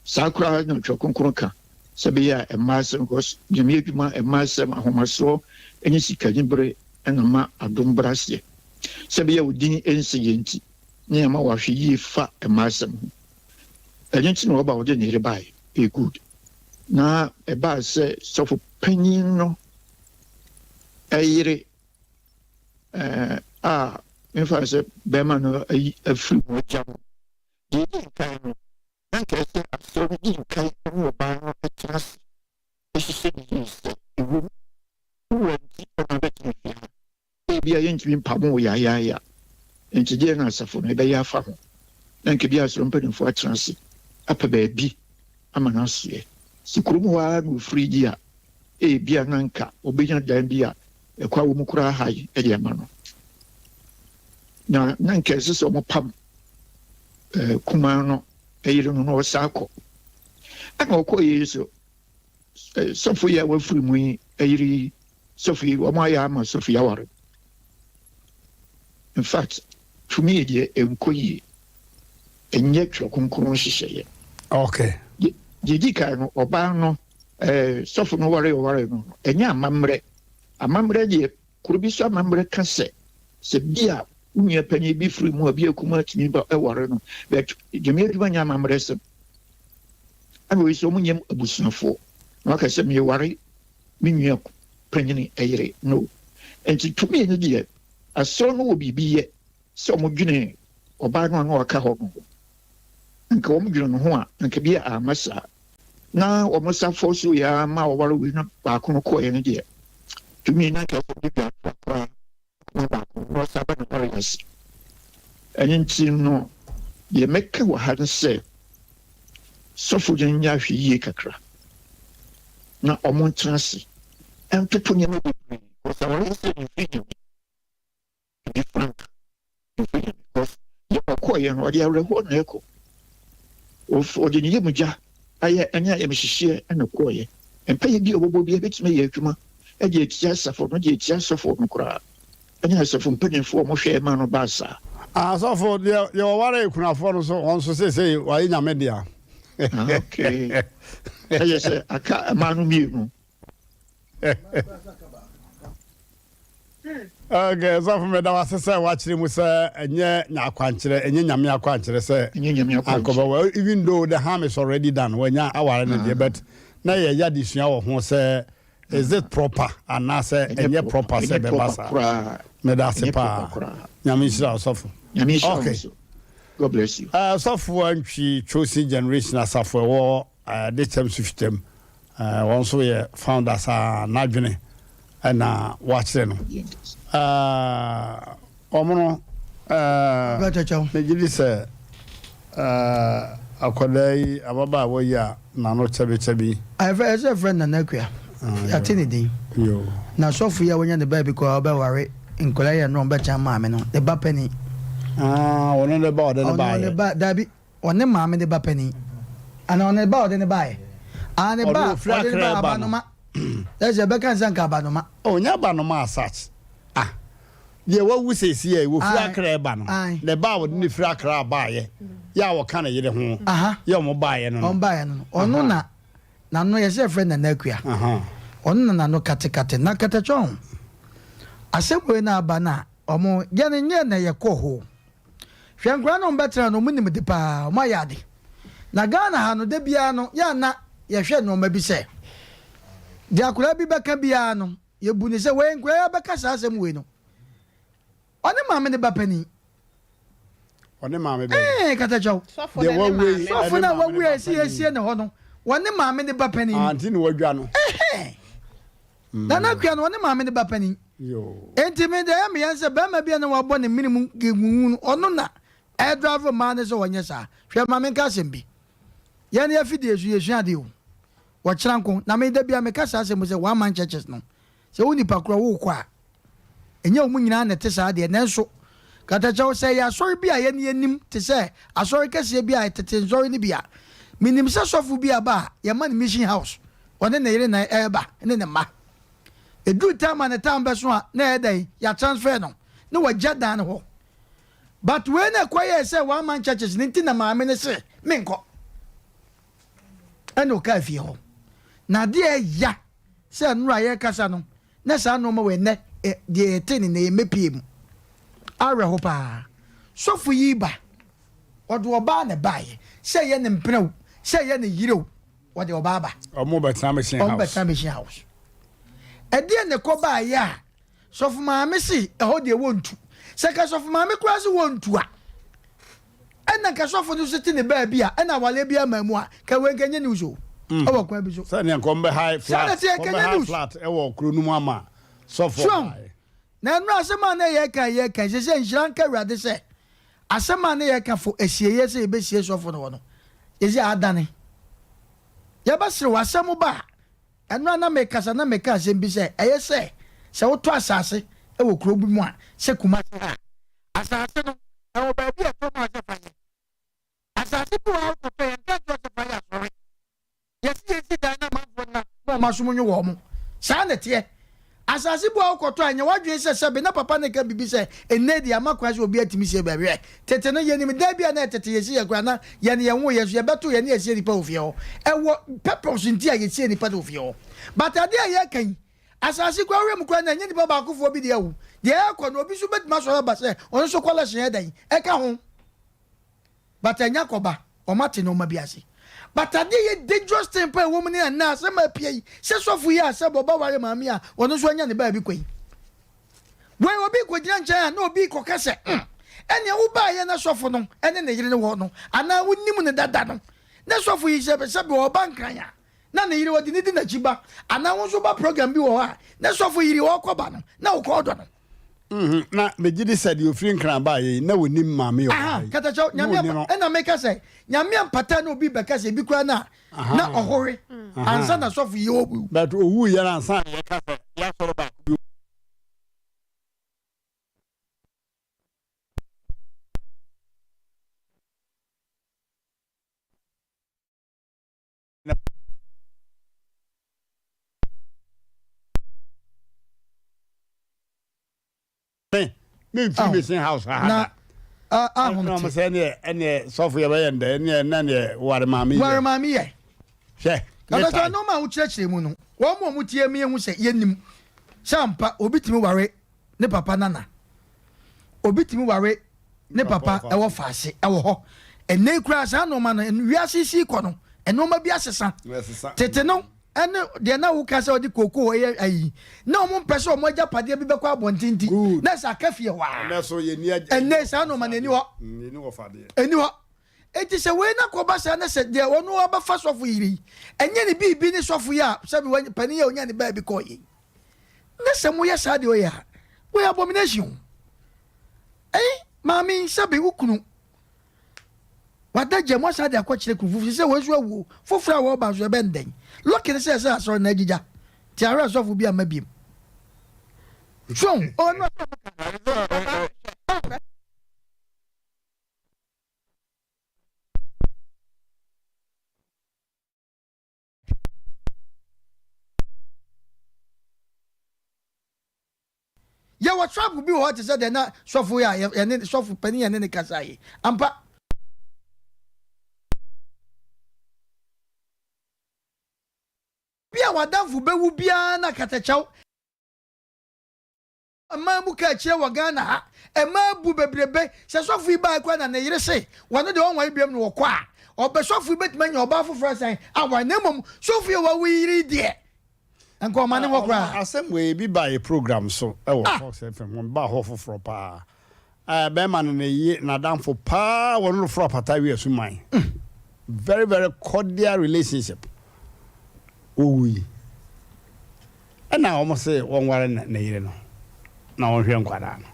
saa koraa na Twerɛ Kronkron ka sɛ bɛyɛ a mmaa asɛm because Nyame adwuma mmaa asɛm ahomasoɔ ne sikanibere na ma adom bra aseɛ. Sɛ ɛbɛyɛ a wo din rensi yɛ nti, na yɛama wo ahwɛyie fa mmaa asɛm ho. Ɛno nti na ɔba a ɔde ne yere baeɛ. Ɛyɛ good. Na ɛbaa sɛ sɔfo panyin no yere a memfa no sɛ bɛrima no ayi afiri mu agya no. Deɛ ɛdi nkan no, na nka ɛsɛ asɔre no di nkan ne ɔbaa no tena ase hyehyɛ no yie sɛ ɛwom, wo wura nti na abɛtena fie ha. Ebia yɛrentumi mpamo wo yaayaaya, enti deɛn na asafo no bɛyɛ afa ho? Na anka ebia asɔre mpanimfoɔ atena ase apɛ baabi ama no asoɛ. Sɛ kurom hɔ ara na ɔfiri di a, ebia na anka wɔbɛnya dan bi a ɛkwan wɔ mu koraa ha yi de ama no. Na na anka ɛsɛ sɛ wɔpam eh, kumaa no yere no na ɔsan kɔ. Ɛna ɔkɔeɛ yi so, eh, sɔfo yi a wafiri mu yi yere yi Sɔfo yi wɔn ayɛ ama sɔfo yi aware. In fact to me deɛ ɛnkɔ yie. Ɛnyɛ twerɛ kronkron nhyehyɛeɛ. Okay. Deɛ di kan no ɔbaa no ɛɛ sɔfo no ware ɔware no no ɛnyɛ amammerɛ. Amammerɛ deɛ kuro bi so amammerɛ ka sɛ sɛ bi a wo nua panyin bi firi mu a bi akumaa tumi ba ɛware no but gyame adwuma nyɛ amammerɛ sɛm. Ɛna wei sɛ wɔn nyɛ abusuafoɔ na waka sɛ meware me nua panyin yere no. Enti tumi no deɛ, asɔre no wɔ biribi yɛ sɛ wɔdwene ɔbaa no a na waka hɔ no ho. Anka wɔdwene ne ho a, anka bi a amma saa. Na wɔn sa fɔ so yɛ ara ma ɔware wei na baako no kɔeɛ no deɛ, tumi no anka ɛsɛ wɔde dwa koraa. na baako na ɔsan ba nokware ase. Ɛno nti no, deɛ mɛka wɔ ha ne sɛ, sɔfo no nyɛ ahwɛyie kakra na wɔn ntena ase ntoto nneɛma bebree because aware sɛ mfiri Nyame, to be frank, mfiri Nyame because deɛ ɔkɔɔyɛ no ɔde awerɛhoɔ na ɛkɔ. Ɔde ne yam gya ayɛ ne ayamhyehyeɛ na ɛkɔeɛ. Mpaeɛ bi a ɔbɛbɔ biara bɛtumi ayɛ adwuma de atia asafo no, de atia asɔfoɔ no koraa, ne asafo mpanimfoɔ a wɔhwɛɛ maa no baa saa. Asɔfo, deɛ deɛ ɔwaree kunafoɔ no nso, wɔn nso seesei wɔayɛ Nyame dea. Ah, okay. Ɛyɛ sɛ aka mmaa no mmienu. Okay, sɔfo meda wase sɛ wakyerɛ mu sɛ ɛnyɛ nya akwankyerɛ, ɛnyɛ nyame akwankyerɛ sɛ ankɔbɛwɔ even though the harm is already done, wanya aware no deɛ but na yɛyɛ adesua wɔ ho sɛ Is it proper anaasɛ ɛnyɛ proper sɛ ɛbɛba saa? Meda ase paa. Nyame nhyira wo sɔfo. Nyame nhyira wo Okay. nso. God bless you. Eh, Sɔfo Antwi Chosen Generation asafo ɛwɔ eh, Dekyɛm Sufitam. Eh, wɔn nso yɛ founders a n'adwene ɛna wɔakyerɛ no. Eh, Wɔn no, eh, megye di sɛ, eh, akwadaa yi, ababaawa yi a n'ano kyɛbekyɛbe yi. Ɛfɛ, ɛsɛ yɛfrɛ no Nana Akua. Yɛate ne din. Na sɔfo yi a wanya ne baabi kɔ a ɔbɛware nkwadaa yi a ɛno ɔbɛkyɛn maame no, ne ba panin. Ah, ɔno ne ba ɔde ne baayɛ. Ɔno ne ba, dabi, ɔne maame ne ba panin. Ana ɔne ba ɔde ne baayɛ. Ah, ne ba ɔde ne ba abanoma. Ɛsɛ ɛbɛka nsɛ nka abanoma. Ɔnyɛ abanoma as such. Ah. Deɛ wawu seesei yi, wɔfiri Accra reba no, ne ba a wɔde no firi Accra baeɛ, yɛ a wɔka ne yere ho, yɛ wɔn baeɛ no no. Wɔn baeɛ no no. Ɔno na n'ano yɛ sɛ yɛfrɛ Nana Akua. Ɔno na n'ano katekate. Na Katakyɔn, asɛm wei na aba no a, wɔn, yɛn nyɛ na yɛkɔɔ hɔ o. Hwɛ nkwadaa no a wɔbɛtena no, wɔn nim de paa, wɔn ayɛ ade. Na Ghana ha no, da biara no, yɛ a na yɛhwɛ nneɛma bi sɛ, deɛ akwadaa bi bɛka biara no, Yɛbu no sɛ wei nkoraa bɛka saa asɛm wei no. Ɔne maame ne ba panin. Ɔne maame bɛn? Ee, katakyɛw. Sɔfo ne ne maame. Sɔfo no a wawu a ɛsi yɛsie ne hɔ no, wɔne maame ne ba panin. Ante na wadwa no. Ɛhɛn. Nana Akua no, ɔne maame ne ba panin. Enti me deɛ ɛyɛ me yɛn sɛ bɛrima bi a na wabɔ ne mene mu ngungu no, ɔno na ɛredrave mmaa no sɛ wɔnyɛ saa. Hwɛ ma menka asɛm bi. Yɛn afidie so yɛsua adeɛ o. Wɔkyena nko, na me da biara meka saa asɛm yi sɛ one man churches no, sɛ wo nipa korɔ wokɔ a, ɛnyɛ wɔn nyinaa na ɛte saa deɛ, nanso katakyɛw sɛ ɛyɛ asɔre bi a yɛn yɛnim te sɛ asɔre kɛseɛ bi a tete nsɔre no bi a, menim sɛ sɔfo bi aba a yɛma no mission house, ɔne ne yere na ɛreba ne ne mma. Ɛduru time a ne time bɛso a na ɛyɛ dɛn, yɛatransfer no na wagya dan no hɔ. But wei na ɛkɔyɛɛ sɛ one man churches no nti na maame no se menkɔ. Ɛna ɔkaa fie hɔ. Na adeɛ a ɛya sɛ nnora a yɛrekasa no na saa nnoɔma wei nnɛ deɛ yɛte ne nnɛ yɛmmɛpie mu. Awerɛho paa. Sɔfo yi ba, ɔde ɔbaa na ɛbaeɛ. Sɛ ɛyɛ ne mpena o, sɛ ɛyɛ ne yere o, ɔde ɔbaa ba. Ɔmo bɛtena mission house. Ɔmo bɛtena mission house. Ɛdeɛ na ɛkɔ baeɛ a Sɔfo maame se ɛhɔ deɛ wɔntu. Sɛ nka sɔfo maame koraa se wɔntu a, ɛna nka sɔfo no nso te ne baabi a, ɛna awaleɛ bi ama mu a, nka wei nka ɛnyɛ news o. Mm. Ɛwɔ kwan bi so. Sɛdeɛ nka wɔn bɛ high Saa na flat, ɛteɛ, wɔn nka bɛ ɛnyɛ high news. flat ɛwɔ kuro no mu ama sɔfo So, ɔbaeɛ. na ɛno asɛm a na yɛka yɛka sɛ sɛ nhyira nka Awurade sɛ asɛm a na yɛka fo asieeɛ sɛ yɛbɛsie sɔfo no hɔ no, yɛsi adane. Yɛbɛserew asɛm ba a, Ɛno a na mekasa na meka asɛm bi sɛ, ɛyɛ sɛ, sɛ wotɔ asase wɔ kurow bi mu a, sɛ Kumasi ha a, asase no, ɛwɔ baabi a ɛtɔ mu a sɛ fa yɛ. Asase bi wɔ hɔ a wokɔtɔ, yɛnka nkyerɛ wo sɛ fa yɛ asɔre. Yɛse yɛnsi dan na amanfoɔ nna na wɔn asom nwo wɔn. Saa na ɛteɛ. Asase bi wɔ hɔ a wokɔtɔ a, nyɛ w'adwene sɛ sɛbe na papa no reka biribi sɛ, Ɛnnɛ deɛ ama kwan sɛ obi atumi sie baabi. Hwɛ, tete no, yɛnim dan bi a na ɛtete yɛsi yɛn koraa na yɛn yɛnwoo yɛn nso yɛbɛtoo yɛn ne yɛsie nnipa wɔ fie hɔ. Ɛwɔ purpose nti a yɛsie nnipa wɔ fie hɔ. But adeɛ a yɛreka yi, asase koraa wohwɛ mu koraa no ɛnyɛ nnipa baakofoɔ bi dea o. Deɛ ɛrekɔ no obi nso bɛtumi asɔre aba sɛ ɔno nso kɔlɛhyen yɛ dɛn ɛka ho. But ɛnyɛ akɔba, wɔn ate nneɛma bi ase. But adeɛ yɛ dangerous thing pa ɛwɔ mu ne ɛnɛ asɛm a apue yi, sɛ sɔfo yi a sɛ ɔba ware maame a ɔno nso anya ne baabi kɔ yi. Wei obi kɔgyina nkyɛn a na obi kɔka sɛ mm, ɛnea wobaayɛ na sɔfo no ɛne ne yere no wɔ no anaa wonim no dada no na sɔfo yi sɛ sɛ bi ɔba nkran a na ne yere ɔde ne di n'akyi ba anaa wo nso ba program bi wɔ hɔ a na sɔfo yere ɔkɔba no na wokɔ ɔdɔ no. Mhm, na megye di sɛ deɛ ofiri Nkran baeɛ yi, na ɔnim maame yɛ ɔbaa yi. Katakyɛw, Na Nyame ɔni ampa, no. ɛna meka sɛ, Nyame ampata na obi bɛka sɛ ebi koraa na na ɔhowe ansa na sɔfo yi ɔwu. But owu yɛ no ansa na yɛka sɛ yɛasɔre baako bi. Me memfiri mission house ha da. Ahom te. Sɛ ɛneɛ ɛneɛ sɔfo yɛ bɛyɛ ndɛ ɛneɛ ɛnɛ neɛ ware maame yɛ. Ware maame yɛ. Hwɛ. Kata nneɛma a wokyerɛkyerɛ mu no wɔn mu a wɔtie mi ehu sɛ yɛnim sɛ ampa obi tumi ware ne papa nana. Obi tumi ware ne papa ɛwɔ faase ɛwɔ hɔ. Ɛnɛ yi koraa saa nneɛma no wiase si kɔ no nneɛma bi asesa. Tete no. Ɛne deɛ na woka sɛ ɔde kookoo yɛ ayi na wɔn mpɛ sɛ wɔn agyapadeɛ bi bɛkɔ abɔnten nti na sɛ aka fie hɔ a. Ɛnɛ so yɛ ni agya. Ɛnɛ saa nneɛma no ɛni hɔ. Ɛni hɔ fa deɛ. Ɛni hɔ. Eti sɛ wei na kɔba saa na sɛ deɛ ɔno abɛfa sɔfo yere yi ɛnyɛ ne biribi ne sɔfo yi a sɛbi panin yi a ɔnya ne baabi kɔɔ yi na sɛ moyɛ saa deɛ ɔyɛ a wɔyɛ abomination o. Ɛyi maame sɛbi wo kunu Wada gya mu asan de akɔkyerɛ kuru foforo sɛ wɔn nso awu o, foforo a wɔreba nso ɛbɛn dɛn? Lucky ne sɛ ɛsɛ asɔre no agyigya nti ahwɛ sɔfo bi amma biem. So ɔno Yɛwɔ trap bi wɔ hɔ te sɛ deɛ na sɔfo yi a yɛne sɔfo panin yɛne ne kasa yi. Ampa. Bi a w'adamfo bɛwu biara na katakyɛw. Mmaa mu kaakyire wɔ Ghana ha. Mmaa bu bebrebe. Sɛ sɔfo yi bae koraa na ne yere se wɔno deɛ ɔnware biom no ɔkɔ a, ɔbɛ sɔfo yi bɛtumi anya ɔbaa foforɔ asan aware na mmom sɔfo yi a wawu yi yere yi deɛ nka ɔma ne hɔ koraa. Asɛm wei bi baa yɛ program so wɔ Fox FM hɔ, mebaa hɔ foforɔ paa. Ɛɛ bɛrima no ne ye n'adamfo paa wɔne no foro apata wi asuman. Very very cordial relationship. Owui. Ɛna wɔn se wɔnware ne yere no na wɔnhwɛ nkwadaa no.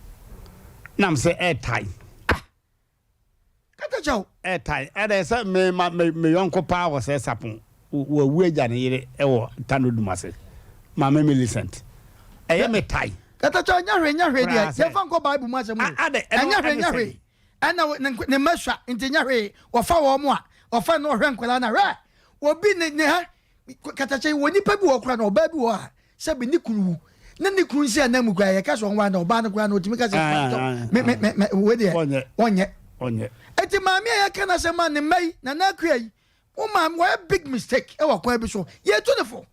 Nam sɛ ɛɛtae. Ah! Kata kyɛw. Ɛɛtae. Ɛna sɛ me ma me me yɔnko paa wɔ sɛ sapon. Wawu agya ne yere wɔ Tano Dumase. Maame Millicent. Ɛyɛ me tae. Kata kyɛw nyɛ hwee nyɛ hwee deɛ yɛmfa nkɔ Bible mu asɛm o. Ɛnyɛ hwee nyɛ hwee. Ɛna ne mma sua nti nyɛ hwee. Wɔfa wɔn a ɔfa no ɔhwɛ nkwadaa no a hwɛ obi ne ne ha katakyɛ wɔ nipa bi wɔ koraa na ɔbaa bi wɔ a sɛbi ne kunu wu na ne kunu nsi anan mu koraa yɛka sɛ ɔnwa na ɔbaa no koraa na ɔtumi ka sɛ me me me wei deɛ ɔnyɛ eti maame a yɛka n'asɛm a ne mma yi na n'akua yi wo maame wɔyɛ big mistake ɛwɔ kwan bi so yɛtu ne fo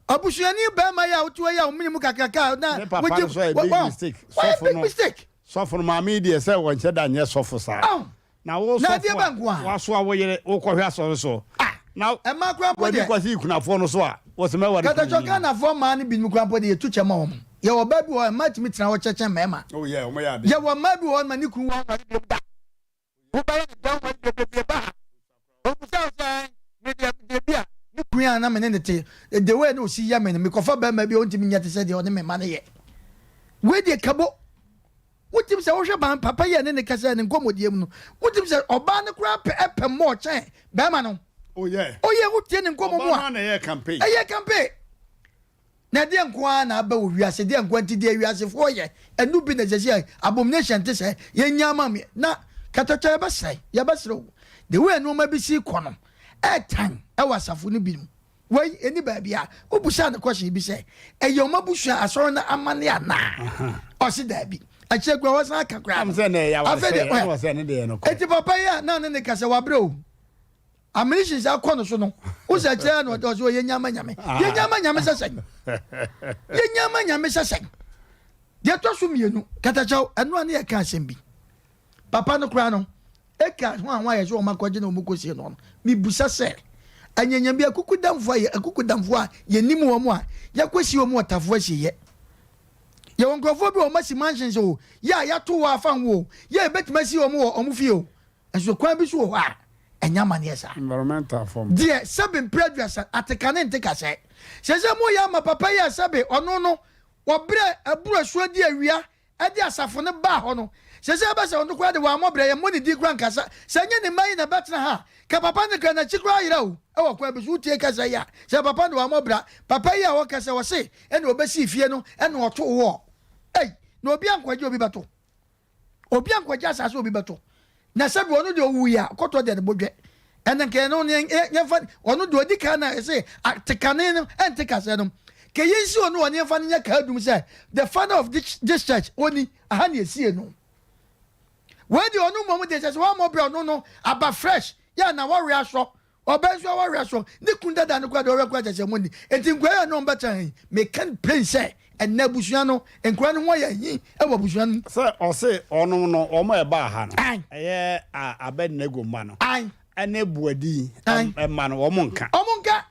abusuani bɛrima yi a wote hɔ yi a wɔn mu kakraka na ne papa no so yɛ big mistake wɔyɛ big mistake sɔfo no maame yi deɛ sɛ wɔnhyɛ da nyɛ sɔfo saa Na wo Na adeɛ sɔfo bɛn a nko a? woasoa wo yere wokɔhwɛ asɔre so na Mmaa koraa mpo w'ani deɛ. kɔsi kunafoɔ no so a, wose mɛware Katakyɔ kunani. Ghanafoɔ mmaa no binom koraa mpo deɛ yɛtu kyɛ ma wɔn. Yɛwɔ ɔbaa bi wɔ hɔ a mmaa tumi tena hɔ kyɛ kyɛn mmarima. Oh yeah, wɔyɛ ade. Yɛwɔ mmaa bi wɔ hɔ ma ne kunu wanware biom da. Wobɛyɛ no dɛn ware biom bebree ba ha. Ɔbisa wo sɛ ɛn me deɛ deɛ bi a ne kunu a na me ne no te the way na ɔsi yɛ me no mekɔfa barima bi a ɔntumi nyɛ te sɛ deɛ ɔne me mma no yɛ. Wei deɛ kabo. Wotim sɛ wohwɛ ban papa yi a ɛne ne kasa ne nkɔmmɔdie mu no, wotim sɛ ɔbaa no koraa pɛ ɛpɛ mmɔɔ kyɛn bɛrima no. Oh yeah. Oh yeah, wotie ne nkɔmmɔ mu a. Ɔbaa no na ɛyɛ campaign. Ɛyɛ campaign. Na ɛdeɛ nko ara na aba wɔ wiase, deɛ nko ara nti deɛ wiasefoɔ yɛ, ɛno bi na ɛsɛ sɛ abomination te sɛ yɛnya ama me. Na katakyɛ yɛbɛsrɛ, yɛbɛsrɛ o. The way nneɛma bi si kɔ no, ɛɛtan ɛwɔ asafo no bi mu. Wei ɛni baabi a wobusaa no question bi sɛ ɛyɛ wɔn abusua asɔre no amanne anaa? Ɔse daabi. Akyire koraa wɔsan aka koraa no. Afei deɛ ɔyɛ. Eti papa yi a na ne ne kasa wabrɛ o. Ammunitions akɔ no so no, wo sɛ kyerɛ na ɔde ɔse ɔyɛ nyama nyame. Yɛ nyama nyame sɛ sɛn? Yɛ nyama nyame sɛ sɛn? Deɛ ɛtɔ so mmienu, katakyɛw, ɛno a ne yɛka asɛm bi. Papa no koraa no, Eka ho a wɔayɛ sɛ wɔakɔgye na wɔkɔsie no no, mebisa sɛ, anyanya bi akukudamfo a yɛ akukudamfo a yɛnim wɔn a yɛakɔsie wɔn wɔ Tafo asieeɛ? Yɛwɔ nkurɔfoɔ bi wɔ wɔn asi mansions o, yɛ a yɛato hɔ afa ho o, yɛ a yɛbɛtumi asie wɔn wɔ wɔn fie o. Nso kwan bi so wɔ hɔ a, ɛnyɛ amanneɛ saa. Environmental fam. Deɛ sɛbe mprɛ aduasa, ateka ne nte kasɛɛ. Seesei moyɛ ama papa yi a sɛbe ɔno no wɔbrɛ aburu asuo di awia de asafo no baa hɔ no, seesei ɛbɛ sɛ ɔno koraa de wammɔ brɛ, yɛmmɔ ne din koraa nkasa. Sɛ ɛnyɛ ne mma yi na ɛbɛtena ha a, ka papa no kra n'akyi koraa ayera o. Wɔ kwan bi so, wotie kasa yi a, sɛ papa no wammɔ bra, papa yi a ɔka sɛ ɔse ɛna ɔbɛsii fie no ɛna ɔtoo wɔ. Ei, na obi ankɔgye obi bɛto. Obi ankɔgye asase obi bɛto. Na sɛbi ɔno deɛ ɔwui a, kɔtɔ deɛ ne bo dwɛ. Ɛna nka ɛno ne yɛmfa ɔno deɛ ɔdi kan na ɛsɛ atekane no ɛnte kasɛ no. Ka yɛnsi ɔno ɔne yɛmfa no nyɛ kaadum sɛ the father of this, this church ɔni aha ne ɛsie no. Wei deɛ ɔno mmom deɛ kyɛ sɛ wammɔ berɛ ɔno no aba fresh yɛ na wɔwe asɔ Ɔbaa nso a wɔhwɛ so ne kunu dada no koraa deɛ ɔhwɛ koraa kyɛ sɛ monni. Enti nkoa yi a ne wɔn bɛtena ha yi, meka no plain sɛ ɛnnɛ abusua no, nkoa no ho ayɛ ahi wɔ abusua no mu. Sɛ ɔse ɔnom no wɔn a ɛbaa ha no ɛyɛ Abednego mma no ɛne Boadi mma no wɔn nka. Wɔn nka.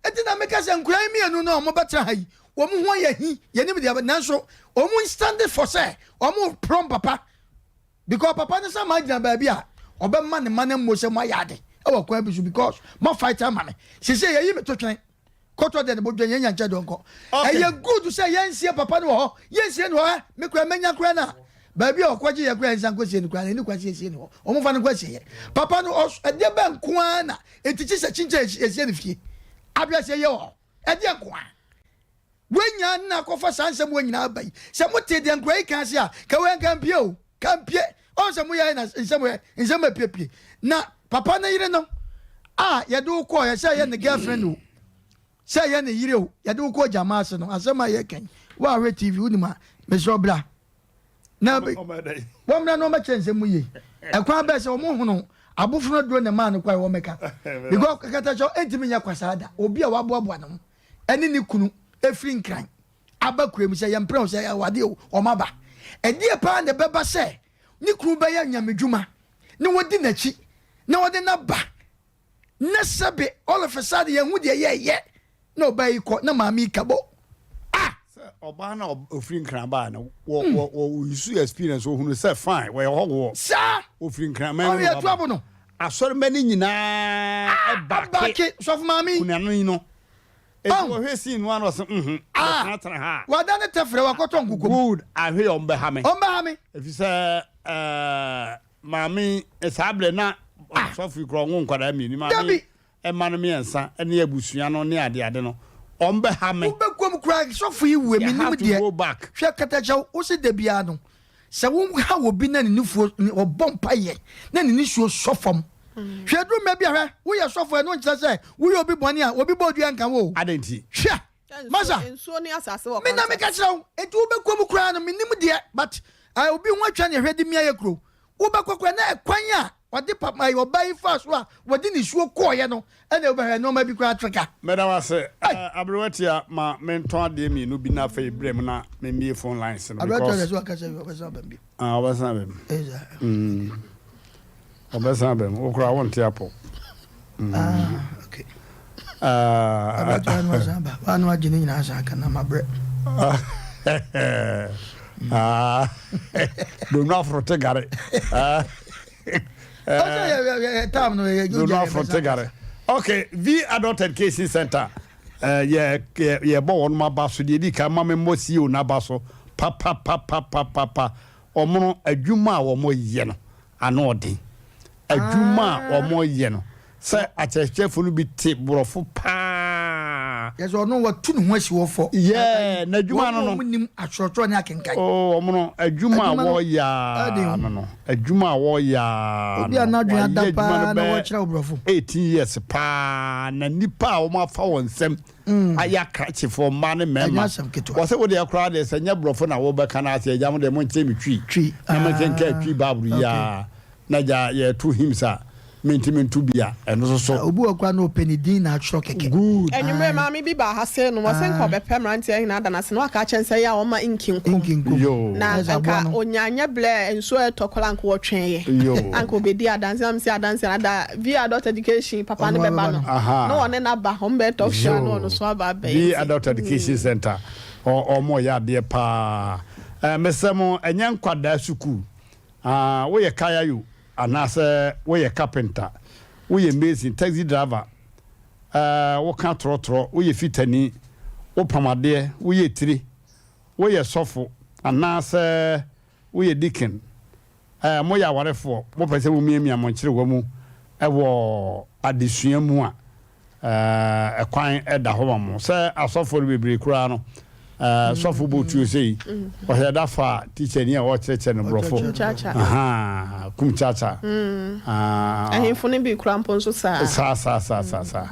Enti na. sɛ nkura yi mmienu no a wɔbɛtena ha yi, wɔn ho ayɛ hi, yɛnim deɛ, nanso wɔn stand for sɛ wɔn prom papa. Because papa no sɛ ma gyina baabi a ɔbɛma ne ma no mmo sɛ moayɛ ade wɔ kwan bi so because mo fight ama me. Sese yɛyi me to twene. Kɔtɔ deɛ ne bo dwen yɛn nya nkyɛn dɔnkɔ. Ɛyɛ good sɛ yɛnsie papa no wɔ hɔ. Yɛnsie no wɔ hɔ. Me kura mɛnya kura na baabi a ɔkɔgye yɛ kura yɛnsa nkɔsie no kura na ɛni kwan sɛ yɛsie no hɔ. Wɔn fa no nkɔ asie yɛ. Papa no ɔs ɛdeɛ bɛn nko ara na eti kyi sɛ kyinkyin yɛsie no fie. Abrɛsɛ yɛ wɔ hɔ. Ɛdeɛ nko ara. Wei nyinaa na akɔfa saa nsɛm wei nyinaa aba yi. Sɛ mo tee deɛ nkura yi ka ase a, ka wei anka mpie o, ka mpie. Ɔn sɛ mo yɛ na nsɛm wei, nsɛm apiepie. Na papa no yere no a yɛde wo kɔɔ yɛ sɛ ɛyɛ ne girlfriend o, sɛ ɛyɛ ne yere o, yɛde wo kɔɔ gyama ase no, asɛm a yɛka yi, wo a hwɛ TV wonim a, mesrɛ wo bra. Na wɔmmra na wɔmmɛkyerɛ nsɛm mu yie. Ɛkwan bɛɛ sɛ wɔn hono abofono aduro na ɛmaa no kwan wɔmmɛka. Because katakyɛ ɛntumi nyɛ kwasaa da. Obi a waboaboa ne ho ne ne kunu firi Nkran aba kurom sɛ yɛmpene wo sɛ yɛawade o, wɔn aba. Ɛdeɛ paa na ɛbɛba sɛ ne kunu bɛyɛ nyamedwuma na wɔdi n'akyi na wɔde no aba na sɛbe all of a sudden yɛnhu deɛ yɛyɛ na ɔbaa yi kɔ na maame yi kabo. Ah! Sɛ ɔbaa na ɔfiri Nkran baa no, wɔ wɔ wɔ use experience ɔhunu sɛ fine wɔyɛ hɔhoɔ. Saa! Ɔfiri Nkran man mu na waba. Asɔremma no nyinaa baake sɔfo maame kunani no. Eti wɔhwɛ scene no ara na ɔse mhm, bɛtenatena ha. Wada ne tɛfrɛ wakɔtɔ nkokɔ mu. Good, ahwɛ yɛ wɔn bɛha me. Wɔn bɛha me. Efisɛ ɛɛ maame saa berɛ na sɔfo yi koraa ɔnwo nkwadaa mmienu. Maame mma no mmiɛnsa ne abusua no ne adeade no, wɔn bɛha me. Wobɛkɔ mu koraa sɔfo yi wue menim deɛ. Hwɛ katakyɛw wose da biara no Sɛ wohaw obi na ne nufuo ɔbɔ mpaeɛ na ne nisuo sɔ fam. Hwɛ aduru mmerɛ bi a hwɛ woyɛ sɔfo ɛno nkyerɛ sɛ woyɛ obi bɔne a obi bɔ odua nka wo o. Adɛn nti? Hwɛ masa me na meka kyerɛ wo enti wobɛkɔ mu koraa no menim deɛ but obi ho atwa ne hwɛ de mia yɛ kuro wobɛkɔ koraa na ɛkwan a ɔde papa yi ɔbaa yi faa so a wɔde nisuo kɔɔeɛ no ɛna wobɛhwɛ nneɛma bi koraa treka. Meda wo ase. Aberewa Tia ma mentɔn adeɛ mmienu bi na afei brɛ mu na memmie phone lines no because. Aberewa Tia sɛ waka sɛ ɔbɛsan aba mu bio. Ah, ɔbɛsan aba mu. Mm. Ɔbɛsan aba mu. Wo koraa wonte apɔ. Mm. Ah, okay. Ah. Aberewa Tia no asan aba. Wa no agye ne nyinaa asan aka na mabrɛ. Ah. Donu aforo te gare. Ah. Donu aforo te gare. Okay, V Adult Education Center. Eh, yɛ yɛ yɛbɔ wɔn aba so deɛ edi kan ma me mmɔ CEO n'aba so papapapapapa wɔn no adwuma a wɔn yɛ no ano ɔden adwuma a wɔyɛ no sɛ akyerɛkyerɛfo no bi te borɔfo paa. Yɛ sɛ ɔno watu ne ho asi hɔ fɔ. Yɛɛ n'adwuma no no. Wɔn a wɔnim atwerɛtwerɛ ne akenkan. Oo wɔn no adwuma a wɔyɛ ara no no adwuma a wɔyɛ ara no. Obi a n'adwene ada paa na wɔkyerɛ wo borɔfo. 18 years paa na nipa a wɔafa wɔn nsam ayɛ akrakyefoɔ mmaa ne mmarima. Wɔ sɛ wodeɛ koraa deɛ sɛ nyɛ borɔfo na wobɛka no ase agya mo deɛ monkyerɛ me twi na menkenkan twi bible yi ara. Na gya yɛto hymns a mentumi nto bi a ɛno nso so. Obi wɔ koraa na ɔpɛ ne din na atwerɛ kɛkɛ. Good. Anwummerɛ maame bi baa ha sei nom ɔse nka ɔbɛpɛ mmeranteɛ hene ada no ase na waka akyerɛ no sɛ ɛyɛ a ɔmma nkinkom Yoo. na Ɛsɛ aboa nka no. ɔnya nyɛ blɛ nsuo ɛtɔ koraa nka ɔtwɛn Yoo. yɛ anka ɔbɛdi adanseɛ na mese adanseɛ no ada via adult education papa no Ɔno bɛba abɛba no no. Aha. na ɔne no aba ɔmo bɛyɛ talk show a na ɔno Yoo. so aba abɛyɛ Vi nti Adult Education Center ɔ ɔmo yɛ adeɛ paa. Ɛɛ mesrɛ mo ɛnyɛ nkwadaa sukuu. Ah, woyɛ kayayo anaasɛ woyɛ carpenter, woyɛ mason, taxi driver, eh, woka trɔtrɔ, woyɛ fitani, wopam adeɛ, woyɛ tire, woyɛ sɔfo anaasɛ woyɛ deacon, eh, moyɛ awarefoɔ, mopɛ sɛ momiamia mo nkyerewa mu wɔ adesua mu a, Ɛkwan da hɔ ma mo. Sɛ asɔfoɔ no bebree koraa no, sɔfo bɔ tuo sei, ɔhwɛ da fa tikyani a ɔrekyerɛkyerɛ no borɔfo. Kum kyakya. Ahemfo no bi koraa mpo nso saa. Saa saa saa saa saa.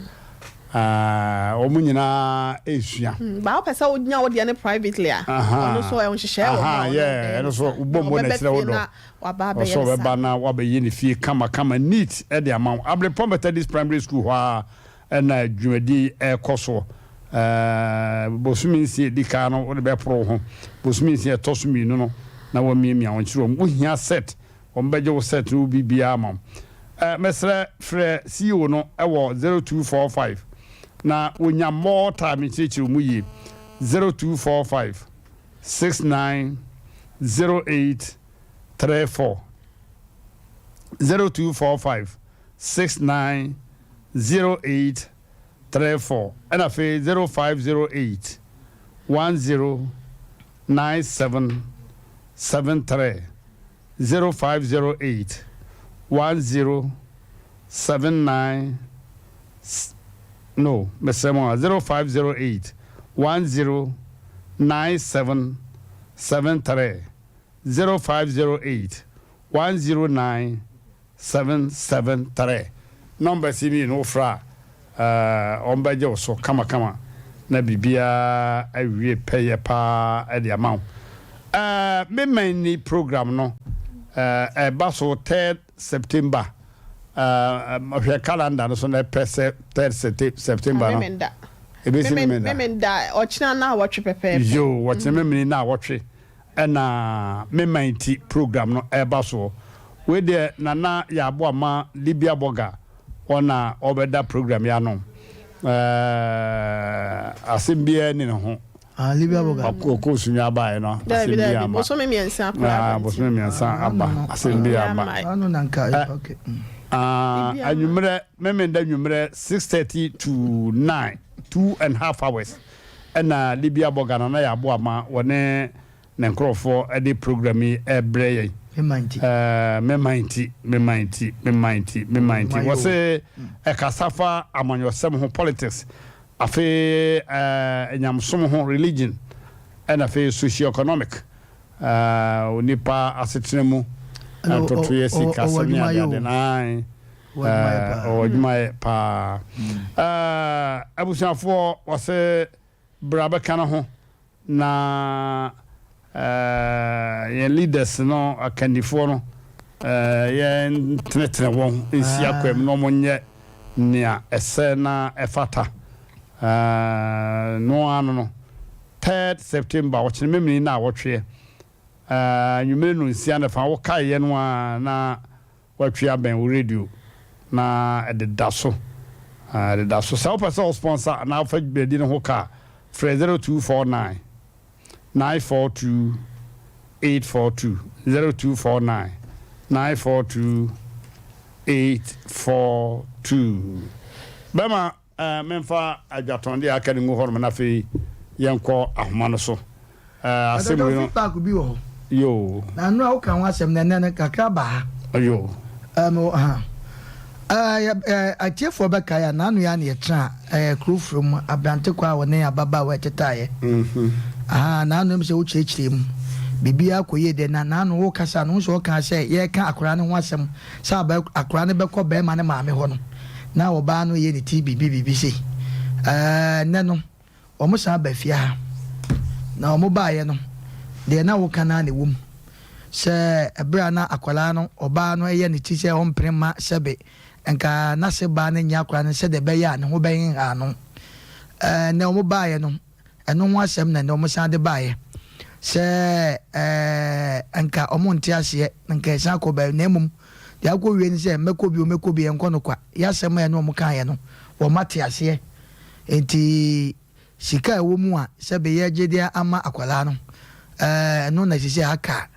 Wɔn nyinaa resua. Ba wopɛ sɛ wonya wo deɛ no privately a, ɔno nso ɛwɔ nhyehyɛɛ wɔ hɔ a ɔno ɛno nso wobɔ mmɔ na ɛkyerɛ wo dɔ. Waba abɛyɛ Ɔsɛ no ɔbɛba saa. na wabɛyɛ ne fie kama kama neat de ama wo. Abrepɔ Methodist Primary School hɔ ara na dwumadie yi ɛrekɔ soɔ. Ɛɛ bosome nsia ɛdi kan no wode bɛporo wo ho. Bosome nsia ɛtɔ so mmienu no na wamiamia wo nkyerɛ wɔn. Wohia set, wɔn bɛgye wo set ne wo biribiara ama wo. Ɛɛ mesrɛ frɛ CEO no wɔ 0245. na wonya more time nkyerɛkyerɛ mu yie. 0245 69 08 34 0245 69 08 34 ɛna afei 0508 10 97 73 0508 10 79 no mesrɛ mo a 0508 10 97 73 0508 109 773 Numbers yi mmienu wofrɛ a wɔbɛgye wo so kamakama na biribiara awie pɛyɛ paa de ama wo. Me man ni program no ɛba so third September. Hwɛ calendar no so na ɛpɛ sɛ third September no. Ebesi memenda. Memenda ɔkyena na awɔtwe pɛpɛɛpɛ. Yo, wɔkyena memeni na awɔtwe. Ɛna me man ti program no ɛreba soɔ. Wei deɛ Nana Yaabo ama Libya Burger wɔn na wɔbɛda program yi ano. Ɛɛ asɛm biara ni ne ho. Ah, Libya Burger. Ɔkɔ Sunya abaeɛ no. Asɛm biara ama. Bosome mmiɛnsa koraa. Ah, bosome mmiɛnsa aba. Asɛm biara ama. Ano na nka okay. Ah, anwummerɛ memenda anwummerɛ 6:30 to 9, two and half hours. Ɛna Libya Burger Nana Yabo ama wɔne ne nkorɔfoɔ de program yi rebrɛ yɛn. Ɛɛ me man nti, me man nti, me man nti, me man nti. Wɔse ɛkasa fa amanyɔsɛm ho, politics, afei ɛɛ nyamesom ho, religion, ɛna afei socio-economic, ɛɛ onipa asetena mu ntotoeɛ, sikasɛm ne adeade no. Ae, ɔwɔ adwuma yɛ paa. Abusuafoɔ wɔse bra bɛka no ho na yɛn leaders no akandifoɔ no yɛn tenetene wɔn nsi akwan mu na wɔn nyɛ nea ɛsɛ na ɛfata. No ano no 3rd September ɔkyena memene na awɔtweɛ anwummere no nsia na fa wokaeɛ no a na Woatwi abɛn wo radio na ɛdeda so ɛdeda so. Sɛ wopɛ sɛ wo sponsor anaa wofa dwumadi no ho ka a, frɛ 0249 942 842, 0249 942 842. Bɛma Eh, memfa adwatɔn deɛ aka no ngu hɔnom na afei yɛnkɔ ahoma no so. Eh, asɛm wei no. Feedback bi wɔ hɔ. Yoo. Na nnora woka ho asɛm na ɛnɛ no kakra ba ha. Yoo. Eh, mewɔ ha. Eh, eh, atiefoɔ bɛkae a n'ano yɛ a na yɛtena eh, kuro foro mu aberante kɔ a wɔne ababaawa ɛtetaeɛ. Mm-hmm. Aha, n'ano m sɛ wokyerɛkyerɛ mu. Biribiara kɔ yie deɛ na n'ano wokasa no wo sɛ ɔka sɛ yɛreka akwaraa no ho asɛm sɛ abɛ akwaraa no bɛkɔ bɛrima no maame hɔ no. Na ɔbaa no yɛ ne ti biribi biribi sei. Ɛɛ, nnɛ no, wɔsan ba fie ha. Na wɔbaeɛ no, deɛ na woka no ara na ɛwɔ mu. Sɛ ɛberɛ a na akwadaa no, ɔbaa no yɛ ne ti sɛ ɔmpene mma sɛbe nka n'ase baa no nyɛ akwadaa no sɛdeɛ ɛbɛyɛ a ne ho bɛhenha no. Ɛɛ, nnɛ wɔbaeɛ no, Ɛno ho asɛm na ɛnnɛ wɔsan de baeɛ sɛ ɛɛ nka wɔnte aseɛ na nka yɛsan kɔ baabi na mmom deɛ akɔ wie ne sɛ mɛkɔ bio mɛkɔ bio yɛnkɔ no kwa. Yɛ asɛm a ɛne wɔn kaeɛ no wɔate aseɛ nti sika a ɛwɔ mu a sɛbe yɛgye de ama akwadaa no ɛɛ ɛno na sisi aka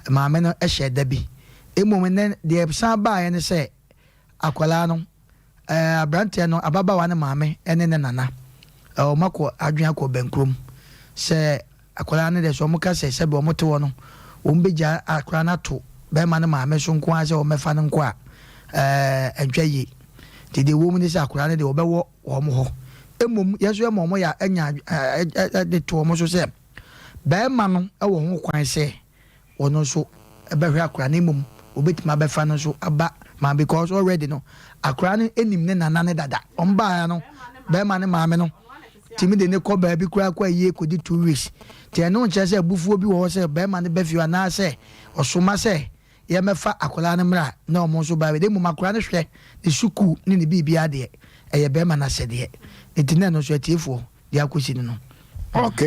maame no hyɛ da bi. Mmom nnɛ deɛ ɛsan baeɛ ne sɛ akwadaa no Ɛɛ, aberanteɛ no, ababaawa no maame ne ne nana, ɛɛ, wɔakɔ adwene akɔ bɛnkurom sɛ akwadaa no deɛ sɛ wɔka sɛ sɛbe wɔte hɔ no, wɔbɛgya akwadaa no ato bɛrima no maame so nko ara sɛ wɔmmɛfa no nkɔ a, ɛɛ, ɛntwa yie. Nti deɛ ɛwɔ mu ne sɛ akwadaa no deɛ wɔbɛwɔ wɔn hɔ. Mmom, yɛn nso yɛma wɔn yɛ anya ɛɛ, de to wɔn so sɛ bɛrima no wɔ ho kwan sɛ ɔno nso bɛhwɛ akora no mmom obetumi abɛfa no nso aba ma because already no akora no nim ne nana no dada wɔn baa no bɛrima ne maame no tumi de ne kɔ baabi koraa kɔ ayie kɔdi two weeks nti ɛno nkyerɛ sɛ abufuo bi wɔ hɔ sɛ bɛrima no bɛ fie anaasɛ ɔsoma sɛ yɛmɛfa akwadaa no mmra na wɔn nso baa bi mmom akwadaa no hwɛ ne sukuu ne ne biribiara deɛ ɛyɛ bɛrima no asɛdeɛ nti na ɛno nso atiefoɔ deɛ akɔsi no no. Ok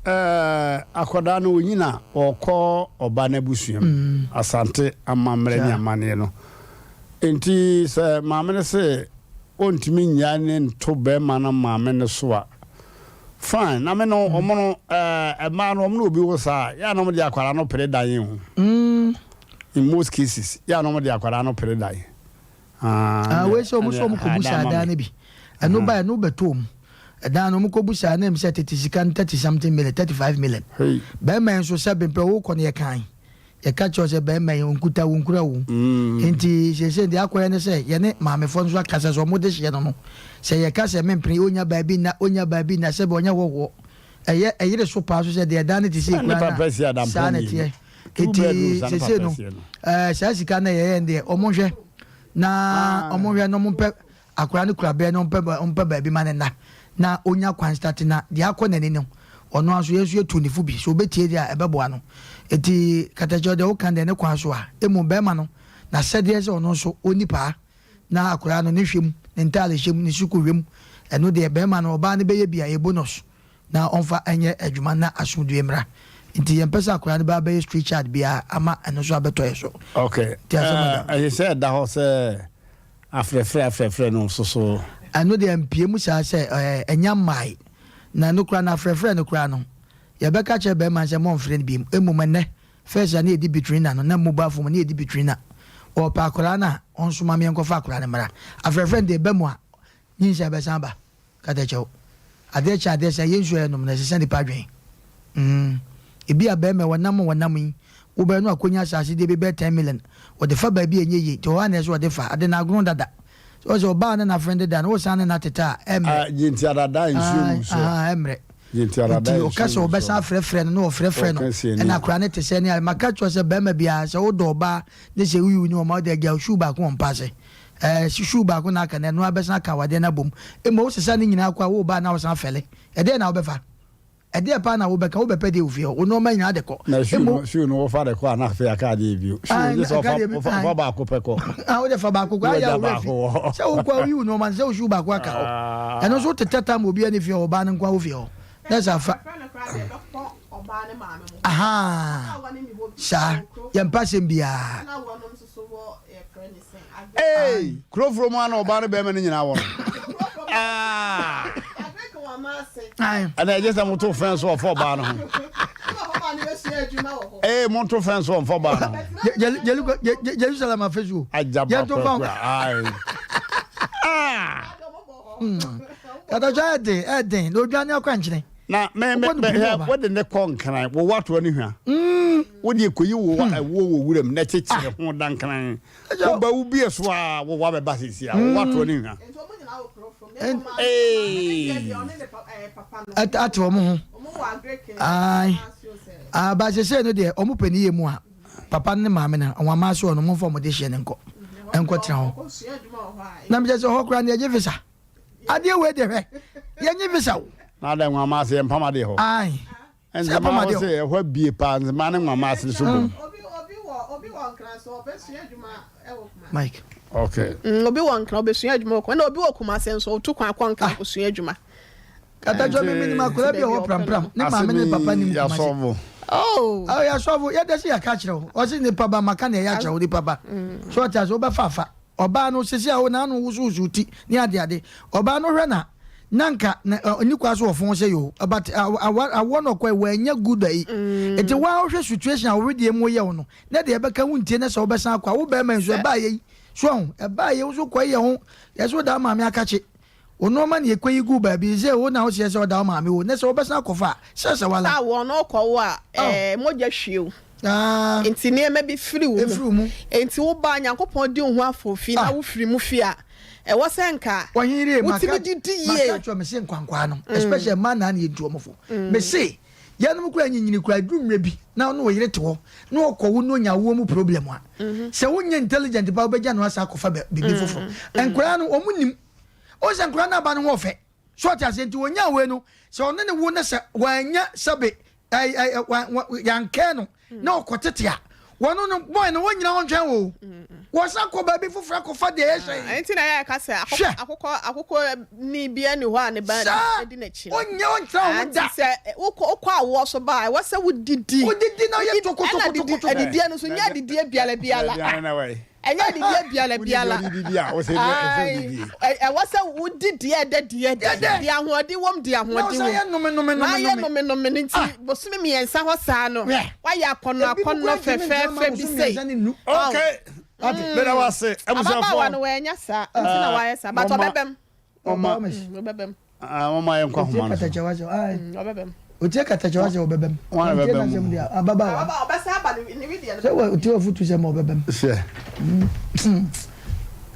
eh, akwadaa no ɔnyin a ɔkɔ ɔba no abusua mu, Asante amammerɛ ne amanneɛ no nti sɛ maame no se ɔntumi nnyae ne nto bɛrima no maame no so a, fine. Na me no, wɔn no, ɛɛ, mmaa no, wɔn ne obi wo saa a, yɛ a na wɔde akwadaa no pere dan o. In most cases, yɛ a na wɔde akwadaa no pere dan. Ah, wei sɛ wɔn sɛ wɔn kɔ bu saa dan no bi. Ɛno ba ɛno bɛtɔ mu. Ɛdan no wɔn kɔ bu saa na ɛmu sɛ tete sika no 30 something million, 35 million. Bɛrima yi nso sɛ bempɛ wokɔ no yɛ kan. Yɛka kyerɛ wo sɛ bɛrima yi ɔnkuta wo nkura wo. Nti seesei deɛ akɔyɛ ne sɛ yɛne maamefoɔ nso akasa sɛ wɔn de hyeɛ no no sɛ yɛka sɛ mempene ɔnya baabi nna ɔnya baabi nna sɛbi ɔnyɛ hɔhoɔ. Ɛyɛ ɛyere so paa so sɛ deɛ ɛdan no te sei koraa no a saa na ɛteɛ. Nti seesei no ɛɛ saa sika no yɛyɛ no deɛ wɔn nhwɛ na wɔn nhwɛ na wɔn mpɛ Akwadaa no kura bɛɛ na ɔmpɛ ɔmpɛ baabi ma no nna na ɔnya kwan start na deɛ akɔ n'ani no ɔno ara nso yɛn nso yɛtu ne fo bi sɛ ɔbɛtie deɛ a ɛbɛboa no nti katakyɛ deɛ woka deɛ ne kwan so a mmom bɛrima no n'asɛdeɛ sɛ ɔno nso ɔnni paa na akwadaa no ne hwɛ mu ne ntaade hyɛ mu ne sukuu hwɛ mu ɛno deɛ bɛrima no ɔbaa no bɛyɛ bi a ɛyɛ bonus na ɔmfa nyɛ adwuma na asomdwoe mmra. Nti yɛmpɛ sɛ akwadaa no bɛba abɛyɛ street child biara ama ɛno nso abɛtɔ yɛ so. Ok, Nti asɛm ada. Ɛyɛ sɛ ɛda hɔ sɛ afrɛfrɛ afrɛfrɛ no nso so. Ɛno deɛ mpue mu saa sɛ ɛɛ ɛnya mmae. Na ɛno koraa no afrɛfrɛ no koraa no yɛbɛka akyerɛ barima no sɛ mɔmfrɛ no biom. Mmom ɛnnɛ first a na yɛdi bitrina no na mobile phone mu na yɛdi bitrina. Ɔɔpɛ akwadaa no a ɔnsoma me yɛnkɔfa akwadaa no mmra. Afrɛfrɛ no deɛ ɛba mu a Nyinsɛn bɛsan aba. Katakyɛw. Adeɛ kye adeɛ sa, yɛn nsuo a yɛnom no, ɛsesa nipa adwene. Mm. Ebia bɛɛma wɔnam a wɔnam yi, wobɛyɛ no akonya asaase deɛ bi bɛyɛ 10 million. Wɔde fa baabi a ɛnyɛ yie, nti hɔ ara na ɛsɛ wɔde fa. Ade no agono dada. Sɛ wɔsɛ ɔbaa ne n'afrɛnde da no, wosan ne no atete a, ɛmmerɛ. Ah, gye nti adada nsuo mu so. Ahaa, ɛmmerɛ. Gye nti adada Nti nsuo ɔka sɛ mu ɔbɛsan so. afrɛfrɛ no na ɔfrɛfrɛ no. Ɔka sie ni. Ɛna akora no te sɛ nea maka kyerɛ wo sɛ bɛɛma biara sɛ wodɔ ɔbaa ne sɛ woyi wo ne ɔma wode agya wo shoe baako wɔ mpa ase. Ɛɛ shoe baako na aka no, ɛno ara bɛsan aka awadeɛ no abom. Mmom wosesa ne nyinaa kɔ a, woreba a na wosan fɛle. Ɛdeɛn na wobɛfa? Ɛdeɛn paa na wobɛka? Wobɛpɛ deɛ wɔ fie hɔ? Wo nnoɔma nyinaa de kɔ. Na shoe Mmom. no, shoe no wofa de kɔ a na afei aka adeɛ bio. Shoe no Ae, gye sɛ ɛka wofa, deɛ bi, wofa, ae. wofa baako pɛ kɔ. Ah, wode fa baako kɔ, Na ayɛ wagya a wo werɛ baako fi. wɔ hɔ. Sɛ wokɔ a woyi wo nnoɔma no, sɛ wo shoe baako aka hɔ. Ɛno nso wotetɛ tam wɔ obiara ne fie hɔ, ɔbaa no nko ara wɔ fie hɔ. Na sɛ afa. Ahaa, saa, yɛmpɛ asɛm biara. Ee, kuro foro mu a na ɔbaa ne bɛrima no nyinaa wɔ no. Ah! Ɛna ɛgye sɛ moto fɛn so ɔfɔ ɔbaa no ho. Ee, moto fɛn so ɔmfɔ ɔbaa no ho. Jerusalem afasuo. Ajaba kura. Ayi. Ah! Katakya ɛden ɛden na odwane akwankyene. Na me me me hwɛ wode ne kɔ nkran wo watoɔ ne hwa. Wode ekoyi wo ɛwoɔ wɔ wuram na kyekyere ho da nkran. Woba wo bie so a wo wa bɛba sisi a wo watoɔ ne hwa. Ate wɔn ho. Ayi aba sese no deɛ wɔn pɛ ne yɛ mu a papa ne maame na wɔn ama so wɔn mfa wɔn de hyɛ ne nkɔ nkɔ tena hɔ. Na mekyɛ sɛ hɔ koraa ne yɛgye visa. Adeɛ wei deɛ hwɛ yɛnye visa o. Na adɛ nwama ase yɛ mpam adeɛ hɔ. Ayi. Nzema hɔ sɛ ɛhɔ abie paa nzema ne nwama ase so bom. Mike. Okay. Mm, obi wɔ nkran obesua adwuma wɔ Kumasi. Ɛna obi wɔ Kumasi nso otu kwan akɔ nkran kosua adwuma. Katajɔ mi minim akwadaa bi a ɔwɔ prampram ne maame ne papa nim Kumasi. Oh. Oh, yasɔfo yɛda si yɛka kyerɛ wo. Ɔse nipa ba maka na ɛyɛ akyerɛ wo nipa ba. So ɔte ase wobɛfa afa. Ɔbaa no sisi a wo n'ano wosowosow ti ne ade ade. Ɔbaa no hwɛ na na nka na ɔnni kwa so ɔfon sɛ yoo but awoɔ na ɔkɔɛ wanya good ayi. Nti waa wohwɛ situation a wo wedeɛ mu yɛ wo no na deɛ ɛbɛka wo ntie na sɛ wobɛsan akɔ a wo bɛrima nso ɛbaa yɛ yi so ahu ɛbaa yɛ wo nso kɔe yɛ ho yɛ so daa maame akakye. Wo nnoɔma na yɛkɔyi guu baabi sɛ wo na woseɛ sɛ ɔda wo maame o, nɛ sɛ wobɛsan akɔfa a, sɛ sɛ wala. Sɛ awoɔ no wokɔ wo a, ɛɛ mogya hwie wo. Nti nneɛma bi firi wo mu. Nti wo ba Nyankopɔn di wo ho afoofi na wo firi mu fie a, ɛwɔ sɛ nka wotumi didi yie. Maka akyerɛ mese nkwankwaa no, especially mmaa naa na yɛntu wɔn fo. Mese yɛnom koraa nyinyini koraa ɛduru mmerɛ bi na wo ne wo yere te hɔ na ɔkɔ wo na ɔnya awoɔ mu problem a, sɛ wonyɛ intelligent paa wobɛgya no asa akɔfa biribi foforɔ. Nkwadaa no wɔn nim. Wohu sɛ nkwadaa no aba no ho ɔfɛ. So ɔte aseɛ? Nti wɔnyaa wei no, sɛ ɔne ne wo no sɛ wɔanya sɛbe yankɛɛ no na ɔkɔtete a, wɔno no bɔe no wɔnyina hɔ ntwɛn o. Wɔsan kɔ baabi foforɔ akɔfa deɛ ɛyɛ hyɛn. Nti na yɛ ka sɛ akokɔ akokɔ ni bi ɛni hɔ a ne ba di n'akyi no. Ɔnyɛ ɔntra ho da. Nti sɛ wokɔ wokɔ awoɔ so ba a ɛwɔ sɛ wodidi. Wodidi na ɔyɛ tokotokotokoto. Ɛna adidie no so nyɛ adidie biara biara. Ɛnyɛ adidie biala biala. Ae, ɛwɔ sɛ wodi deɛ ɛdɛ deɛ ɛdɛ, deɛ ahoɔden wom deɛ ahoɔden wom. Na ayɛ nomenome no nti bosome mmiɛnsa hɔ saa no, woayɛ akɔnnɔ akɔnnɔ fɛfɛɛfɛ bi sei. Okay, meda wo ase abusuafoɔ. Ababaawa no wanya saa nti na wayɛ saa, but ɔbɛbam. Mama Ɔbɛbam. Mama yɛnkɔ ahoma no so. Ɔbɛbam. Otie katakyɛ wa sɛ ɔbɛbam. Wɔn a bɛbam mu. Ababaawa. Ɔbɛsa aba ne wedeɛ no. Sɛ wɔ otie afutu sɛ ma ɔbɛbam. Sɛ.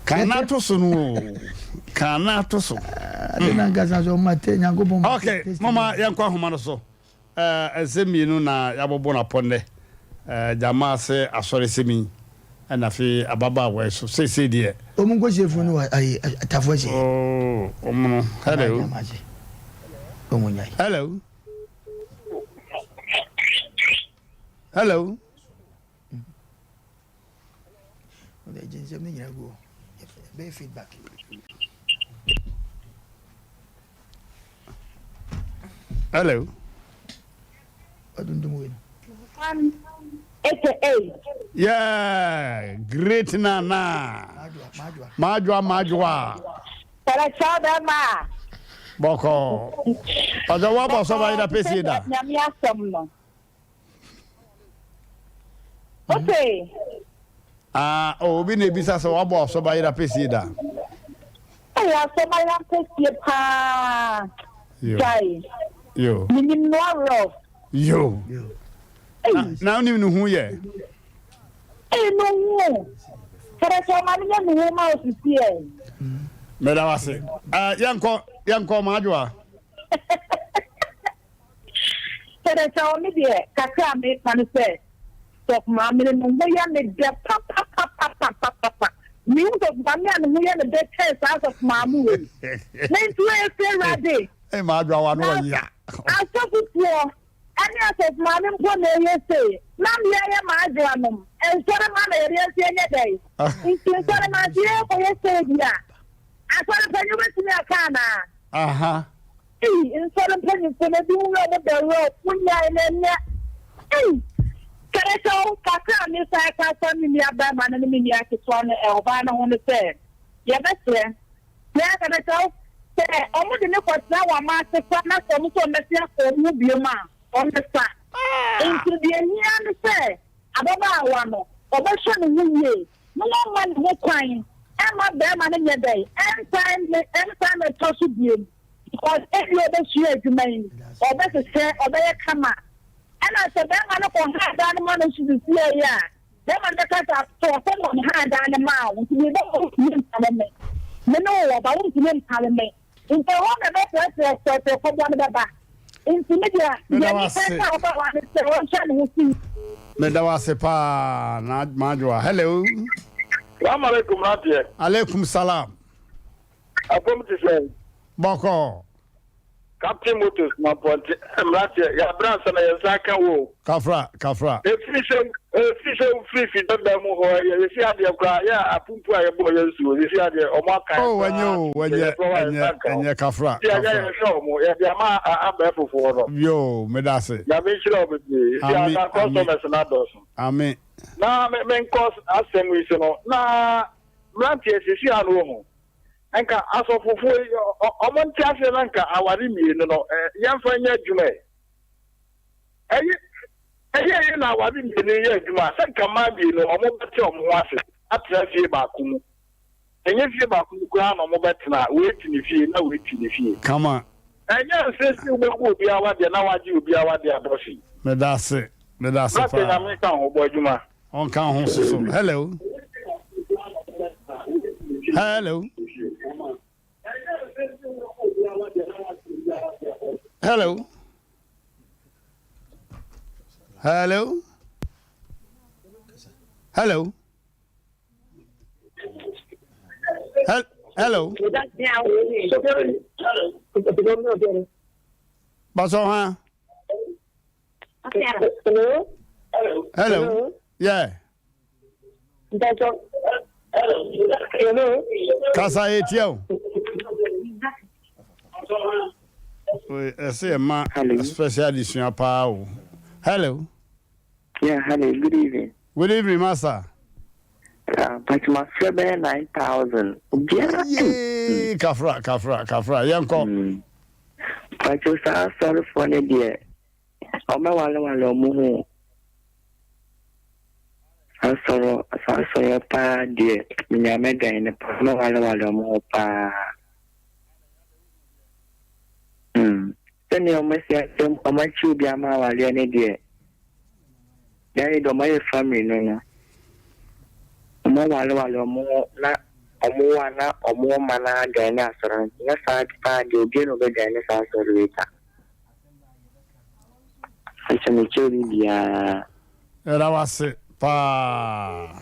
Kan na to so no o. Kan na to so. Ade na nkasa so ɔma te Nyankopɔn ma. Okay, mama yɛnkɔ ahoma no so. Nsɛm mmienu na yɛabobɔ no apɔ nnɛ. Gyama ase asɔresɛm yi ɛna afei ababaawa yi so. Seesei deɛ. Wɔn nkɔsie funu no wɔ ayi atafo akyi. Oh, wɔn no. Hello. Wɔn nyae. Hello. Hello. Wɔde agye nsɛm no nyinaa gu hɔ. Ɛbɛyɛ feedback. Hello. Ɔdundum wei no. AKA. Yeah, great nana. Madwoa madwoa. Pɛrɛkyɛw bɛma. Bɔkɔ. Ɔdɔ wa bɔ sɔba yi da pɛsie da. Nyame asɛm no. Ose. Ah, oh, obi na ebisa sɛ wabɔ asɔba yera pɛsie da. Ɛyɛ asɔba yera pɛsie paa. Yo. Gyae. Yo. Menim no awerɛw. Yo. Na, na wonim ne ho yɛ? Ee, no ho. Kyerɛ sɛ ɔma no nyɛ ne ho ma osisi ɛ. Meda wase. Uh, yɛnkɔ, yɛnkɔ, Maadwoa. Kyerɛ sɛ ɔno deɛ kakra a meka ne sɛ Sɔfo Maame no ne ho yɛ me dɛ papapapapapapa. Mehu Sɔfo Maame a ne ho yɛ no dɛ kyɛn saa Sɔfo Maame wei. Me nso ɛfiri Awurade. Ee Maadwoa w'ano Na ɔya. asɔfofoɔ ɛne Asɔfo Maame mpo na ɛyɛ sei. Na me yɛyɛ Maadwoa nom. Nsɔre ma na yɛde asi ɛnyɛ dɛn. Nti nsɔre ma nso yɛkɔyɛ sei deɛ a, asɔre panyin wobɛtumi aka anaa? Aha. Ei nsɔre mpanyinfoɔ no ebi wura ɔmo dɛ wura ɔmo nyae na ɛnyɛ ei Kyɛrɛkyɛw kakra a me san ka afa me nua barima no ne me nua ketewa no ɛ ɔbaa no ho ne sɛ yɛbɛsrɛ na kyɛrɛkyɛw sɛ ɔmo de ne kɔtena wɔn ama ase koraa na sɛ ɔmo sɛ ɔmo bɛte akɔ ɔmo ho biom a ɔmo fa nti deɛ ehia ne sɛ ababaawa no ɔbɛhwɛ ne ho yie na wamma ne ho kwan ɛmma barima no nyɛ dɛn ɛnsan ne ɛnsan mɛtɔ so biom. Because ebia ɔbɛsua adwuma yi, ɔbɛhwehwɛ, ɔbɛyɛ kama. Ɛna sɛ bɛrima no kɔ haa dan no ma no nso sisiɛ yi a, bɛrima no bɛka sɛ atɔ sɛ na ɔhaa dan no maa wo, nti meba a wontumi mpare me. Me ne wo wɔ ba, wontumi mpare me. Nti ɛhɔ na ɛbɛsrɛsrɛ srɛsrɛ kɔboa no bɛba. Nti me deɛ, Meda deɛ wo mepɛ ase. sɛ ɔbɛwa ne sɛ ɔnhwɛ ne ho so yie. Meda wo ase paa na Madwoa. Hello. Salaam alaikum mmeranteɛ. Alaikum salam. Apɔm te sɛn? Bɔkɔɔ. Captain Motors Mampɔnte, mmeranteɛ, yɛabrɛ ansa na yɛn nsa aka wo o. Kafra, kafra. Ɛfiri sɛ, ɛfiri sɛ wofiri fi dada mu hɔ, yɛ yɛsi adeɛ koraa, yɛ apumpu a yɛbɔɔ yɛn nsuo, yɛsi adeɛ, ɔmo aka yɛn Oh, koraa, ɛnyɛ o, yɛ ɛnyɛ, yɛfrɛ wo a yɛn ɛnyɛ, nsa nka wo. ɛnyɛ, kafra, Nti agya kafra. yɛhwɛ ɔmo, yɛde ama abɛɛfofoɔ no. Yoo, meda ase. Nyame nhyira wo bebree. Nti Ame, ansa ame. customers no adɔɔso. Ame. Na me, menkɔ asɛm yi so no, na mmeranteɛ sisi ano wɔ ho. Nka asɔfofoɔ yi, ɔmo nte aseɛ na nka aware mmienu no, yɛmfa nyɛ adwuma ɛ. Ɛyɛ ɛyɛ yɛ na aware mmienu yɛ adwuma a, sɛ nka mmaa mmienu ɔmo bɛte ɔmo ho ase atena fie baako mu. Ɛnyɛ fie baako mu koraa na ɔmo bɛtena, wei te ne fie na wei te ne fie. Kama. Ɛnyɛ nsɛ sɛ wobɛgu obi awadeɛ na wagye obi awadeɛ adɔse. Meda ase, meda ase paa. Brate Nyame nka ho, bɔ adwuma. Ɔnka ho soso. Hello. Hello. Hello. Hello. Hello. Hello. Baso ha. Hello. Hello. Yeah. Hello. Kasa yɛ tia o. Ɛsɛ yɛ ma special adesua paa o. Hello. Yeah, hello. Good evening. Good evening, master. Mpakyɛ mafrɛ bɛyɛ 9000 obiara Yee kafra kafra kafra yɛnkɔ. Mpakyɛ saa asɔrefoɔ no deɛ ɔmɛwalewale ɔmo ho Asɔrɔ saa asɔrɔ paa deɛ menya mɛdwan no paa ɔmɛwalewale ɔmo ho paa. Mm. Sɛnea wɔasi akyɛ wɔakyi obi ama awareɛ no deɛ, yɛayɛ deɛ wɔayɛ family no no, wɔawareware wɔn ho na wɔwo a na wɔn mma no adwane ne asɔre no, nyɛ saa paa deɛ obiara na ɔbɛdwane ne saa asɔre wei da. Nso mekyɛ obi biara. Yɛda wo ase paa.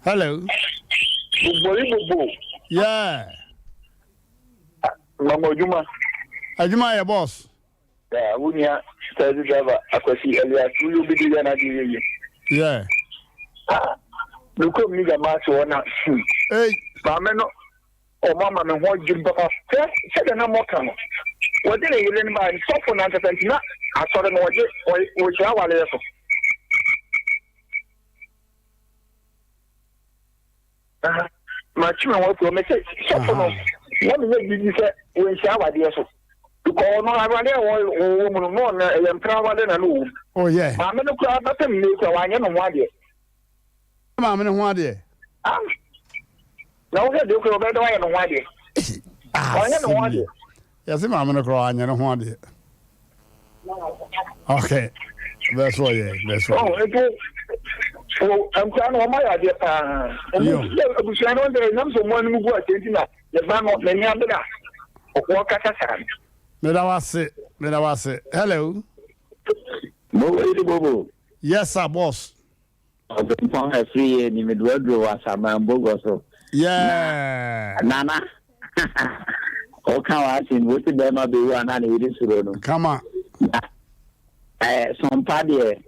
Hello. Bobori bobo. Yeah. Mama adwuma. Adwuma yɛ boss. Yeah, wo nua taxi driver Akwasi Elias wo yɛ obi de yɛ n'ade yɛ yie. Yeah. Ah, me kurom ni gyama ase hɔ na hmm. Hey. Maame no ɔmo ama me ho adwiri papa. Hwɛ sɛdeɛ na mɔka no. Wɔde ne yere no baa sɔfo no ankasa nti na asɔre no wɔgye wɔhyira awareɛ so. Matwe me ho afiri hɔ. Mese sɔfo no, na menya gyidi sɛ wɔnhyia awadeɛ so. Because ɔno awadeɛ a wɔwɔ mu no, na ɔno ɛyɛ mpena awadeɛ na na ɔwɔ mu. Oh yeah. Maame no koraa bɛpem nnɛ yi koraa wanyɛ ne ho adeɛ. Maame no ho adeɛ. Ah. Na wohwɛ deɛ koraa ɔbɛyɛ dɛ wayɛ ne ho adeɛ. Wanyɛ ne ho adeɛ. Yɛse maame no koraa wanyɛ ne ho adeɛ. Okay. Bɛɛ so ɔyɛ, bɛɛ so ɔyɛ. Oh, nti wo nkura no wɔn ayɛ adeɛ paa. Wɔn yɛ abusua no deɛ nam sɛ wɔn anim gu ase nti na ne ba no n'ani abere a wɔkasa saa no. Meda wase, meda wase. Hello. Bobo yi bobo. Yes sir, boss. Ɔbempɔn afiri yɛ ni mede waduro wɔ asaman bogɔ so. Yeah. Na nana ɔka w'asɛm wosi bɛrima bɛwu a na ne yere suro no. Kama. Na ɛɛ sɔmpa deɛ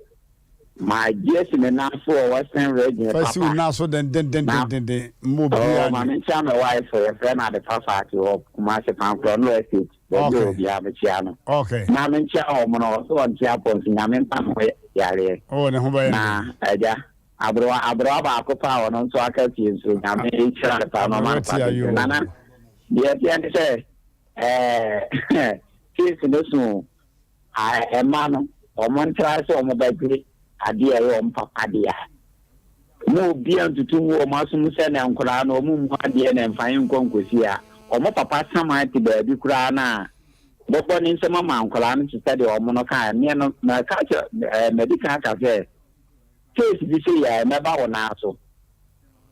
magye asi me nan so wɔ Western Region papa. Fasi wo nan so dendendendenden mo bia. Oh, maame nkyia me wife yɛfrɛ no Adepa Faati wɔ Kumasi Pankorɔ no estate. Baabi a obiara mekyia no. Okay. Na menkyia wɔn no ɔsɛ ɔnte apɔ nso nyame mpa ne ho yareɛ. Oh ne ho bɛyɛ Na agya aberewa aberewa baako pa a ɔno nso aka fie nso nyame nhyira no paa na ɔma no pa tenten. Nana deɛ ɛteɛ ne sɛ ɛɛ case no so ɛma no wɔn ntra sɛ wɔn bɛgye adeɛ a ɛyɛ wɔn papa dea. Mma obiara ntutu ngu wɔn asom sɛ na nkwadaa no wɔn mmu adeɛ na mfa nkɔ nkɔsi a wɔn papa saman te baabi koraa no a bɛbɔ ne nsam ama nkwadaa no te sɛ deɛ wɔn no kaeɛ. Meɛ no mɛka kyerɛ ɛɛ madi kan aka sɛ case bi sei a mɛba wo nan so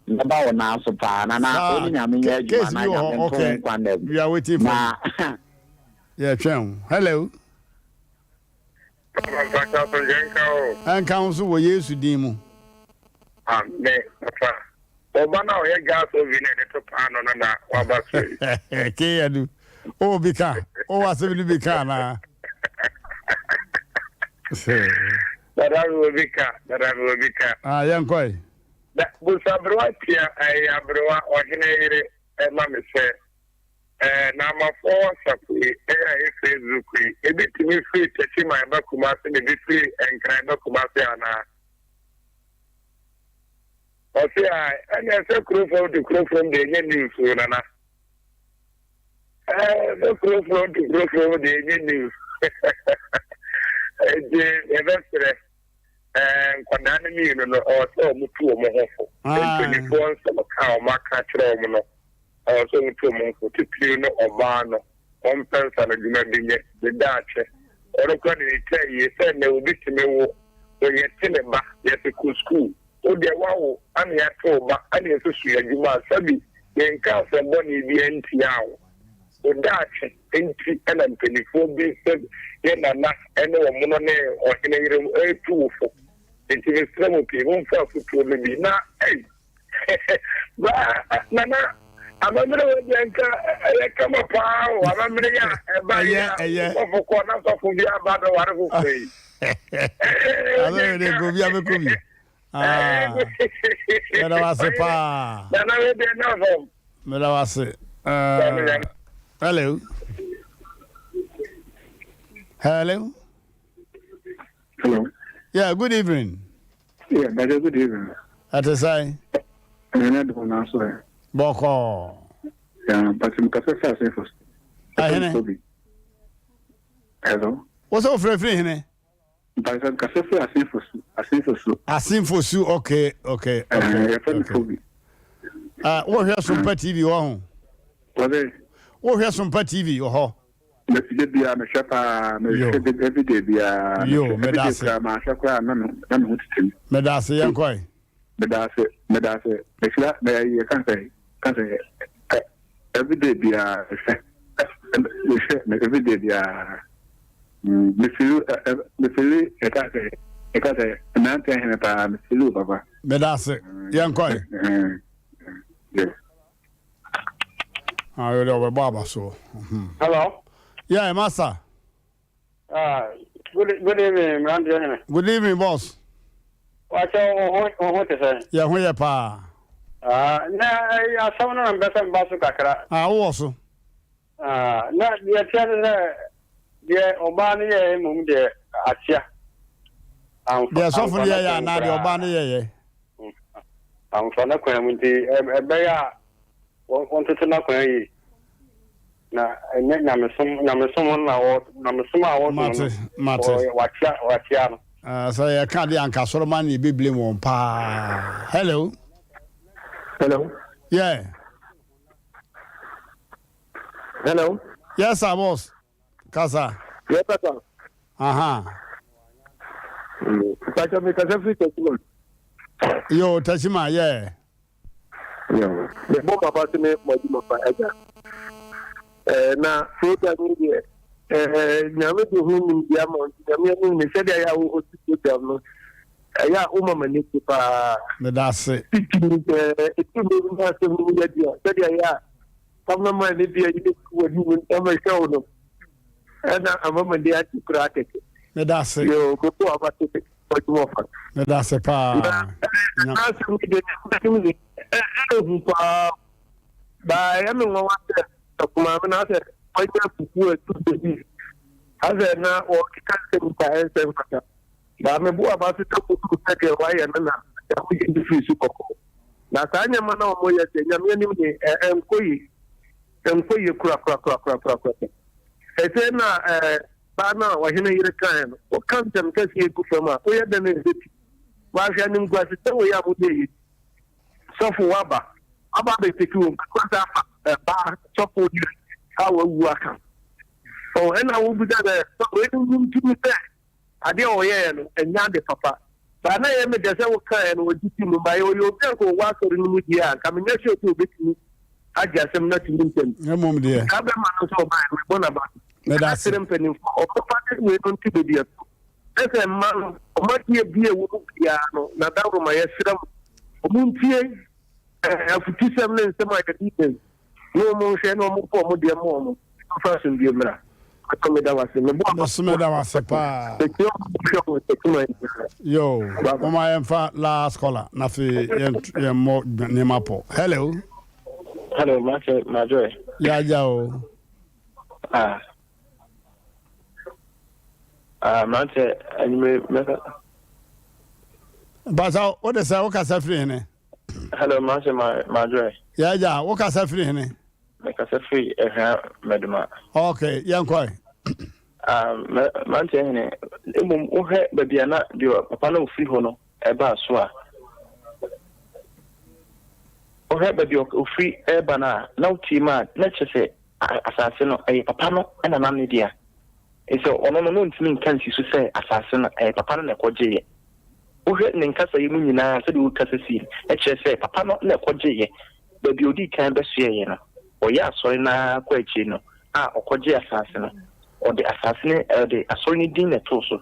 mɛba wo nan so paa na na wo ne Nyame nyɛ adwuma na Nyame nto wo nkwa nna mu na yɛtwɛn wo. Hello. Papa mpakyɛ asomdwoe nka wo. Ɛnka wo nso wɔ Yesu din mu. Amen papa. Ɔba no a ɔyɛ gas oven a yɛde to paano no na waba so yi. Kee Adu, wowɔ bi ka? Wowɔ asɛm no bi ka anaa? Dada mewɔ bi ka, dada mewɔ bi ka. Ah, yɛnkɔe. Na busaberewa tia ɛyɛ aberewa ɔhene yere ɛma me sɛ. Eh, Naamafoɔ WhatsApp yi, ɛyɛ a ɛyɛ Facebook yi, ebi tumi firi Techiman ba Kumasi na ebi firi Nkran ba Kumasi anaa? Ɔse a, ɛnna sɛ kuro fam to kuro fam deɛ ɛnyɛ news o, nana. Eh, sɛ kuro fam to kuro fam deɛ ɛnyɛ news. Enti yɛbɛsrɛ eh, nkwadaa no mmienu no, ɔwɔ sɛ wɔn tu wɔn ho fo. Mpanimfoɔ nsɛm ka a wɔn aka akyerɛ wɔn no, Ɛwɔ sɛ wotu wɔn fo, titiriw ne ɔbaa no, ɔmpɛ nsanodwuma bi nyɛ, ne daakye. Ɔno koraa de ne ti ayie sɛ nnɛ obi tumi wo, yɛte ne ba, yɛse kɔ sukuu, wo deɛ woawo ana yɛate wo ba ana yɛse sua adwuma a, sɛbi yɛnka asɛm bɔne biara ntiaa wo. Wo daakye nti na mpanimfoɔ bi sɛ yɛ nana ne wɔn no ne ɔhene yere retu wo fo. Nti mesrɛ mo pii, momfa afotuo no bi na ei! Ba nana amammerɛ wɔ deɛ nka ɛyɛ kama paa o amammerɛ yi a ɛba yi a sɔfo kɔ na sɔfo bi aba bɛware foforɔ yi. Amammerɛ deɛ nka obi abɛkɔ bi. Meda wo ase paa. Nana wei deɛ na fam. Meda wo ase. Hello. Hello. Hello. Yeah, good evening. Yeah, brother, good evening. Ɛte sɛn? Nyame adom na so ɛ. Bɔkɔɔ. Ya, but mkasa sɛ asɛfo. Ɛhene. Hello. Wo sɛ wofrɛ firi hene? Mpakyɛ mekasa firi Asenfosu, Asenfosu. Asenfosu, okay, okay, okay. Eh, yɛfrɛ me Tobi. Ah, wohwɛ Sompa TV wɔ ho? Wɔde. Wohwɛ Sompa TV wɔ hɔ? De bia mehwɛ paa, mehwɛ everyday bia. Yo, meda ase. Everyday koraa mahwɛ koraa na na me ho tete me. Meda ase, yɛn kɔe. Meda ase, meda ase. Mehyira, mɛ yɛ kan sɛ, kan sɛ, everyday bia mehwɛ, mehwɛ everyday bia. Mefili, mefili, ɛka sɛ, ɛka sɛ, mmeranteɛ hene paa, mefili o papa. Meda ase, yɛn kɔe. Ah, yɛ de ɔbɛbɔ aba so. Hello. Yeah, master. Ah, good, good evening, mmeranteɛ hene. Good evening, boss. Wakyɛ wo ho ho te sɛ? Yɛ ho yɛ paa. Ah, na asɛm no na mpɛ sɛ mba so kakra. Ah, wowɔ so. Ah, na deɛ ɛteɛ ne sɛ deɛ ɔbaa no yɛɛ mmom deɛ akyea. Amfa, deɛ sɔfo no yɛyɛ anaa deɛ ɔbaa no yɛyɛ? Amfa n'akwan mu nti ɛbɛyɛ a wɔntoto n'akwan yie. Na ɛnyɛ nyamesom nyamesom na wɔ nyamesom a wɔsom no. Mate mate. Wakyea wakyea no. Uh, sɛ yɛka deɛ anka soroma ne yɛbɛblame wɔn paa. Hello. Hello. Yeah. Hello. Yes, sir, boss. Kasa. Yes, sir. Aha. Mpacho mi kasa firi Tachima. Yo, Tachima, yeah. Yo. Me bɔ papa se me mo adwuma pa agya. Eh, na program yi deɛ eh, nyame de ho nimdeɛ ama nti nyame anim ne sɛdeɛ yɛ a wohosi program no ɛyɛ a woma m'ani gye paa. Meda ase. Titiri sɛ ɛtu mmɛ mu asɛm no mu yɛ deɛ sɛdeɛ yɛ a Cameraman no de ayi bɛsi w'anim na mɛhwɛ wo no ɛna ama m'ani agye koraa kɛkɛ. Meda ase. Yoo, mebɔ aba so sɛ ɔdwuma fa. Meda ase paa. Na asɛm yi de n'anim de ɛhu paa. Baa ɛyɛ me nwanwa sɛ ɔkumaame no asɛ wanya fufuo atu baabi. Asɛ na wɔkeka nsɛm pa ɛnsɛ mfata. Baa mebo aba so sɛ kodu sɛ deɛ wayɛ no na ɛho yɛ ne firi so kɔkɔɔ. Na saa nneɛma no a wɔyɛ deɛ, Nyame anim de, ɛnkɔ yie. Ɛnkɔ yie korakorakorakorakorakora. Ɛsɛ na ɛɛ baa no a ɔhene yere kaeɛ no, woka ntɛm kɛseɛ gu fam a, woyɛ dɛn na ɛbɛti? Wahwɛ animguasesɛm wei a moyɛ yi. Sɔfo waba, waba abɛteki wɔn, because afa ɛbaa sɔfo yere a wawu aka. Ɔ ɛna wobisa sɛ, wei no ntumi sɛ Adeɛ a ɔyɛeɛ no, ɛnyɛ ade papa. But na ɛyɛ me dɛ sɛ wokaeɛ no, ɔgye di mu. But ɔyɛ obi a anka ɔwɔ asɔre no mu deɛ a, anka menyɛ sure sɛ ɔbɛtumi agye asɛm no ato mu ntɛm. Mmom deɛ. Saa bɛrima no nso ɔbaeɛ no, mebɔ n'aba so. Meda ase. Mɛka kyerɛ mpanimfoɔ, wɔmfa de wei no nto baabi ɛso. Sɛ sɛ mma no, wɔn adeɛ bi a ɛwɔ mu biara no, Nadawroma, yɛsrɛ mo, wɔntie eh, afutusɛm ne nsɛm a yɛde reba yi. Ne wɔn nhwɛ na wɔn mfa wɔn deɛ mma wɔn mfa asomdwie mmra. Pastor meda wo ase. Mebɔ aba. Meso meda wo ase paa. Metie wɔn a wɔhwɛ wɔn nsakyima nyinaa. Yo, moma yɛmfa last caller na afei yɛmmɔ nneɛma pɔ. Hello. Hello, Master Majoy. Yɛagya o. Ah. Ah, mmerante anwummere mɛka. Basa, wode sɛ wokasa firi hene? Hello, Master Ma Majoy. Yeah, yeah. Wo kasa firi hene? Me kasa firi Ehwa Meduma. Okay, yɛn kɔe. Ah, mante hene. Mmom wohwɛ baabi a na deɛ papa na ofiri hɔ no ɛbaa so a. Wohwɛ baabi a ofiri ɛreba no a, na wotie mu a, na kyerɛ sɛ asase no ɛyɛ papa no ɛna na ne dea. Sɛ ɔno no, na ɔntumi nka nsi so sɛ asase no ɛyɛ papa no na ɛkɔgyeeɛ. Wohwɛ ne nkasayɛ mu nyinaa sɛdeɛ ɔrekasa sie no, ɛkyerɛ sɛ papa no na ɛkɔgyeeɛ. Baabi a ɔdii kan bɛsoɛeɛ no, ɔyɛɛ asɔre no ara kɔ akyire no a ɔkɔgyee asase no, ɔde asase no, ɔde asɔre no din na ɛtoo so.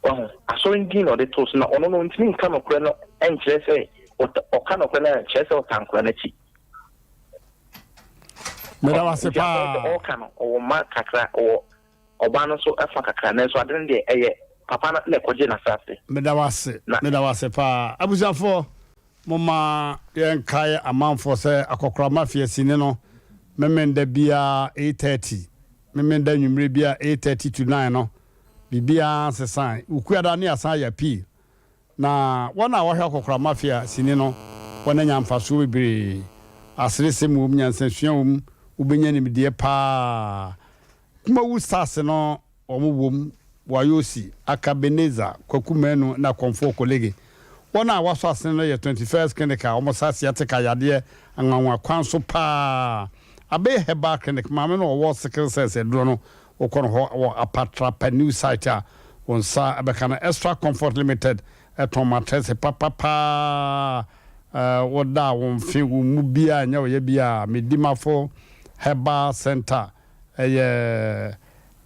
Wahu? Asɔre no din na ɔde too so, na ɔno no ɔntumi nka nokorɛ no nkyerɛ sɛ, ɔka nokorɛ no a, kyerɛ sɛ ɔtaa nkwadaa no akyi. Meda wo ase paa. Ɔka no, ɔwɔ mma kakra, ɔwɔ Ɔbaa no nso fa kakra, nanso ade no deɛ, ɛyɛ papa no na ɛkɔgyee n'asase. Meda wo ase, meda wo ase paa. Abusuafoɔ, momma yɛnkae amanfoɔ sɛ Akɔkora Mafia sini no, Memenda biara 8:30, Memenda anwummere biara 8:30 to 9 no, biribiara nsesae. Wukuada ne yɛasan ayɛ appeal. Na wɔn a wɔhwɛ Akɔkora Mafia sini no, wɔanya mfasoɔ bebree. Aseresɛm wom, nyansasua wom, wobɛnya nimdeɛ pa ara. Kumawu Stars no wɔn wom, Wayosi, Akabenezer, Kwaku Manu ne Akɔmfoɔ Kolege. Wɔn a wɔasɔ asene no yɛ 21st Clinic a wɔsa sciatica yadeɛ anwanwa kwan so pa ara. Abey Herbal Clinic, maame no a ɔwɔ sickle cells aduro no, Wokɔ no hɔ wɔ Apatrapa New Site a, wo nsa bɛka no. Extra Comfort Limited tɔn matrɛse papa paa. Woda a wo mfe, wo mu biara nyɛ wo ya biara. Medimafo Herbal Centre yɛ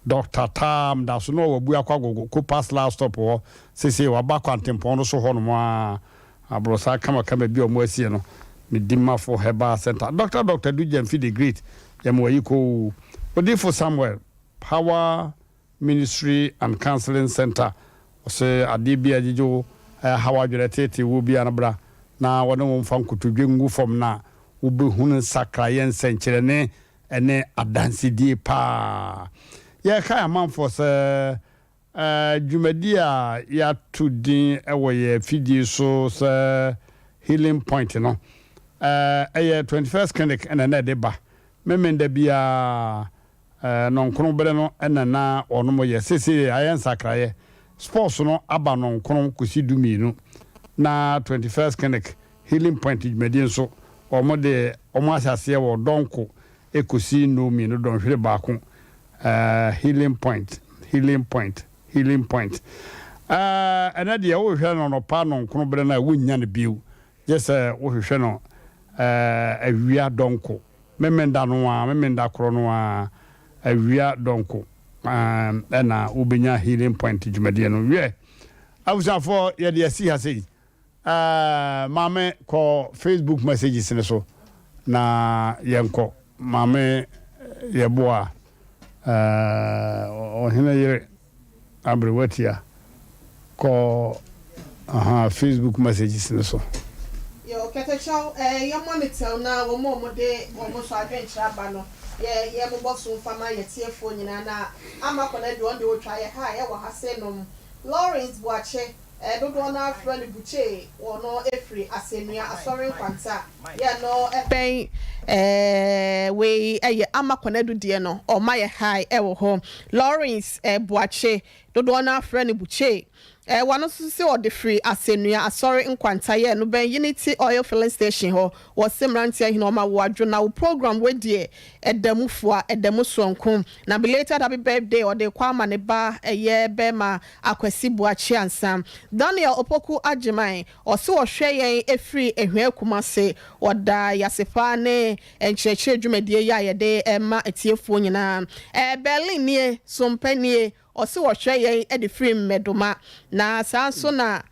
Doctor Tam da so na ɔwɔ Abuakwa Agogo, Copas last stop hɔ. Seesei waba kwantempɔn no so hɔnom ara. Aborosan kamakama bi a wɔasie no, Medimafo Herbal Centre. Doctor Doctor Du Gyamfi the Great, yɛma wo ayikoo. Odiyifo Samuel, Power Ministry and Counseling Centre, ɔse adeɛ biara a ɛgyegye wo, ɛhaw adwene, ɛteetee wo biara no bra na wɔne wo mfa nkotodwe ngu fam na wobɛhunu nsakraeɛ, nsɛnkyerɛnne ne adansedie paa. Yɛrekae amanfoɔ sɛ Dwumadi a yɛato din wɔ yɛn afidie so sɛ Healing Point no, ɛyɛ Twenty First Clinic na na ɛde ba. Memenda biara, nnɔnkron bere no na na wɔnom yɛ. Seesei ayɛ nsakraeɛ. Sports no aba nnɔnkron kɔsi dumienu. Na Twenty First Clinic Healing Point dwumadie nso, wɔde wɔn ahyɛ aseɛ wɔ dɔnko Ekosi Naomi no dɔnhwere baako eh, healing point, healing point, healing point eh, Ɛnɛ deɛ wohwehwɛ no anɔpa nɔnkron berɛ no a wonnya no bio, gye sɛ wohwehwɛ no eh, awia dɔnko, Memenda no ara, Memenda korɔ no ara, awia dɔnko eh, ɛna wobɛnya healing point dwumadie no. Wiɛ, abusuafoɔ yɛde asi ha sei. Eh maame kɔ Facebook messages no so na yɛnkɔ. Maame yɛboa eh ɔhene yere aberewatia kɔ aha Facebook messages no so. Yo kɛtɛkyɛw eh yɛ monitor na wɔn a wɔde wɔn nso adwenkyerɛ aba no yɛ yɛ mobɔ so mfa ma yɛ tiefoɔ nyinaa na ama kɔ no adu wɔn deɛ wɔtwa yɛ ha a yɛwɔ ha se nom Lawrence Boakye Dodoɔ no ara frɛ no Bukyee, wɔ no firi Asɛnnua Asɔre Nkwanta yɛ no bɛn wei yɛ Ama Konadu deɛ no ɔma yɛ high wɔ hɔ. Lawrence Boakye, dodoɔ no ara frɛ no Bukyee, wɔ no nso se ɔde firi Asɛnnua Asɔre Nkwanta yɛ no bɛn Unity Oil Filling Station hɔ. Wɔ se mmeranteɛ hene ɔma wo adwo na wo program wei deɛ ɛda mu fua, ɛda mu soronko. Na belated happy birthday ɔde rekɔ ama ne ba ɛyɛ bɛɛma Akwasi Boakye Ansah. Daniel Opoku Agyeman, ɔse ɔhwɛ yɛn firi Ahwea Kumase. Ɔda yase paa ne nkyerɛkyerɛ dwumadie yi a yɛde ma atiefoɔ nyinaa. Berlin nie, Sompa nie, ɔse ɔhwɛ yɛn de firi Mmɛdoma. Na saa nso na,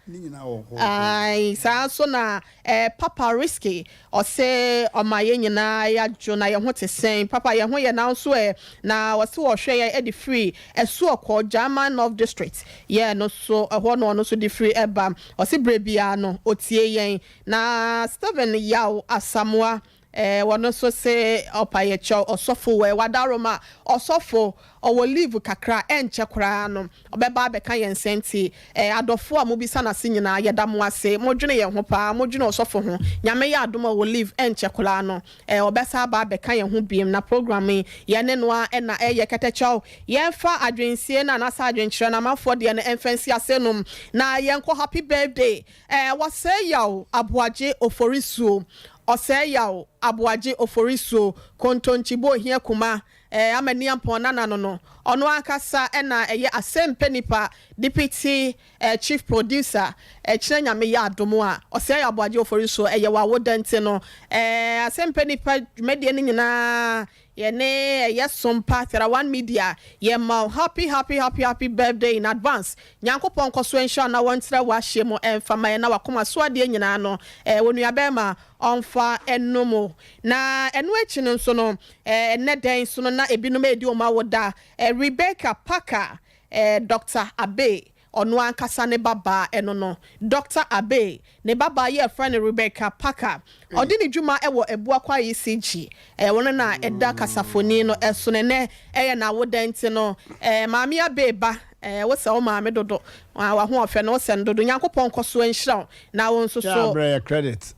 ae, saa nso na Eh papa risky ɔse ɔma yɛn nyinaa yɛadwo na yɛn ho te sɛn papa yɛn ho yɛ nanso ɛ na ɔse ɔhwɛ yɛn de firi Asuɔkɔ Gyaaman North District yɛ no so ɛhɔ na ɔno nso de firi ɛba ɔse berɛ biara no ɔtie yɛn na Stephen Yaw Asamoah Eh wɔno nso se ɔpa yɛ kyɛw ɔsɔfo wɔ wadaroma ɔsɔfo ɔwɔ leave kakra ɛnkyɛ koraa no ɔbɛba abɛka yɛn nsa nti eh adɔfoɔ a mobisa no ase nyinaa yɛda mo ase modwene yɛn ho paa modwene ɔsɔfo ho Nyame yɛ adom a ɔwɔ leave ɛnkyɛ koraa no eh ɔbɛsa aba abɛka yɛn ho biem na program yi yɛne no ara na ɛyɛ kɛtɛkyɛw yɛnfa adwensie no anaasɛ adwenkyerɛ no amanfoɔ deɛ no ɛmfa nsi ase nom na yɛnkɔ happy birthday Eh wɔsɛe yaw aboagye oforisuo Ɔsɛe yaw aboagye oforisuo Kontonkyi bɔ ohia kuma eh Amaniampɔn nana no no Ɔno ankasa na ɛyɛ Asɛmpɛ Nipa Deputy eh Chief Producer eh Kyena Nyame yɛ adom a Ɔsɛe yaw aboagye oforisuo Ɛyɛ w'awoda nti no eh Asɛmpɛ Nipa dwumadie no nyinaa Yɛne ɛyɛ som pa Thera One Media yɛ ma wo happy happy happy happy birthday in advance Nyankopɔn nkɔso nhyira wo na wɔntrɛ w'ahyeɛ mu ɛmfa ma yɛn na w'akoma so adeɛ nyinaa no eh onua bɛɛma ɔmfa nnom wo Na ɛno akyi no nso no eh ɛnɛ dɛn nso no na ebinom redi wɔn awoda eh Rebecca Parker eh Doctor Abbey Ɔno ankasa ne babaa ɛno no. Dɔkta Abbey, ne babaa yi a yɛfrɛ no Rebecca Parker, ɔdi ne dwuma wɔ Abuakwa ECG, ɛyɛ ɔno na ɛda kasafoni no so no. Ɛnnɛ ɛyɛ n'awoda nti no, Maame Abbey ba. Eh, wo sɛ wo maame dodo. Ah, w'ahoɔfɛ no, wo sɛ no dodo. Nyankopɔn nkɔ so nhyira wo na wo nso Yɛ so. abrɛ yɛ credit,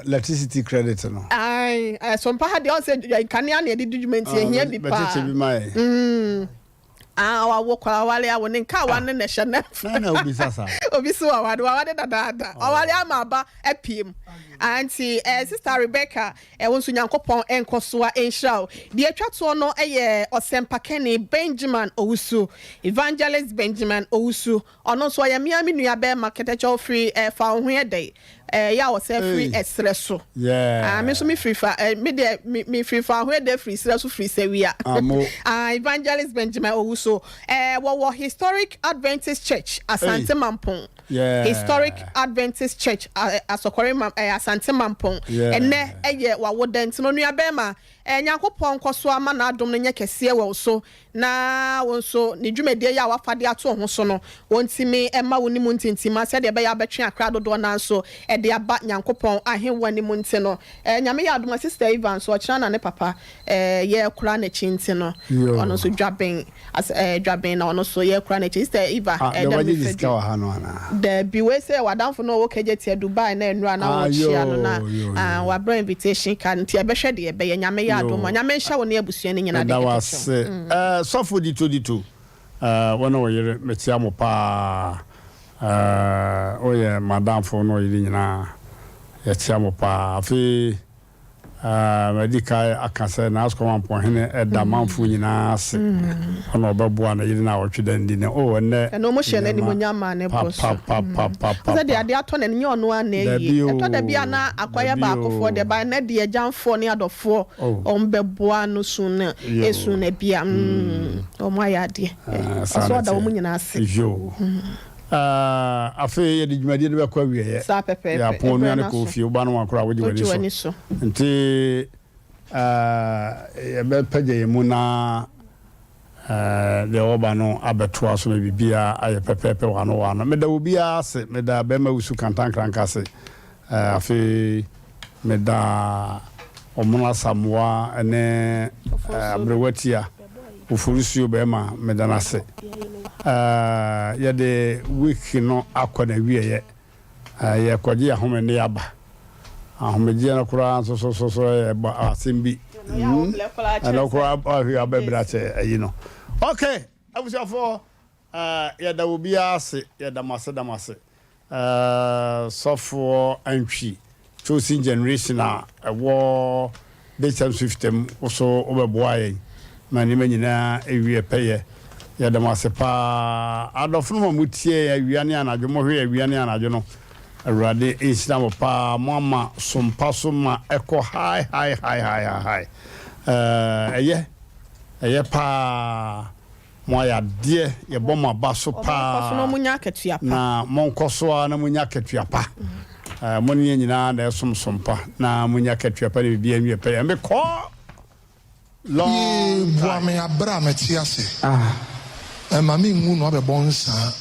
electricity credit no. Ae, ɛso mpa ha deɛ ɔn sɛ nkanea na yɛde di dwuma nti ehia bi paa. Bɛkyekyɛ bi ma yɛn. Mm. Ah, wawo koraa, waware awo ne nkawa no na ɛhyɛ ne. Na na obisa saa. Obi so waware, waware dadaada. Waware ama aba apue mu. Ah, nti eh, Sister Rebecca, eh, wo nso Nyankopɔn nkɔ so a nhyira wo. Deɛ atwa toɔ no yɛ ɔsɛmpakani Benjamin Owusu, Evangelist Benjamin Owusu. Ɔno nso ɔyɛ me ara me nua bɛɛma kɛtɛkyɛ ɔfiri eh, fa wo ho yɛ dɛ eh, yɛ a ɔsɛ firi ɛserɛ so. Yeah. Ah, me nso me firi fa eh, me deɛ me me firi fa ho yɛ dɛ firi serɛ so firi sɛwia. Amo. Ah, Evangelist Benjamin Owusu eh, wɔwɔ Historic Adventist Church Asante Hey. Mampong. Yeah. Historic Adventist Church eh, Asɔkɔre ma eh, Asante Mampong. Yeah. Ɛnɛ ɛyɛ wawoda nti no nua bɛɛma eh, Nyankopɔn nkɔ so ama n'adom no nyɛ kɛseɛ wɔ wo so. Na wo nso, ne dwumadie yi a woafa de ato wo ho so no, wɔntumi mma wo ne mu ntintimma sɛdeɛ ɛbɛyɛ a wobɛtwe akra dodoɔ no ara nso de aba Nyankopɔn ahennwa no mu nti no, eh, Nyame yɛ adom a Sister Eva nso, ɔkyena na ne papa eh, yɛrekora n'akyi nti no, ɔno nso dwaben, as, eh, dwaben na ɔno nso yɛrekora n'akyi. Sister Eva, Ah, eh, deɛ dɛ wagye mefa sika dwa. wɔ ha no anaa? Dabi, wei sɛ w'adamfo no a ɔwɔ Kejetia, Dubai na nnura na Ah, wɔrekyia no na yoo, yoo, ah, yoo. wabrɛ invitation card nti yɛbɛhwɛ deɛ ɛbɛyɛ. Nyame yɛ adom a. Yoo. Nyame nhyɛ wo ne abusua no nyinaa Meda de wo kɛtɛkyɛw. ase. Eh, Sɔfo Dito Dito, eh, wo ne wo yere, mekyia mo paa. Eh, woyɛ m'adamfo ne wo yere nyinaa, yɛkyia mo paa. Afei, eh, madi kan aka sɛ Naasko Mampɔnhene da manfoɔ nyinaa ase. Ɔna ɔbɛboa ne yere no a ɔtwe dɛn di no. Oh, ɛnnɛ Ɛno ɔmo hyɛ no nneɛma animuonyam maa ne bo so. papapapapapa. Sɛ deɛ adeɛ atɔ n'ani nyɛ ɔno ara na ɛyie. Dabi oo, Ɛtɔ da bi a na akɔyɛ dabi baakofoɔ deɛ oo. but ɛnnɛ deɛ agyamfoɔ ne adɔfoɔ Oh. ɔmo bɛboa no su no Yoo. esu no bi a mm ɔmo ayɛ adeɛ. Ah, saa Ɔsɛ na ɔda ɔmo ɛteɛ. nyinaa ase. Yoo. Ah, afei yɛde dwumadie no bɛkɔ awieɛ. Saa pɛpɛɛpɛ. Yɛapɔn Ɛberɛ nua no no kɔ aso. ofie, woba no wankora a wogye Wogye w'ani w'ani so. so. Nti ah, yɛbɛpɛgya yɛn mu na Deɛ ɔreba no abɛtoa so na biribiara ayɛ pɛpɛɛpɛ wɔ ano wɔ ano. Meda obiara ase. Meda Bɛrima Wusu Kantankranka ase. Afei meda Ɔmono Asamoah ne Aberewatia Oforisuo Bɛrima, meda no ase. Yɛde week no akɔ n'awieɛ. Yɛrekɔgye yɛn ahome na yɛaba. Ahomegyeɛ no koraa nso so so so yɛ asɛm bi. Ɛno koraa ahwɛ abɛbrɛ akyɛ ayi no. Okay, abusuafoɔ, yɛda obiara ase, yɛda mo ase, da mo ase. Sɔfoɔ Antwi, Chosen Generation a ɛwɔ Daytime Swift mu, wo so wobɛboa yɛn ma nneɛma nyinaa awie pɛyɛ. Yɛda mo ase paa. Adɔfonom a motie yɛn awia ne anadwo, mohwɛ yɛn awia ne anadwo no, Awurade nhyira mo paa. Moama sompa so ma ɛkɔ high high high high high high. Ɛɛ, ɛyɛ, ɛyɛ paa. Moayɛ adeɛ, yɛbɔ mo aba so Wɔnkɔ so na paa. wɔnya akatua pa. Na monkɔ so ara na monya akatua pa. Ɛɛ, mo ne yɛn nyinaa na ɛsom som pa, na monya akatua pa na biribiara nwie pɛyɛ. Mekɔ long Yee boa time. me aberɛ a mete ase. Mma me nwu na wabɛbɔ nsaa.